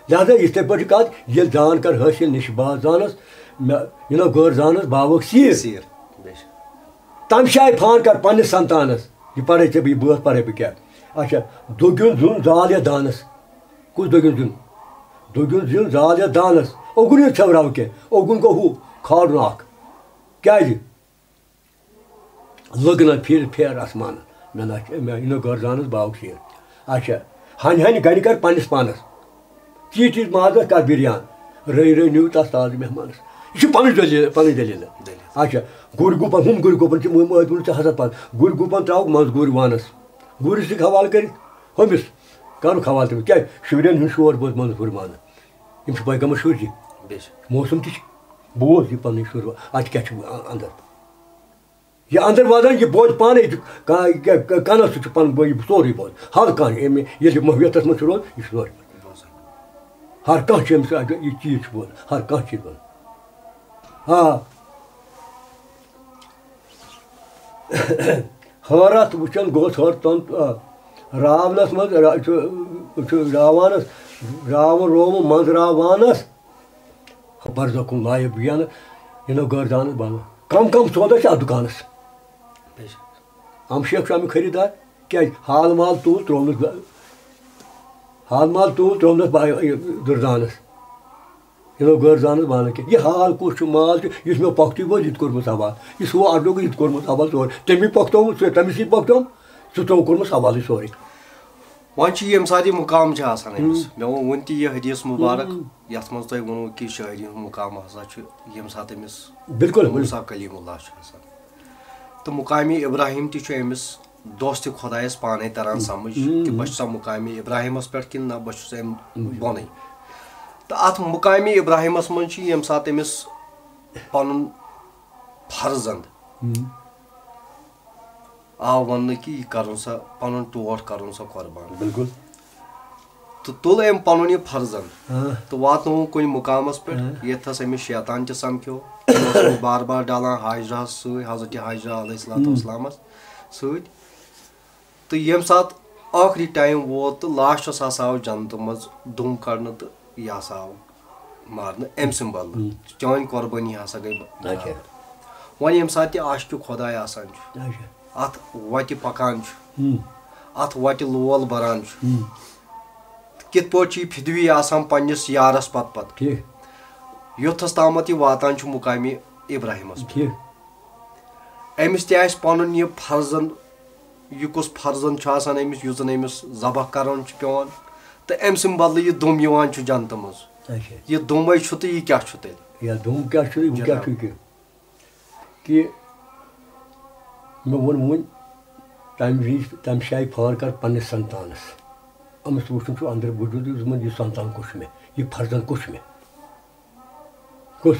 لہذا یِتھ پٲٹھۍ چھِ کَتھ، ییٚلہِ زان کر حٲصِل نِش باز زانَس، مےٚ یہِ نہ غٲر زانَس باوَکھ سیٖر۔ سیٖر، بے شک۔ تَمہِ شایہِ فان کر پنٛنِس سنتانَس، یہِ پَرَے ژےٚ بہٕ، یہِ بٲتھ پَرَے بہٕ کیٛاہ؟ اچھا، دوٚگیُن زیُن زال یَتھ دانَس۔ کُس دوٚگیُن زیُن؟ دوٚگیُن زیُن زال یَتھ دانَس۔ اوٚگُن یہِ ژھٮ۪وراو کینٛہہ، اوٚگُن گوٚو ہُہ کھالُن اَکھ۔ کیٛازِ؟ لٔگۍ نہ پھِر پھیر آسمانَس۔ مےٚ نہ چھِ، مےٚ یہِ نہ غٲر زانَس باوُک شیر۔ اچھا، ہَنہِ ہَنہِ گَرِ کَر پنٛنِس پانَس۔ چیٖز چیٖز مازَس کَر بِریان۔ رٔے رٔے نیوٗ تَس تازٕ مہمانَس۔ یہِ چھِ پَنٕنۍ دٔلیٖل، پَنٕنۍ دٔلیٖل۔ دٔلیٖل۔ اچھا، گُرۍ گُپَن، ہُم گُرۍ گُپَن چھِ مٲ-، مٲدۍ ووٚنُتھ ژےٚ حضرت پَتہٕ۔ گُرۍ گُپَن ترٛاوُکھ منٛز گُرۍ وانَس۔ گُرِس سۭتۍ حوالہٕ کٔرِتھ، ہُمِس کَرُکھ حوالہٕ تٔمِس۔ کیٛازِ؟ شُرٮ۪ن ہُنٛد شور بوز منٛز گُرۍ وانَس۔ یِم چھِ پیغمبر شُرۍ تہِ۔ بے شک۔ موسم تہِ چھِ۔ بوز یہِ پَنٕنۍ شُر، اَتہِ کیٛاہ چھُ اَ-، اَندَر۔ یہِ اندر واتان، یہِ بوزِ پانے، یہِ چھُ کا-، کیا-، کا-، کنس سۭتۍ چھُ پنُن بوزِ، یہِ چھُ سورُے بوزان۔ ہر کانٛہہ، أمۍ ییٚلہِ یہِ ماہویتس منٛز چھُ روزان، یہِ چھُ سورُے بوزان۔ ہر کانٛہہ چھُ أمِس اَتہِ، یہِ چیٖز چھُ بوزان، ہر کانٛہہ چیٖز بوزان۔ آ۔ حٲرتھ وٕچھن گوٚژھ ہر تن، آ، راونس منٛز را-، چھُ، چھُ راوانس، راوُن رووُن منٛز راوانس۔ برزخُن لایق بِگیانہٕ، یہِ نہٕ غٲر زانَس بَنُن۔ کَم کَم سودا چھِ اَتھ دُکانَس۔ بے شک۔ اَم شیخ چھُ اَمیُک خریٖدار۔ کیٛازِ؟ حال مال توٗل ترٛوونَس بہٕ، حال مال توٗل ترٛوونَس بہٕ یہِ دُردانَس۔ یہِ نہٕ غٲر زانَس بَنہٕ کینٛہہ۔ یہِ حال کُس چھُ، مال چھُ، یُس مےٚ پۄختُے گوٚو، یہِ تہِ کوٚرمُت حوال۔ یُس ہُہ اَڈُک، یہِ تہِ کوٚرمُت حوال سورُے۔ تٔمی پۄختومُت سُہ، تٔمِس یہِ پۄختوم، سُہ ترٛوو کوٚرمُت حوالٕے سورُے۔ وۄنۍ چھُ ییٚمہِ ساتہٕ یہِ مُقام چھُ آسان أمِس، ہُم۔ مےٚ ووٚن وُنہِ تہِ یہِ حدیث مُبارک، ہُم۔ یَتھ منٛز تۄہہِ ووٚنوُ کہِ شٲعری ہُنٛد مُقام ہسا چھُ ییٚمہِ ساتہٕ أمِس بِلکُل، بِلکُل۔ موسیٰ کلیٖم اللہ چھُ آسان۔ تہٕ مُقامِ ابراہیٖم تہِ چھُ أمِس دوستِ خۄدایَس پانَے تَران ہُم۔ سَمٕجھ ہُم۔ کہِ بہٕ چھُسا مُقامِ ابراہیٖمَس پٮ۪ٹھ کِنہٕ نہ، بہٕ چھُس اَمہِ ہُم۔ بۄنٕے۔ تہٕ اَتھ مُقامِ ابراہیٖمَس منٛز چھِ ییٚمہِ ساتہٕ أمِس پَنُن فرزنٛد ہُم۔ آو وننہٕ کہِ یہِ کرُن سا پنُن ٹوٹھ کرُن سا قۄربان۔ بِلکُل۔ تہٕ تُل أمۍ پنُن یہِ فرزند آ۔ تہٕ واتنووُن کُنہِ مُقامس پٮ۪ٹھ، آ۔ ییٚتھس أمِس شیطان تہِ سمکھیو۔ یہِ اوس بار بار ڈالان ہاجرہس سۭتۍ، حضرت ہاجرہ علیہ الصلوۃ ہم۔ والسلامس سۭتۍ۔ تہٕ ییٚمہِ ساتہٕ ٲخری ٹایم ووت تہٕ لاسٹس ہسا آو جنتہٕ منٛز دُم کڑنہٕ تہٕ یہِ ہسا آو مارنہٕ أمۍ سٕنٛدِ بدلہٕ۔ ہم۔ چٲنۍ قۄربٲنی ہسا گٔے ب-، اچھا۔ برابر۔ وۄنۍ ییٚمہِ ساتہٕ تہِ عاشقِ خۄداے آسان چھُ، اچھا۔ اتھ وتہِ پکان چھُ، ہم۔ اتھ وتہِ لول بران چھُ، ہم۔ تہٕ کِتھ پٲٹھۍ چھُ یہِ فدوی آسان پننِس یارس پتہٕ پتہٕ، ٹھیٖک۔ یوٚتھس تامتھ یہِ واتان چھُ مُقامِ ابراہیمس پٮ۪ٹھ۔ ٹھیٖک۔ أمِس تہِ آسہِ پنُن یہِ فرزند، یہِ کُس فرزند چھُ آسان أمِس، یُس زن أمِس ذبح کرُن چھُ پٮ۪وان، تہٕ أمۍ سٕنٛدِ بدلہٕ یہِ دُم یِوان چھُ جنتہٕ منٛز۔ اچھا۔ یہِ دُمے چھُ تہٕ یہِ کیٛاہ چھُ تیٚلہِ؟ یا دُم کیٛاہ چھُ، یہِ کیٛاہ چھُ جناب۔ کہِ، کہِ مےٚ ووٚن وُنۍ، تَمہِ وِزِ، تَمہِ شایہِ فان کر پننِس سنتانس۔ أمِس وُچھُن چھُ أنٛدرٕ وجوٗد، یُس زن یہِ سنتان کُس چھُ مےٚ، یہِ فرزند کُس چھُ مےٚ؟ کُس؟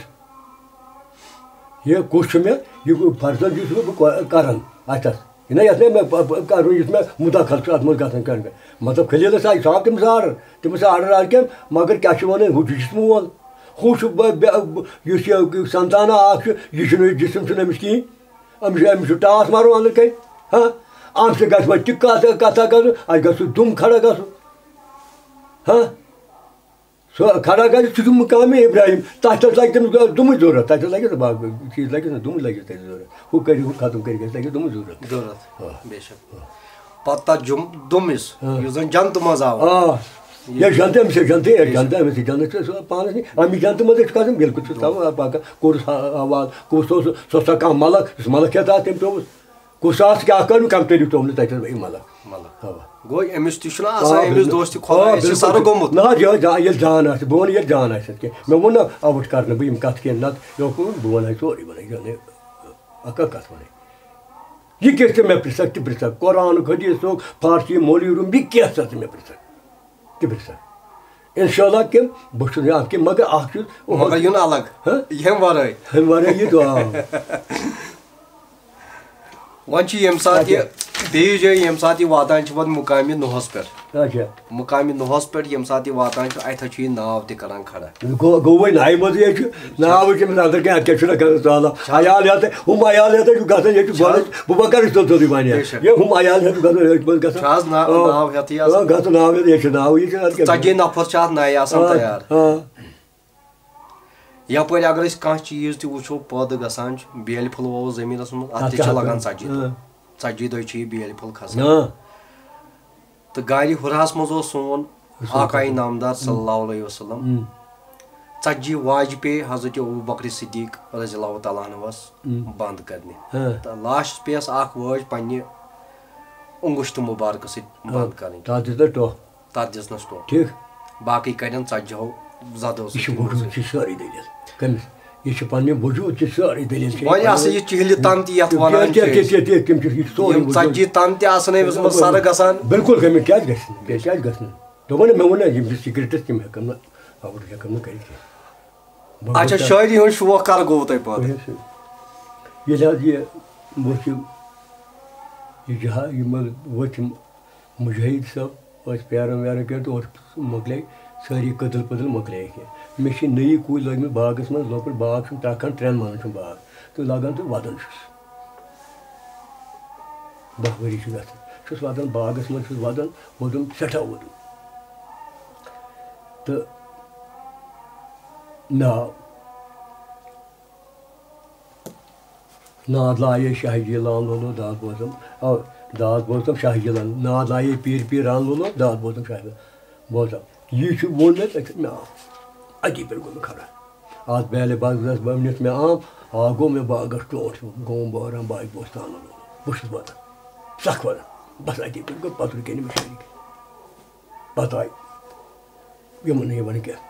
یہِ کُس چھُ مےٚ؟ یہِ فرزند یُس مےٚ بہٕ کو-، کران اَتھس۔ یہِ نہ یَتھ مےٚ ب-، ب-، کرُن، یُس مےٚ مُداخلت چھُ اَتھ منٛز گژھان کرنہٕ۔ مطلب، خلیٖلس آیہِ صاف تٔمِس آرڈر، تٔمِس آرڈر آیہِ کیٛاہ؟ مگر کیٛاہ چھِ وَنان، ہُہ چھُ جسمہٕ وول۔ ہُہ چھُ ب-، ب-، یُس یہِ سنتانا اکھ چھُ، یہِ چھُنہٕ، یہِ جسم چھُنہٕ أمِس کِہیٖنۍ۔ أمِس چھُ، أمِس چھُ ٹاس مارُن أنٛدرٕ کَنہِ۔ ہاں؟ اَمہِ سۭتۍ گژھِ وۄنۍ تہِ کَتھ، کَتھا گژھُن، اَسہِ گژھِ سُہ دُم کھڑا گژھُن۔ ہاں؟ سُہ کھڑا گژھِ، سُہ چھُ مُقامِ ابراہیم۔ تَتھ تَتھ لَگہِ تٔمِس دُمٕچ ضروٗرت۔ تَتھ تَتھ لَگہِ نہٕ باقٕے چیٖز لَگہِ نہٕ، دُمٕے لَگہِ تَتہِ ضروٗرت۔ ہُہ کٔرِو، ہُہ ختم کٔرِو، اَسہِ لَگہِ دُمٕچ ضروٗرت۔ ضروٗرت۔ آ۔ بے شک۔ آ۔ پَتہٕ تَتھ جُم-، دُمِس، آ۔ یُس زَن جنتہٕ منٛز آو۔ آ۔ یہِ جنتہٕ أمِس چھِ جنتٕے، یہِ جنتہٕ أمِس چھِ جنت چھِ سُہ پانَس نِش۔ اَمہِ جنتہٕ منٛز چھُ کھسان، بِلکُل چھُ تھاوان پَکان۔ کوٚرُس آواز، کُس اوس سُہ، سۄ کانٛہہ مَلَک، یُس مَلَک کیٛاہ تَتھ تٔمۍ ترٛووُس؟ کُس ساس کیٛاہ کٔرِو، کَم تٔرِو ترٛوو نہٕ تَتہِ حظ یہِ مَلَک۔ مَلَک۔ اَوا۔ گوٚو أمِس تہِ چھُنہ آ، آسان، أمِس بِلکُل۔ دوست تہِ آ، خۄدایَس چھِ بِلکُل۔ سَرٕ گوٚمُت۔ نہ حظ، یہِ حظ جان، ییٚلہِ جان آسہِ، بہٕ وَنہٕ ییٚلہِ جان آسہِ اَتھ کینٛہہ۔ مےٚ ووٚن نہ آوُٹ کَرنہٕ بہٕ یِم کَتھ کینٛہہ، نَتہٕ یہِ اوس بہٕ وَنہٕ ہا سورُے، وَنہٕ ہا یہِ اَکھ اَکھ کَتھ وَنہٕ ہا۔ یہِ کیٛاہ ژٕ مےٚ پرٛژھکھ تہِ پرٛژھکھ، قرآنُک حدیثُک، فارسی مولوی روٗم، یہِ کیٛاہ ژٕ مےٚ پرٛژھکھ؟ تہِ پرٛژھکھ۔ اِنشاء اللہ کہِ بہٕ چھُس نہٕ اَتھ کہِ، مگر اَکھ چیٖز، مگر یُن الگ۔ ہہ؟ ییٚمہِ ورٲے۔ ییٚمہِ ورٲے یہِ دُعا۔ وۄنۍ چھُ ییٚمہِ ساتہٕ یہِ اچھا۔ بیٚیِس جایہِ، ییٚمہِ ساتہٕ یہِ واتان چھُ پَتہٕ مُقامِ نوحَس پٮ۪ٹھ۔ اچھا۔ مُقامِ نوحَس پٮ۪ٹھ ییٚمہِ ساتہٕ یہِ واتان چھُ، اَتہِ حظ چھُ یہِ ناو تہِ کَران کھڑا۔ گوٚو، گوٚو وۄنۍ نَیہِ منٛزٕے حظ چھُ۔ ناو چھُ أمِس اَندَر کَنہِ، اَتہِ کیٛاہ چھُنہ گژھان ژالہ؟ چھُ حظ۔ عیال ہٮ۪تھ، ہُم عیال ہٮ۪تھ حظ چھُ گژھان، ییٚتہِ چھُ چھُ حظ۔ گۄڈَے، بہٕ ما کَرٕ تیٚلہِ سیوٚدُے وَنہِ؟ بے شک۔ یہِ ہُم عیال ہٮ۪تھ چھُ گژھان، ییٚتہِ چھُ گژھان۔ چھُ حظ نا-، آ۔ ناو ہٮ۪تھٕے آسان؟ آ، گژھان ناو ہٮ۪تھ، یہِ چھُ ناو، یہِ چھُ اَدٕ کیٛاہ؟ ژتجی نفر چھِ اَتھ نَیہِ آسان آ، تیار۔ آ۔ یپٲرۍ اگر أسۍ کانٛہہ چیٖز تہِ وٕچھو، پٲدٕ گژھان چھُ، بیلہِ پھوٚل ووٚوُس زٔمیٖنَس منٛز، اَتھ اَتھ تہِ چھِ چھِ اَتھ لَگان منٛز۔ ژتجی دۄہ۔ اۭں۔ ژتجی دۄہہِ چھِ یہِ بیلہِ پھوٚل کھسان۔ اۭں۔ تہٕ غارِ حِراہَس منٛز اوس سون سون آقایہِ نامدار صلی اللہ علیہ وسلم۔ اۭں۔ ژتجی واجہِ پیٚیہِ حضرت ابوبکر صدیق رضی اللہ تعالیٰ عنہس اۭں۔ بنٛد کرنہِ۔ ہاں۔ تہٕ لاسٹَس پیٚیَس اَکھ وٲج پنٛنہِ انگشتہٕ مبارکہٕ سۭتۍ بنٛد کرٕنۍ۔ تَتھ دِژ نہ ٹۄپھ۔ تَتھ دِژنَس ٹوٚپ۔ ٹھیٖک۔ باقٕے کَڑٮ۪ن ژَتجِہو زَدو یہِ چھُ سۭتۍ وجوٗد، یہِ چھِ سٲرٕے دٔلیٖل۔ کٔمِس؟ یہِ چھِ پنٕنہِ وجوٗد، چھِ سٲرٕے دٔلیٖل چھِ۔ وۄنۍ ہسا یہِ چِہلہِ تَن تہِ یَتھ وَنان تہِ، چھِ تہِ، أسۍ۔ تہِ، تہِ، تِم چھِ، یہِ چھِ سورُے یِم وجوٗد۔ ژَتجی تَن تہِ آسَن أمِس منٛز سَرٕ گژھان۔ بِلکُل کٔمِس، کیٛازِ گژھِ نہٕ؟ کیٛازِ گژھِ نہٕ؟ دوٚپمَے نہ، مےٚ ووٚن نہ، یِم چھِ سِکرِٹٕس، تِم ہٮ۪کَن نہٕ آوُٹ ہٮ۪کَن نہٕ کٔرِتھ کینٛہہ۔ بہٕ اچھا، وٕچھٕ۔ شٲعری ہُنٛد شوق کَر گوٚو تۄہہِ پٲدٕ؟ ییٚلہِ حظ یہِ، بہٕ چھُ، یہِ جہاد، یِم حظ وٲتۍ یِم مُجٲہِد صٲب، ٲسۍ پھیران ویران کٔرِتھ اور مۄکلے سٲری کٔدٕل پٔدٕل مۄکلے کینٛہہ۔ مےٚ چھِ نٔیی کُلۍ لٲگۍ مٕتۍ باغَس منٛز، لۄکُٹ باغ چھُم ترٛکھ کھنٛڈ، ترٛٮ۪ن مَنٛزَن چھُم باغ تہٕ لاگان تہٕ وَدان چھُس۔ دَہ ؤری چھِ گژھان۔ چھُس وَدان باغَس منٛز، چھُس وَدان، ووٚدُم سٮ۪ٹھاہ ووٚدُم۔ تہٕ مےٚ آو ناد لایے شاہ جی لان لولو داد بوزم۔ آ، داد بوزم شاہ جی لان۔ ناد لایے پیٖر پیٖر ران لولو داد بوزم شاہ جی لان۔ بوزم۔ یہِ چھُ ووٚن مےٚ، تَتہِ مےٚ آو۔ اَتی پٮ۪ٹھ گوٚو مےٚ خراب۔ اَتھ بیلہِ باغس بہٕ نیُتھ مےٚ آم، آ گوٚو مےٚ باغس ٹوٹھ، گوٚوُم بہران باغ بوستان لولو۔ بہٕ چھُس وَدان۔ سَکھ وَدان۔ بَس اَتی پٮ۪ٹھ گوٚو پَتہٕ رُکے نہٕ مےٚ شٲعری۔ پَتہٕ آے یِمَن نہٕ یِوان کینٛہہ۔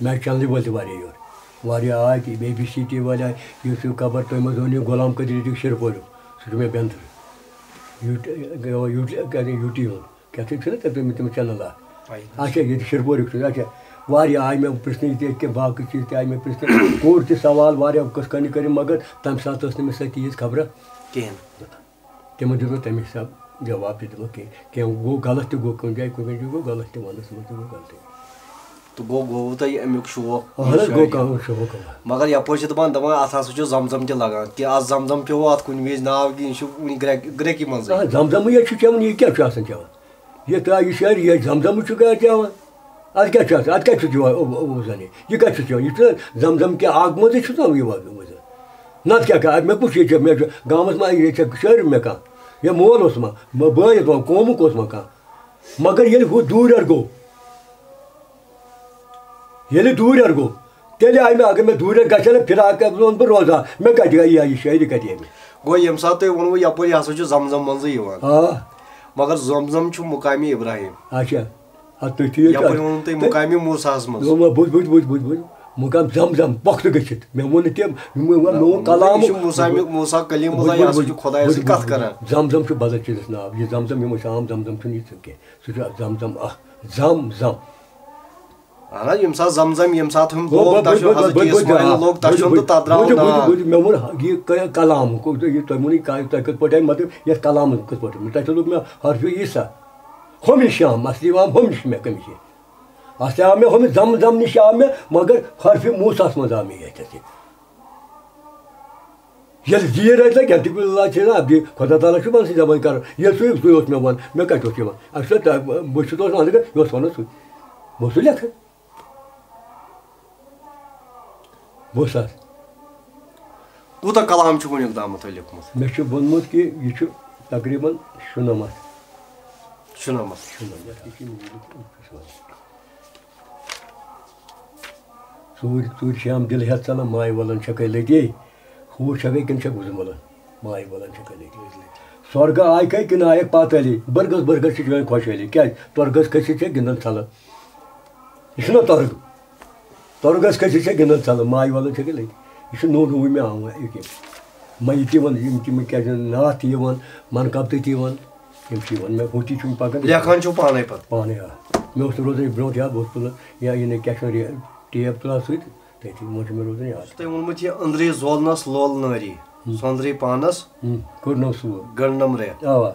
مےٚ چھِ چَنلہِ وٲلۍ تہِ واریاہ یور۔ واریاہ آے تہِ، بی بی سی ٹی وٲلۍ آے، یوٗسف قبر، تُہۍ مہ زٲنِو غلام قٲدر ییٚتیُک شِرپوریُک، سُہ چھُ مےٚ بیٚنٛدرٕ۔ U T, U T, U T, U T ہُنٛد۔ کیٛاہ چھُ، چھُنہ تَتہِ تِم، تِم چَنَل اَکھ؟ پَیی۔ اچھا، ییٚتہِ شِرپوریُک چھُ، اچھا۔ واریاہ آے مےٚ پِرٛژھنہٕ، ییٚتہِ کینٛہہ باقٕے چیٖز تہِ آے مےٚ پِرٛژھنہٕ۔ کوٚر تہِ سوال واریاہ قٕصہٕ کَنہِ کٔرِم، مگر تَمہِ ساتہٕ ٲس نہٕ مےٚ سۄ تیٖژ خبرہ کِہیٖنۍ۔ تِمو دیُت نہٕ تَمہِ حساب جواب تہِ دِمو کینٛہہ۔ کینٛہہ گوٚو غلط تہِ گوٚو کُنہِ جایہِ، کُنہِ جایہِ گوٚو غلط تہِ وَنَس منٛز تہِ گوٚو غلطی۔ تہٕ گوٚو، گوٚو تۄہہِ اَمیُک شوق، اَہَن حظ، یہِ گوٚو شٲعری۔ کَرُن شوق، اَوا۔ مگر یَپٲرۍ چھِ دَپان، دَپان، اَتھ ہسا چھُ زَم زَم تہِ لَگان، کہِ اَتھ زَم زَم پیوٚو اَتھ کُنہِ وِزِ ناو، کہِ یہِ چھُ وٕنہِ گرٛٮ۪کہِ، گرٛٮ۪کہِ منٛزٕے۔ آ، زَم زَمٕے یوت چھُ چٮ۪وان، یہِ کیٛاہ چھُ آسان چٮ۪وان؟ یہِ ترٛایہِ شٲعری، یہِ زَم زَمٕے چھُ گرِ چٮ۪وان۔ اَتھ کیٛاہ چھُ آسان؟ اَتھ کَتہِ چھُ چٮ۪وان؟ او، او، او زَنہِ۔ یہِ کَتہِ چھُ چٮ۪وان؟ یہِ چھُ زَم زَم کہِ آگہٕ منٛزٕے چھُ نا یہِ وَ-، وَ-، وَ-، نَتہٕ کیٛاہ کَرٕ؟ مےٚ کُس ییٚتہِ چھُ؟ مےٚ چھُ گامَس منٛز ییٚتہِ چھا شٲعر مےٚ کانٛہہ؟ یا مول اوس ما؟ مےٚ بٲے اوس ما؟ قومُک اوس ما کانٛہہ؟ مگر ییٚلہِ ہُہ دوٗرٮ۪ر گوٚو، ییٚلہِ دوٗرٮ۪ر گوٚو، تیٚلہِ آیہِ مےٚ، اگر مےٚ دوٗرٮ۪ر گژھِ ہا نہ، فراق روزٕ ہا، مےٚ کَتہِ گٔے یہِ شٲعری کَتہِ یہِ مےٚ؟ گوٚو ییٚمہِ ساتہٕ تۄہہِ ووٚنوُ یَپٲرۍ یہِ ہسا چھُ زَم زَم منٛزٕے یِوان۔ آ۔ مگر زَم زَم چھُ مُقامِ اِبراہیٖم۔ اچھا۔ اَدٕ تُہۍ تھٲیِو یَپٲرۍ تَتھ۔ ووٚنوُ تۄہہِ تہٕ مُقامِ موسیٰ ہَس منٛز۔ وۄنۍ بُز، بُز، بُز، بُز، بُز۔ مُقام زَم زَم، پۄختہٕ گٔژھِتھ۔ مےٚ ووٚن نہٕ تٔمۍ، مےٚ ووٚن، مےٚ ووٚن کلام۔ یہِ چھُ موسیٰ، موسیٰ کلیم اللہ، یہِ ہسا چھُ خۄدایَس سۭتۍ کَتھ کران۔ زَم زَم چھُ بدل چیٖزَس ناو۔ یہِ زَم زَم، یِم أسۍ عام زَم زَم چھُنہٕ یہِ ژٕ کینٛہہ۔ سُہ چھُ اَکھ زَم زَم اَکھ۔ زَم زَم۔ اہن حظ، ییٚمہِ ساتہٕ زَم زَم، ییٚمہِ ساتہٕ ہُم گوٚو، لوگ، بٔتھۍ، تَتھ چھُ بٔتھۍ، حضرت بٔتھۍ، بٔتھۍ، یِسماعیل بٔتھۍ، لوگ، تَتھ بٔتھۍ، چھُنہٕ بٔتھۍ، تہٕ تَتھ درٛاو بٔتھۍ، بٔتھۍ، ناو۔ بٔتھۍ، مےٚ ووٚن، یہِ ک-، کلام، کو-، یہِ تۄہہِ ووٚنُے کا-، تۄہہِ کِتھ پٲٹھۍ آیہِ، مطلب، یَتھ کلامَس کِتھ پٲٹھۍ؟ تۄہہِ چھُو دوٚپمُت مےٚ حرفِ عیسیٰ۔ ہُم نِش آم، اَصلی آم ہُم نِش مےٚ کٔمِس یہِ؟ اَصلی آو مےٚ ہُمہِ زَم زَم نِش آو مےٚ، مگر حرفِ موسیٰ ہَس منٛز آو مےٚ یَتھ، یَتھ یہِ۔ ییٚلہِ زیٖر ٲسۍ لَگہِ، ییٚلہِ تہِ کُنہِ لَچھِ نہ، بیٚیہِ خۄدا تعالیٰ چھُ پَنسٕے زَبٲنۍ کَرُن۔ ییٚلہِ سُہ، سُے اوس مےٚ وَنان، مےٚ کَتہِ اوس یِوان؟ اَسہِ چھُ تۄہہِ، بہٕ چھُس اوس وَنان، یہِ اوس وَنان سُہ۔ بہٕ اوسُس لیکھان۔ بوٗزتھا؟ کوٗتاہ کلام چھُ وُنیُک تامَتھ تۄہہِ لیوٚکھمُت؟ مےٚ چھُ ووٚنمُت کہِ یہِ چھُ تقریٖباً شُنَمَتھ۔ شُنَمَتھ۔ ژوٗرِ، ژوٗرِ شام دِل ہٮ۪تھ ژَلان، ماے وَلَن چھَکَے لٔتی۔ ہوٗر چھَکَے کِنہٕ چھَکھ وُزمَلَن؟ ماے وَلَن چھَکَے لٔتی۔ سۄرگہٕ آیہِ کَے کِنہٕ آیَکھ پاتٲلی؟ بٔرگَس، بٔرگَس چھِ چٲنۍ خۄشحٲلی۔ کیٛازِ؟ تۄرگَس کھٔسِتھ چھےٚ گِنٛدان ژھَلَن۔ یہِ چھُنہ تۄرُن۔ تۄرُن گژھِ کَتہِ چھےٚ گِنٛدان ژَلان، ماے والُن چھےٚ گِنٛدان۔ یہِ چھُ نوٚو نوٚوُے مےٚ آمُت یہِ کیٛاہ۔ مَے تہِ وَن، یِم تہِ مےٚ کیٛاہ چھِ ناتھ تہِ یِوان، مَن کَبتہٕ تہِ یِوان، یِم چھِ یِوان مےٚ ہُتہِ چھُم پَکان۔ لیکھان چھُو پانَے پَتہٕ؟ پانَے، آ۔ مےٚ اوس نہٕ روزان یہِ برونٛٹھ یاد، بہٕ اوسُس تُلان یا یہِ نہٕ کیٛاہ چھِ وَنان، یہِ ٹیپ تُلان سۭتۍ، تٔتھی منٛز چھُ مےٚ روزان یاد۔ تۄہہِ ووٚنمُت یہِ أنٛدرٕ زولنَس لول نٲری، ہُم۔ سۄنٛدرٕے پانَس ہُم، کوٚرنَم سُہ۔ گٔنٛڈنَم رٮ۪تھ۔ اَوا۔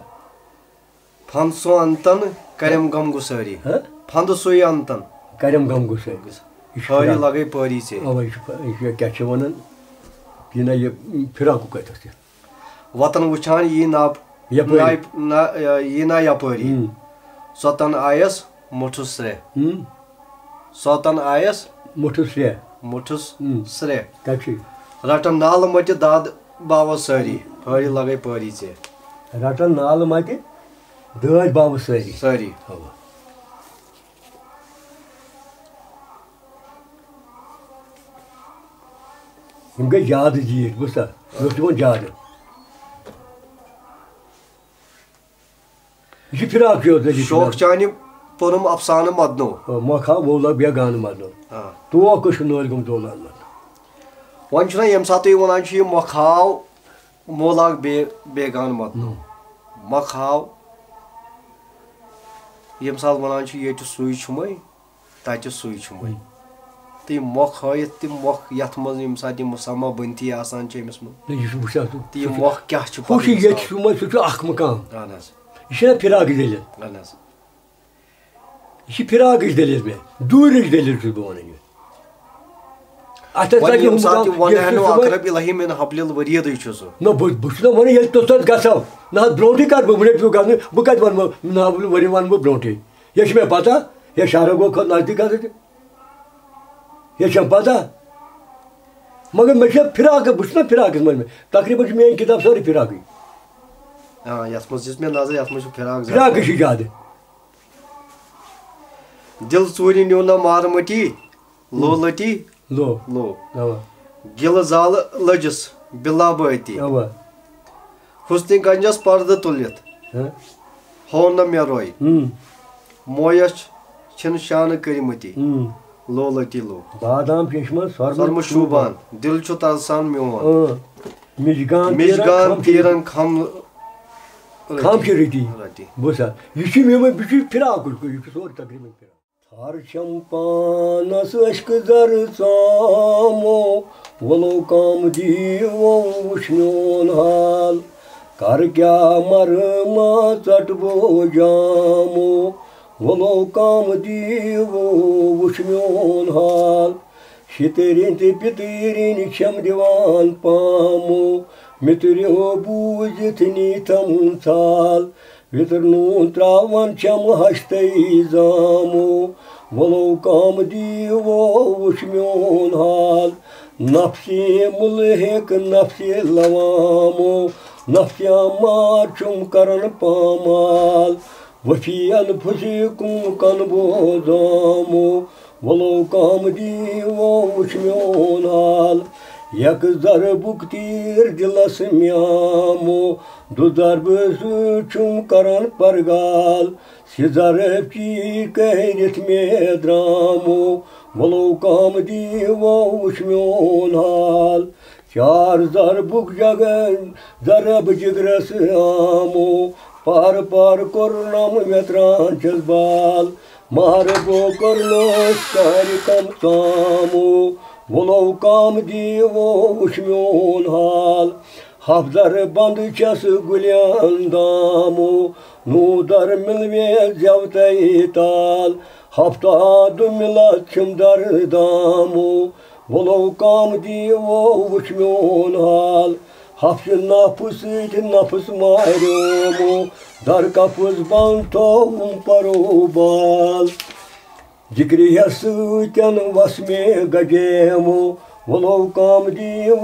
پھنٛد سُہ انتن کریم غم گُسٲری۔ ہہ؟ پھنٛد سُے انتن۔ کریم غم گُسٲری۔ یہِ چھُ ہٲری فراق۔ لگے پٲری ژے۔ اَوَے چھُ فا-، یہِ چھُ کیٛاہ چھِ وَنان؟ یہِ نہ یہِ فراقُک کَتہِ اوس یہِ؟ وطن وٕچھان یی نا، یپٲری۔ نا، نا، یی نا یپٲری۔ ہُم۔ سۄتن آیس مُٹھُس سرٛے۔ ہُم۔ سۄتن آیس مُٹھُس سرٛے۔ مُٹھُس ہُم۔ سرٛے۔ کَتہِ چھُ؟ رٹن نالہٕ مَتہِ داد باوس سٲری۔ ہٲری لگے پٲری ژے۔ رٹن نالہٕ مَتہِ دٲدۍ باوٕ سٲری۔ سٲری۔ اَوا۔ یِم گٔے زیادٕ زیٖٹھۍ، بوٗزتھا؟ یہِ اوس یِوان زیادٕ۔ یہِ چھُ فراق چھُ یوت أزِچ شوق فراق۔ چانہِ پوٚرُم افسانہٕ مدنو۔ آ، مۄکھ آو وولہ بیگانہٕ مدنو۔ آ۔ توکھ چھُ نٲلۍ گوٚمُت دولان مدنو۔ وۄنۍ چھُنہ ییٚمہِ ساتہٕ تُہۍ وَنان چھُ یہِ مۄکھ آو، مولاک بے-، بیگانہٕ مدنو۔ ہُم۔ مۄکھ آو، ییٚمہِ ساتہٕ وَنان چھُ ییٚتہِ سُے چھُمَے، تَتہِ سُے چھُمَے۔ ہُم۔ تہٕ یہِ مۄکھ ہٲیِتھ، تِم مۄکھ یَتھ منٛز ییٚمہِ ساتہٕ یہِ مسمہ بٔنتھی آسان چھِ أمِس منٛز۔ نہ، یہِ چھُ وٕچھان ژٕ۔ تہٕ یہِ مۄکھ کیٛاہ چھُ ہُہ پَتہٕ چھُ ییٚتہِ اِنسان؟ سُمَے، سُہ چھُ اَکھ مُقام۔ اَہَن حظ۔ یہِ چھِنہ فراقٕچ دٔلیٖل؟ اَہَن حظ۔ یہِ چھِ فراقٕچ دٔلیٖل مےٚ، دوٗرِچ دٔلیٖل چھُس بہٕ وَنان یہِ۔ اَتھ حظ وۄنۍ لَگہِ ییٚمہِ ہُم ساتہٕ دَم، یہِ وَنہٕ یُس ہا نہٕ سُہ وۄنۍ اقرب الہی من حبل الوریدٕے چھُ سُہ۔ نہ، بہٕ، بہٕ چھُس نہ وَنان ییٚلہِ توٚتَتھ گژھو، نہ حظ برونٛٹھٕے کَرٕ بہٕ، وٕنہِ پیوٚو گژھُن، بہٕ کَتہِ وَنہٕ بہٕ، نہ حبل الوریٖد وَنہٕ بہٕ برونٛٹھٕے۔ یہِ چھِ مےٚ پَتہ، یہِ شہرٕ گوٚو کھۄتہٕ نزدیٖک حظ ییٚتہِ۔ یہِ چھےٚ پَتہ۔ مگر مےٚ چھےٚ فراق، بہٕ چھُس نہ فراقَس منٛز مےٚ۔ تقریٖباً چھِ میٛٲنۍ کِتاب سٲرٕے فراقٕے۔ آ، یَتھ منٛز دِژ مےٚ نظر، یَتھ منٛز چھُ فراق زیادٕ۔ فراقٕے چھِ زیادٕ۔ دِل ژوٗرِ نیوٗ نہ مارٕ مٔٹی، لو ہُم۔ لٔٹی، لو۔ لو۔ اَوا۔ گِلہٕ زالہٕ لٔجِس، بِلا بٲتی۔ اَوا۔ حُسنِ گنجس پردٕ تُلِتھ، ہہ؟ ہو نہ مےٚ روے۔ ہُم۔ مویس چھِنہٕ شانہٕ کٔرمٕتی۔ ہُم۔ لو لٔٹی لو۔ بادام چشمس سۄرمہٕ سۄرمہٕ شوٗبان۔ شوٗبان۔ دِل چھُ ترسان میون۔ اۭں۔ مِجگان مِجگان تیٖرن تیٖرن کھم کھم چھِ رٔٹی۔ رٔٹی۔ بوٗزتھا؟ یہِ چھُ میون، یہِ چھُ فراقُک، یہِ چھُ سورُے تقریٖباً فراق۔ ژھر چھَم پانَس عشقہٕ زَرٕ ژامو، وَلو کام دیٖوو وٕچھ میون حال۔ کَر کیٛاہ مَرٕ ما ژَٹہٕ بہٕ جامو، وَلو کام دیٖوو وٕچھ میون حال۔ شِتٕرِنۍ تہٕ پِتٕرِنۍ چھَم دِوان پامو، مِترِ ہو بوٗزِتھ نیٖتھَم ژھال۔ وِتر نوٗن ترٛاوان چھَم ہَشتَے زامو، وَلو کام دیٖوو وٕچھ میون حال۔ نفسِ مُلحِق نفسِ لوامو، نفسِ اَمار چھُم کَران پامال۔ وفی انفسکم کن بوزامو، ولو کام دیو وچھ میون حال۔ یک ضربک تیر دلس میامو، دو ضربہ سۭتۍ چھُم کران پرگال۔ سہِ ضرب چی کٔرِتھ مےٚ درامو، ولو کام دیو وچھ میون حال۔ چار ضربک جگہ ضرب جگرس آمو، پار پار کوٚرنم ویتران چھس بال۔ مہربو کوٚرنس کارِ کم تامو، ولو کام دیو وچھ میون حال۔ ہفت ضرب بند چھس گُلین دامو، نو ضرب ملوے زیوتائی تال۔ ہفتاد ملت چھم در دامو، ولو کام دیو وچھ میون حال۔ ہفش نفس سۭتۍ نفس ماریومو، در کفس بند تھووُم پرو بال۔ ذکرِ یس سۭتۍ وس مےٚ گجیمو، ولو کام دیو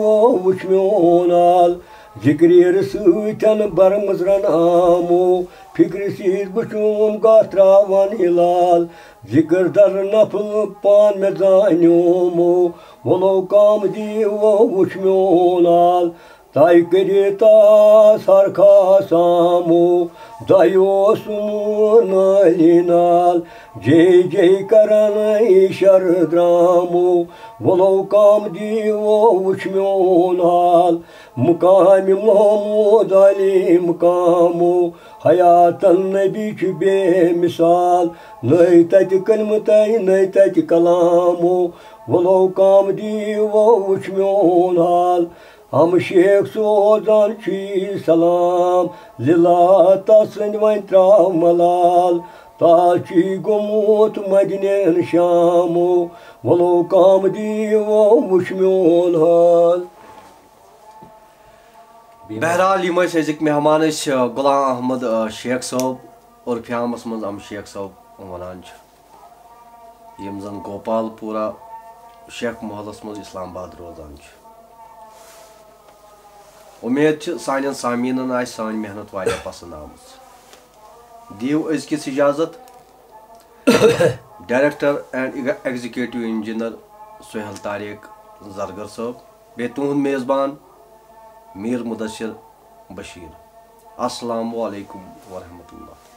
وچھ میون حال۔ ذکریر سۭتٮ۪ن برمٕژرن آمو، فکرِ سۭتۍ بہٕ چھُم گتھ تراوان یہِ لال۔ ذکر در نفل پان مےٚ زانیومو، وولو کام دیٖوو وُچھ میون حال۔ طے کٔرِتھ آس ہر خاص آمو، دۄیہِ اوسُم نٲلی نال۔ جے جے کرن ایشر درامو، وولو کام دیٖوو وُچھ میون حال۔ مقامِ محمود علی مقامو، حیاتن نبی چھُ بے مثال۔ نٔے تتہِ کلمہٕ تہٕ نٔے تتہِ کلامو، وولو کام دیٖوو وُچھ میون حال۔ ہم شیخ سوزان چھُ یہِ سلام، لِلا تسٕنٛدۍ وۄنۍ تراو ملال۔ تاج چھُ گوٚمُت مدینہٕ شامو، وولو کام دیٖوو وُچھ میون حال۔ بہرحال، یِم ٲسۍ أزِکۍ مہمان، ٲسۍ، آ، غلام احمد، آ، شیخ صٲب، عرفِ عامس منٛز ام شیخ صٲب ونان چھِ، یِم زن گوپال پورہ شیخ محلس منٛز اسلام آباد روزان چھِ۔ اُمید چھِ سانٮ۪ن سامعیٖنن آسہِ سٲنۍ محنت واریاہ پسنٛد آمٕژ۔ دِیِو أزکِس اجازت۔ Director and Executive Engineer Sohail Tariq زرگر صٲب، بیٚیہِ تُہُنٛد میزبان میٖر مدثر بشیٖر۔ السلام علیکم ورحمۃ اللہ۔